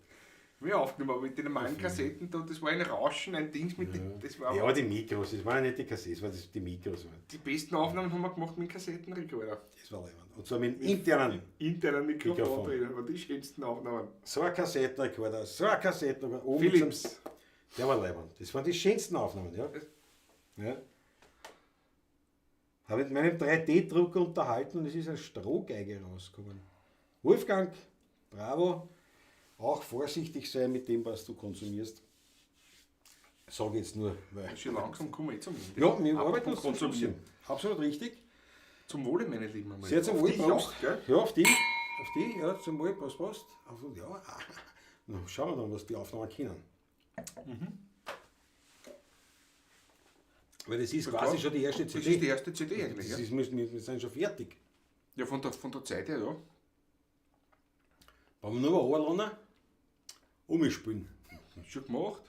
Wir aufgenommen, aber mit den normalen Kassetten, da, das war ein Rauschen, ein Dings mit den, das war Ja, die Mikros, das waren ja nicht die Kassetten, das waren die Mikros. die besten Aufnahmen haben wir gemacht mit dem Kassettenrekorder. Das war leibend. Und zwar mit dem internen. Internen Mikrofon, Mikrofon. drin, aber die schönsten Aufnahmen. So ein Kassettenrekorder, so ein Kassettenrekorder. Oben mit Philips. so einem- Der war leibend. Das waren die schönsten Aufnahmen, ja. Ja. Habe mit meinem 3D-Drucker unterhalten und es ist eine Strohgeige rausgekommen. Wolfgang, bravo. Auch vorsichtig sein mit dem, was du konsumierst. Sag jetzt nur, weil. Schon langsam kommen wir eh zum Ende. Ja, wir Apropos arbeiten uns zum Schluss konsumieren. hin. Absolut richtig. Zum Wohle, meine Lieben. einmal. Sehr zum Auf Wohl, dich Prost. auch, gell? Ja, auf die. Auf die, ja, zum Wohl, Prost, Prost. Auf, ja, ah. Na, schauen wir dann, was die Aufnahmen können. Weil das ist quasi schon die erste Das CD. ist die erste CD eigentlich, Das ja. ist, wir sind schon fertig. Ja, von der Zeit her, ja. Wenn wir nur mal runterlassen, umspielen. Schon gemacht.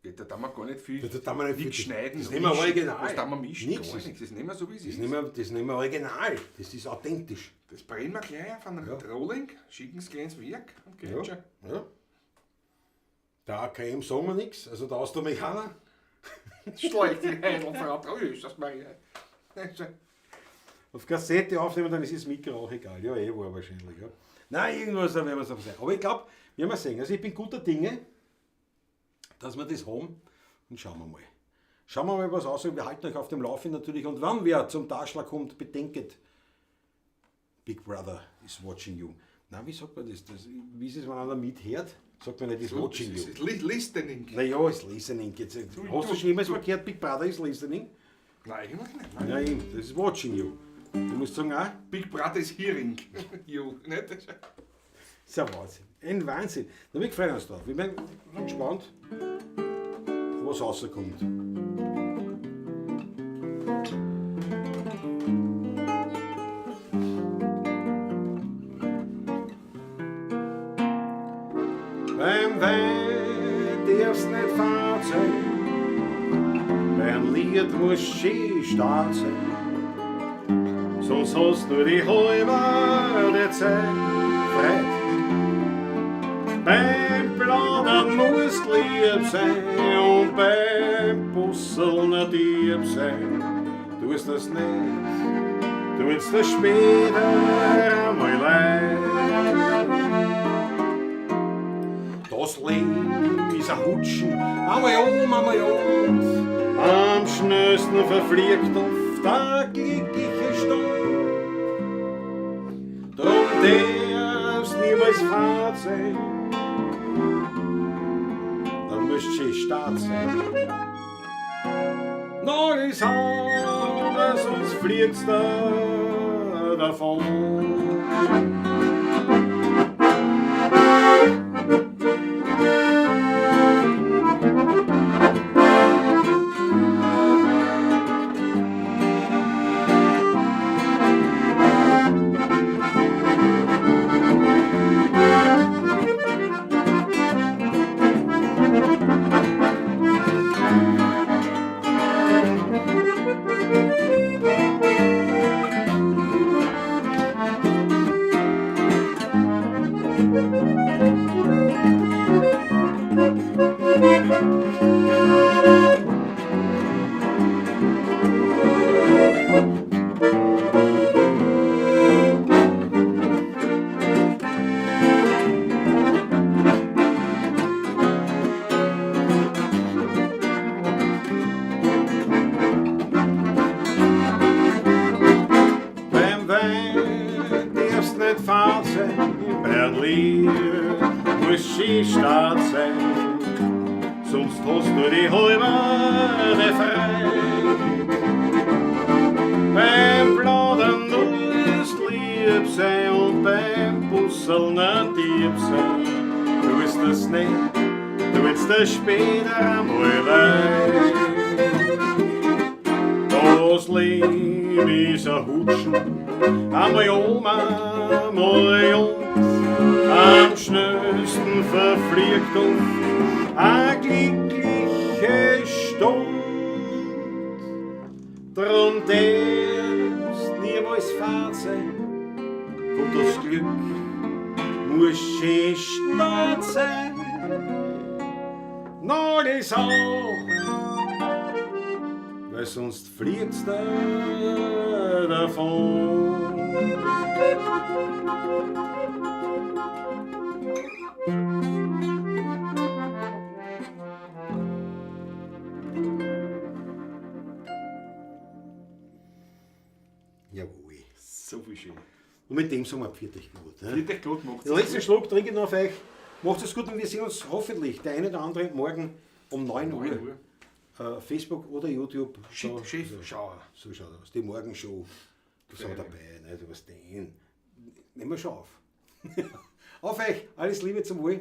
Ja, da tun wir gar nicht viel. Da tun wir nicht viel. Nichts schneiden. Das nehmen wir mischen. original. Was tun wir mischen? Nix Gar ist- nichts. Das nehmen wir so, wie es Das ist. nehmen wir original. Das ist authentisch. Das brennen wir gleich auf einen Ja. Rolling, schicken es gleich ins Werk und geht Ja, schon. ja. Der AKM sagen wir nichts, also der Austromechaner. Schlecht, die Heidelfrau. Oh, ist das Maria. Auf Kassette aufnehmen, dann ist das Mikro auch egal. Ja, eh war wahrscheinlich. Ja. Nein, irgendwas, da werden wir es aber sehen. Aber ich glaube, werden wir sehen. Also ich bin guter Dinge, dass wir das haben. Und schauen wir mal. Schauen wir mal, was aussieht. Wir halten euch auf dem Laufenden natürlich. Und wann wer zum Darschlag kommt, bedenket, Big Brother is watching you. Na, wie sagt man das? Wie ist es, wenn einer mithört? Sagt man nicht, is watching Das you. ist Listening. Naja, is listening. Jetzt, hast du schon jemals mal gehört, Big Brother is listening? Nein, eigentlich nicht. Nein. Ja, eben, das ist watching you. Du musst sagen, auch, Big Brother is hearing you. Nicht? das ist ein Wahnsinn. Ein Wahnsinn. Da wir freuen uns drauf. Ich bin gespannt, was rauskommt. Beim Wein darfst nicht fad sein, beim Lied musst schön stark sein, sonst hast du die halbe Zeit frei. Beim Plaudern musst lieb sein und beim Busseln Dieb sein. Tust das nicht, tut's das später einmal leid. Das Leben ist ein Hutschen, einmal um, einmal und. Am schnellsten verfliegt oft eine glückliche Stund. Drum darf's niemals fad sein, dann müsst schön stark sein. Noch ist anders, sonst fliegst du davon. Beim Wein darfst nicht fad sein, beim Lied muss schön stark sein, sonst hast du die halbe frei. Beim Plaudern musst lieb sein und beim Busseln ein Dieb sein. Tust das nicht, tut's dir später einmal leid. Das Leben ist ein Hutschen, einmal um, einmal und. Am schnellsten verfliegt oft eine glückliche Stund. Drum darfst niemals fad sein, und das Glück muss schön stark sein. Na, das auch, weil sonst fliegt's dir davon. Jawohl. So viel schön. Und mit dem sagen wir pfiat euch gut. Ne? Pfiat euch gut, macht's Den letzten Schluck trinke ich noch auf euch. Macht es gut und wir sehen uns hoffentlich, der eine oder andere, morgen um 9 Uhr. 9 Uhr. Facebook oder YouTube. Shit, Da- Chef, so, Schauer. So schaut aus. Die Morgenshow. Da sind wir dabei. Ne? Du weißt den. Nehmen wir schon auf. Auf euch. Alles Liebe zum Wohl.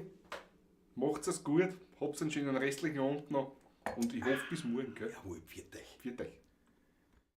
Macht's es gut, habt einen schönen restlichen Abend noch und ich hoffe bis morgen. Gell? Jawohl, pfiat euch. Pfiat euch.